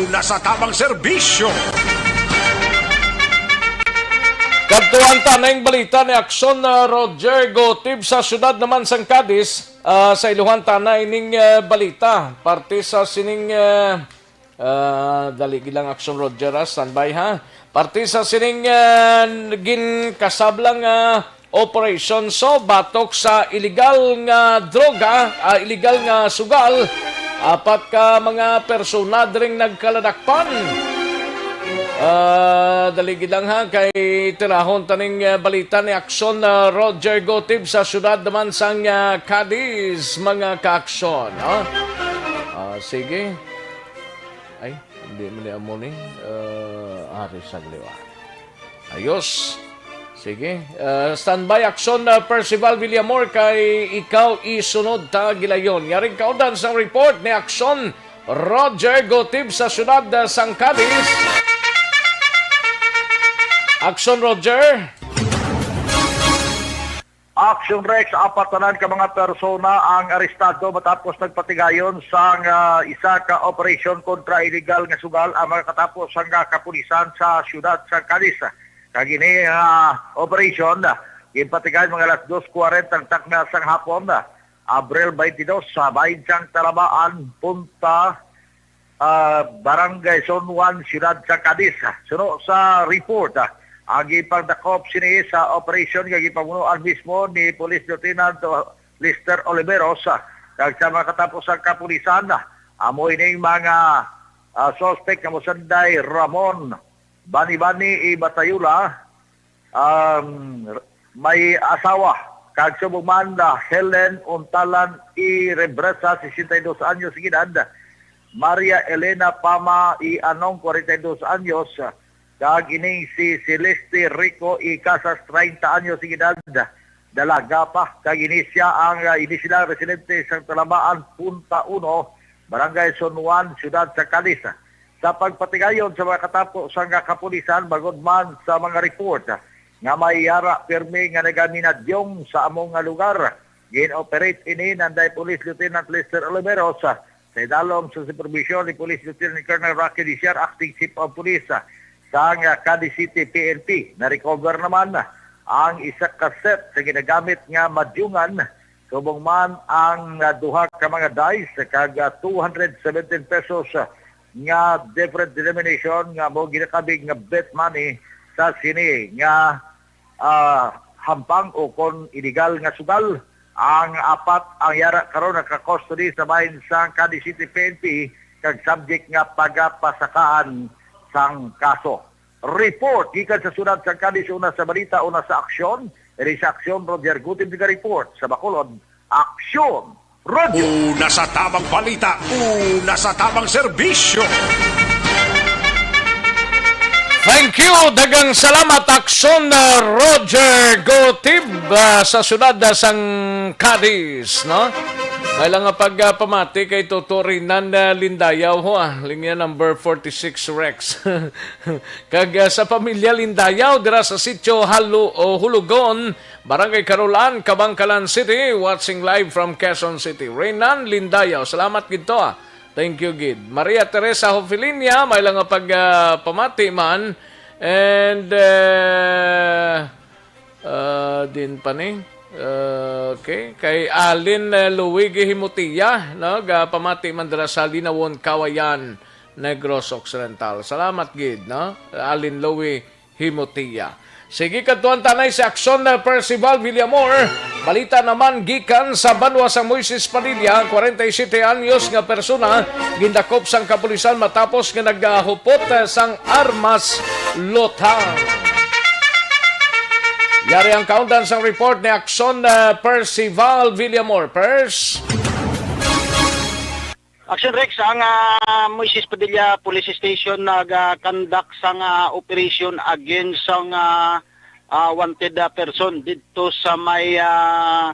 Una sa tamang serbisyo. Kadtuan ta ning balita ni Aksyon, uh, Roger Gotib sa siyudad naman sang Cadiz, uh, sa iluhan ta na ining, uh, balita. Parte sa sining, uh, Ah, dali gid lang, Aksyon Roger, ha? Standby, ha? Parte sa sining, ah, ginkasablang, ah, operasyon so batok sa iligal nga droga, ah, iligal nga sugal, apat ka mga persona dring nagkaladakpan. Ah, dali gid lang, ha, kay tirahon taning, ah, balita ni Aksyon, ah, Roger Gotib sa siyudad naman sang, ah, Cadiz, mga kaaksyon, ha? Ah, sige. Ay, hindi man ni amo ni, uh, Ari Sagliwa. Ayos. Sige. Uh, standby, Aksyon, uh, Percival Villamor, kay ikaw isunod ta gilayon. Yaring kaudan sang report ni Aksyon Roger Gotib sa siyudad, uh, sang Cadiz. Aksyon, Roger. Action Rex, apat tanan ka mga persona ang arestado matapos nagpatigayon sang, ah, isa ka operasyon kontra iligal nga sugal ang mga katapos sang kapulisan sa siyudad sa Cadiz. Kag ini nga operasyon, ah, ginpatigayon mga alas dos kwarenta ang takna sang hapon, ah, Abril twenty-two, sa bahin sang Talabaan, Punta, ah, Barangay San Juan, Siyudad sa Cadiz. Suno sa report, ah, ang gipangdakop sini sa operasyon nga gipamunuan mismo ni Police Lieutenant, ah, Lester Oliveros, ah, kag sa mga katapos sang kapulisan, ah, amo ining mga, ah, suspect nga mosanday Ramon Bani-Bani Ibatayula, um, may asawa, kag subong man, ah, Helen Untalan I Rebresa, sesenta y dos anyos ang edad, Maria Elena Pama I Anong, kwarenta y dos anyos, kag ining si Celeste Rico I Casas, treinta anyos ang edad, Dalaga pa kag ini sia ang, ah, ini sila residente sa Talamaan, Punta Uno, Barangay San Juan, Siyudad sa Cadiz. Sa pagpatigayon sa mga katapo sang kapulisan, bangod man sa mga report nga may yara pirmi nga nagaminadyong sa amo nga lugar, gin-operate ini nanday Police Lieutenant Lester Oliveros, sa idalom sa supervision ni Police Lieutenant Colonel Rocky Diciar, Acting Chief of Police sang Cadiz City P N P. Na-recover naman ang isa ka set sa ginagamit nga madyungan, subong man ang, ah, duha ka mga dice kag, ah, two hundred seventeen pesos, ah, nga different denomination nga mo ginakabig nga bet money sa sini nga, ah, hampang o kon iligal nga sugal. Ang apat ang yara karon naka-custody sa bahin sang Cadiz City P N P kag subject nga pagapasakaan sang kaso. Report gikan sa siyudad sang Cadiz, una sa balita, una sa aksyon. Diri sa aksyon, Roger Gutib nag-report. Sa Bacolod, aksyon, Roger. Una sa tamang balita, una sa tamang serbisyo. Thank you. Daghang salamat, Aksyon, uh, Roger Gotib, uh, sa siyudad, uh, sang Cadiz, no? May lang nga pagpamati kay Toto Rinan, uh, Lindayaw, ho, ah. Linya number forty-six, Rex. Kag, uh, sa pamilya Lindayaw, dira sa sitio Halo-, o Hulugon, Barangay Carolan, Kabankalan City, watching live from Quezon City. Renan Lindayaw, salamat gid to, ah. Thank you gid. Maria Teresa Hofilinia, may lang nga pag, ah, pamati man. And, ah, ah, din pa ni. Ah, okay. Kay Alin, eh, Luigi Himutia, no? Ga pamati man dira sa Linawon, Kawayan, Negros Occidental. Salamat gid, no? Alin Louie Himotia. Sige, kadtuan ta anay si Aksyon, uh, Percival Villamor. Balita naman gikan sa banwa sa Moises Padilla, kwarenta y siyete anyos nga persona, gindakop sang kapulisan matapos nga nagahupot, uh, sang armas lutang. Yari ang kaundan sang report ni Aksyon, uh, Percival Villamor. Pers. Action Rex, ang, ah, Moises Padilla Police Station nag-conduct sang, ah, operation against sang, ah, ah, wanted, ah, person didto sa may, ah,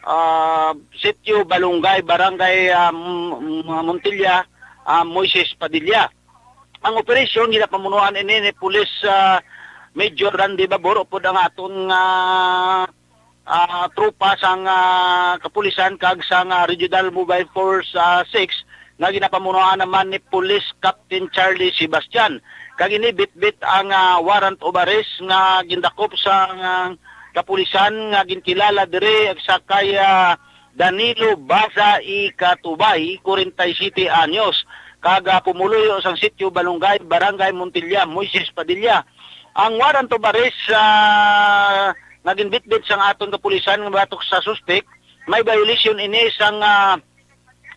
ah, Sitio Balungay, Barangay, ah, M-, M-, Montilla, ah, Moises Padilla. Ang operasyon ginapamunuan ini ni Police, ah, Major Randy Babor upod ang aton nga ah, tropa sang, ah, kapulisan kag sang, ah, Regional Mobile Force, ah, six nga ginapamunuan naman ni Police Captain Charlie Sebastian. Kag ini bitbit ang, ah, warrant of arrest nga gindakop sang, ah, kapulisan nga ginkilala diri sa kay, ah, Danilo Baza y Catubay, kwarenta y siyete anyos, kag, ah, pumuluyo sang Sitio Balungay, Barangay Montilla, Moises Padilla. Ang warrant of arrest, ah, nga ginbitbit sang aton kapulisan nga batok sa suspek, may violation ini sang, ah,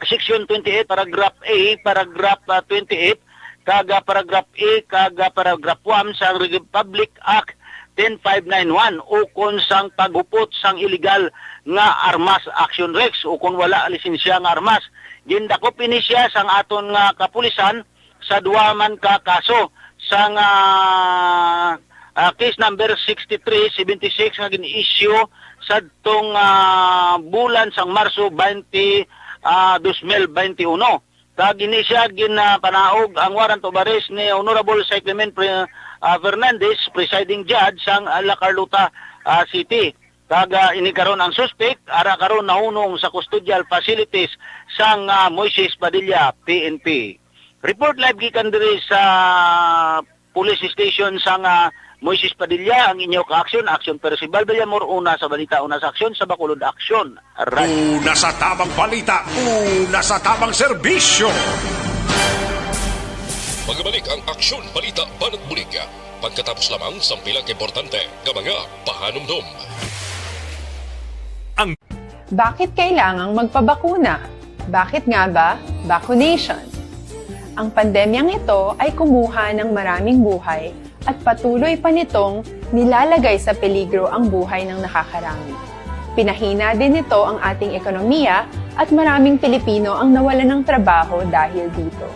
Section twenty-eight, paragraph A, paragraph, ah, twenty-eight, kag, ah, paragraph A, kag, ah, paragraph one sang Republic Act ten five nine one, ukon sang paghupot sang iligal nga armas, Action Rex, ukon wala lisensya nga armas. Gindakop ini siya sang aton nga kapulisan sa duha man ka kaso sang, ah, ah, case number sixty-three seventy-six nga gin-issue sadtong, ah, bulan sang Marso twenty, ah, dos mil bente uno. Kag ini siya ginapanaog ang warrant of arrest ni Honorable Cy Clement Pre-, ah, Fernandez, presiding judge sang La Carlota, ah, City. Kag, ah, ini karon ang suspek, ara karon nahunong sa custodial facilities sang, ah, Moises Padilla P N P. Report live gikan diri sa police station sang, ah, Moises Padilla, ang inyo ka-aksyon, Aksyon Percival Villamor, una sa balita, una sa aksyon, sa Bacolod Aksyon. Radyo. Una sa tamang balita, una sa tamang serbisyo. Magabalik ang Aksyon Balita Banat Bulig pagkatapos lamang sang pila ka importante nga mga pahanumdom. Ang Bakit kailangang magpabakuna? Bakit nga ba vaccination? Ang pandemyang ito ay kumuha ng maraming buhay at patuloy pa nitong nilalagay sa peligro ang buhay ng nakakarami. Pinahina din nito ang ating ekonomiya at maraming Pilipino ang nawalan ng trabaho dahil dito.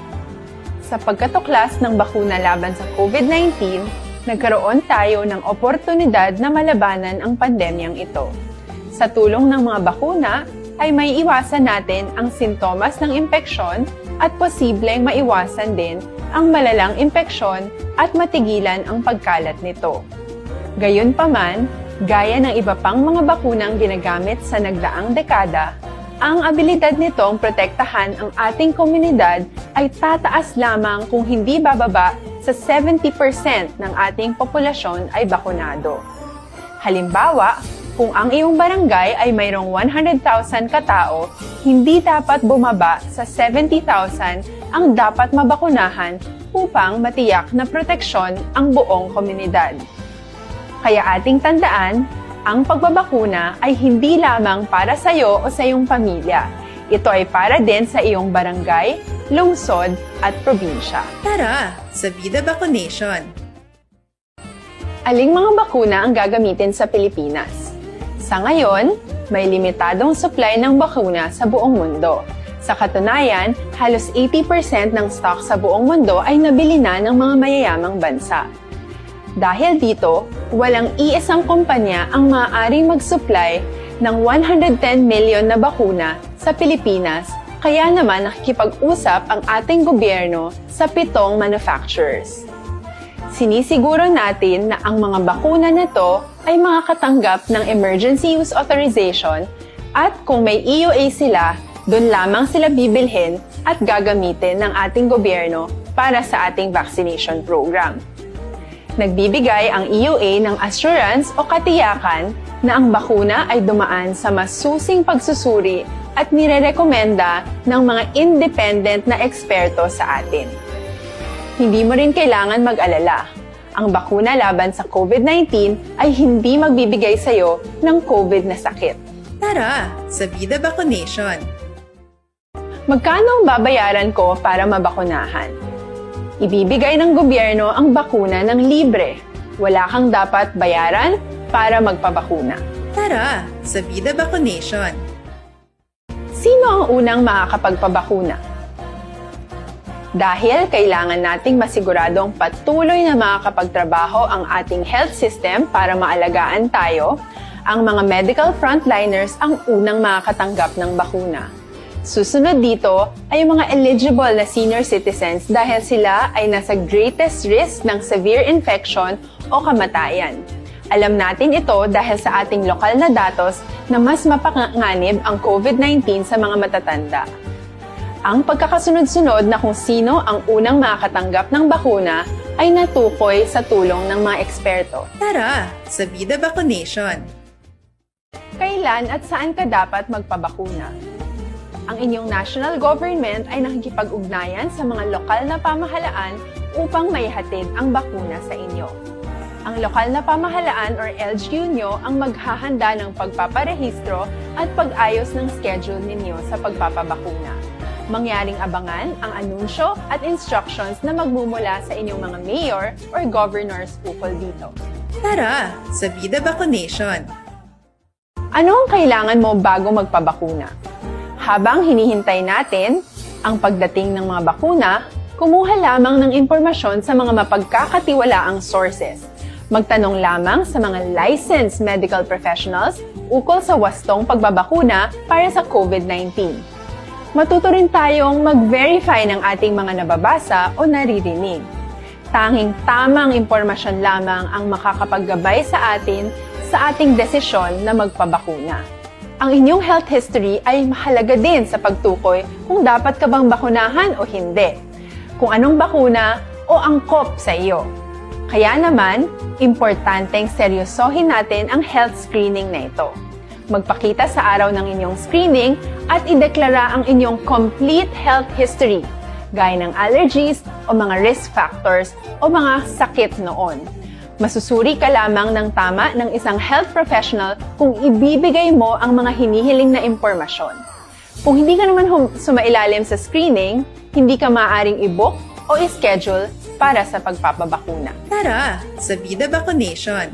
Sa pagkatuklas ng bakuna laban sa COVID nineteen, Nagkaroon tayo ng oportunidad na malabanan ang pandemyang ito. Sa tulong ng mga bakuna, ay may iwasan natin ang sintomas ng impeksyon at posibleng maiwasan din ang malalang impeksyon at matigilan ang pagkalat nito. Gayunpaman, gaya ng iba pang mga bakunang ginagamit sa nagdaang dekada, ang abilidad nitong protektahan ang ating komunidad ay tataas lamang kung hindi bababa sa seventy percent ng ating populasyon ay bakunado. Halimbawa, kung ang iyong barangay ay mayroong one hundred thousand katao, hindi dapat bumaba sa seventy thousand ang dapat mabakunahan upang matiyak na proteksyon ang buong komunidad. Kaya ating tandaan, ang pagbabakuna ay hindi lamang para sa iyo o sa iyong pamilya. Ito ay para din sa iyong barangay, lungsod, at probinsya. Tara, sa Vida Vaccination! Aling mga bakuna ang gagamitin sa Pilipinas? Sa ngayon, may limitadong supply ng bakuna sa buong mundo. Sa katunayan, halos eighty percent ng stock sa buong mundo ay nabili na ng mga mayayamang bansa. Dahil dito, walang iisang kumpanya ang maaaring mag-supply ng one hundred ten million na bakuna sa Pilipinas, kaya naman nakikipag-usap ang ating gobyerno sa pitong manufacturers. Sinisiguro natin na ang mga bakuna na to ay makakatanggap ng emergency use authorization at kung may E U A sila, doon lamang sila bibilhin at gagamitin ng ating gobyerno para sa ating vaccination program. Nagbibigay ang E U A ng assurance o katiyakan na ang bakuna ay dumaan sa masusing pagsusuri at nirerekomenda ng mga independent na eksperto sa atin. Hindi mo rin kailangan mag-alala. Ang bakuna laban sa COVID nineteen ay hindi magbibigay sa iyo ng COVID na sakit. Tara, sa Vida Vaccination! Magkano ang babayaran ko para mabakunahan? Ibibigay ng gobyerno ang bakuna ng libre. Wala kang dapat bayaran para magpabakuna. Tara, sa Vida Vaccination! Sino ang unang makakapagpabakuna? Dahil kailangan nating masiguradong patuloy na makakapagtrabaho ang ating health system para maalagaan tayo, ang mga medical frontliners ang unang makakatanggap ng bakuna. Susunod dito ay ang mga eligible na senior citizens dahil sila ay nasa greatest risk ng severe infection o kamatayan. Alam natin ito dahil sa ating lokal na datos na mas mapanganib ang COVID nineteen sa mga matatanda. Ang pagkakasunod-sunod na kung sino ang unang makakatanggap ng bakuna ay natukoy sa tulong ng mga eksperto. Tara, sa Vida Vaccination! Kailan at saan ka dapat magpabakuna? Ang inyong national government ay nakikipag-ugnayan sa mga lokal na pamahalaan upang maihatid ang bakuna sa inyo. Ang lokal na pamahalaan or L G U nyo ang maghahanda ng pagpaparehistro at pag-ayos ng schedule ninyo sa pagpapabakuna. Mangyaring abangan ang anunsyo at instructions na magmumula sa inyong mga mayor or governors ukol dito. Tara, sa Vida Vaccination! Ano ang kailangan mo bago magpabakuna? Habang hinihintay natin ang pagdating ng mga bakuna, kumuha lamang ng impormasyon sa mga mapagkakatiwalaang sources. Magtanong lamang sa mga licensed medical professionals ukol sa wastong pagbabakuna para sa COVID nineteen. Matuto rin tayong mag-verify ng ating mga nababasa o naririnig. Tanging tamang impormasyon lamang ang makakapaggabay sa atin sa ating desisyon na magpabakuna. Ang inyong health history ay mahalaga din sa pagtukoy kung dapat ka bang bakunahan o hindi, kung anong bakuna o angkop sa iyo. Kaya naman, importanteng seryosohin natin ang health screening na ito. Magpakita sa araw ng inyong screening at ideklara ang inyong complete health history, gaya ng allergies o mga risk factors o mga sakit noon. Masusuri ka lamang ng tama ng isang health professional kung ibibigay mo ang mga hinihiling na impormasyon. Kung hindi ka naman hum- sumailalim sa screening, hindi ka maaaring i-book o i-schedule para sa pagpapabakuna. Tara, sa Vida Vaccination!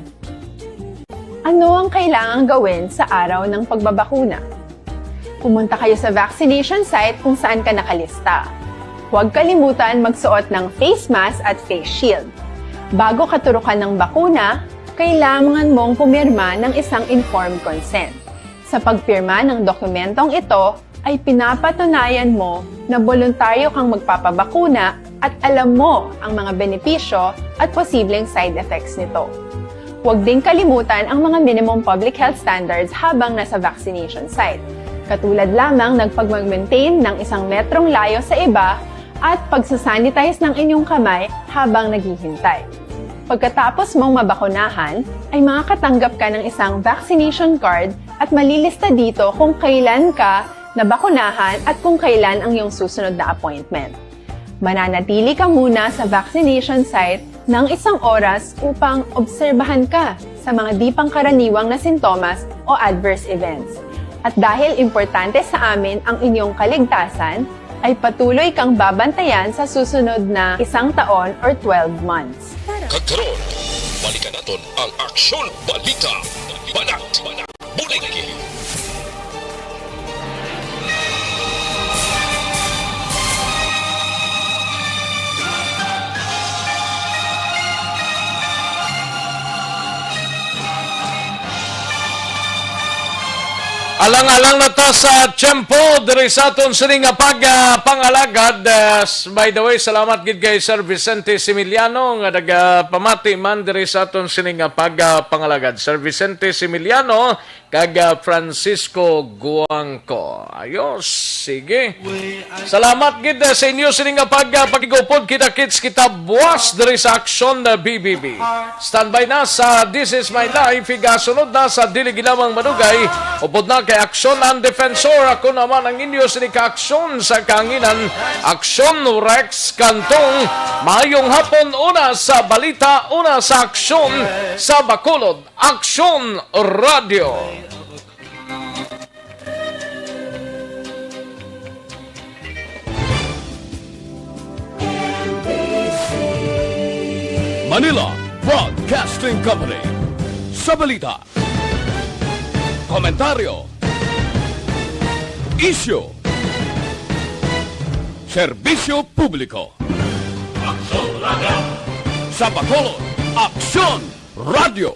Ano ang kailangang gawin sa araw ng pagbabakuna? Pumunta kayo sa vaccination site kung saan ka nakalista. Huwag kalimutan magsuot ng face mask at face shield. Bago ka turukan ng bakuna, kailangan mong pumirma ng isang informed consent. Sa pagpirma ng dokumentong ito, ay pinapatunayan mo na boluntaryo kang magpapabakuna at alam mo ang mga benepisyo at posibleng side effects nito. Huwag ding kalimutan ang mga minimum public health standards habang nasa vaccination site, katulad lamang ng pagmag-maintain ng isang metrong layo sa iba at pagsasanitize ng inyong kamay habang naghihintay. Pagkatapos mong mabakunahan, ay makakatanggap ka ng isang vaccination card at malilista dito kung kailan ka nabakunahan at kung kailan ang iyong susunod na appointment. Mananatili ka muna sa vaccination site ng isang oras upang obserbahan ka sa mga di pangkaraniwang na sintomas o adverse events. At dahil importante sa amin ang inyong kaligtasan, ay patuloy kang babantayan sa susunod na isang taon or twelve months. Kag karon, balikan naton ang Aksyon Balita. Banat, Bulig. Alang-alang na ta sa tiyempo diri sa aton sini nga pag, ah, pangalagad. Ah, s-, by the way, salamat gid kay Sir Vicente Similiano nga nagapamati man diri sa aton sini nga pag, ah, pangalagad. Sir Vicente Similiano kag, ah, Francisco Guangco. Ayos, sige. Salamat gid, ah, sa inyo sini nga pag, ah, pagigupod. Kita-kits kita buwas diri sa Aksyon, ah, B B B. Standby na sa This Is My Life, igasunod na sa Dili Ginamang Madugay, upod na kay Aksyon ang Defensor. Ako naman ang inyo sini ka Aksyon sa kahanginan, Aksyon Rex Cantong. Maayong hapon, una sa balita, una sa aksyon, sa Bacolod, Aksyon Radio. Manila Broadcasting Company. Sa balita, komentaryo, isyu, serbisyo publiko. Aksyon Radio. Sa Bacolod, Aksyon Radio.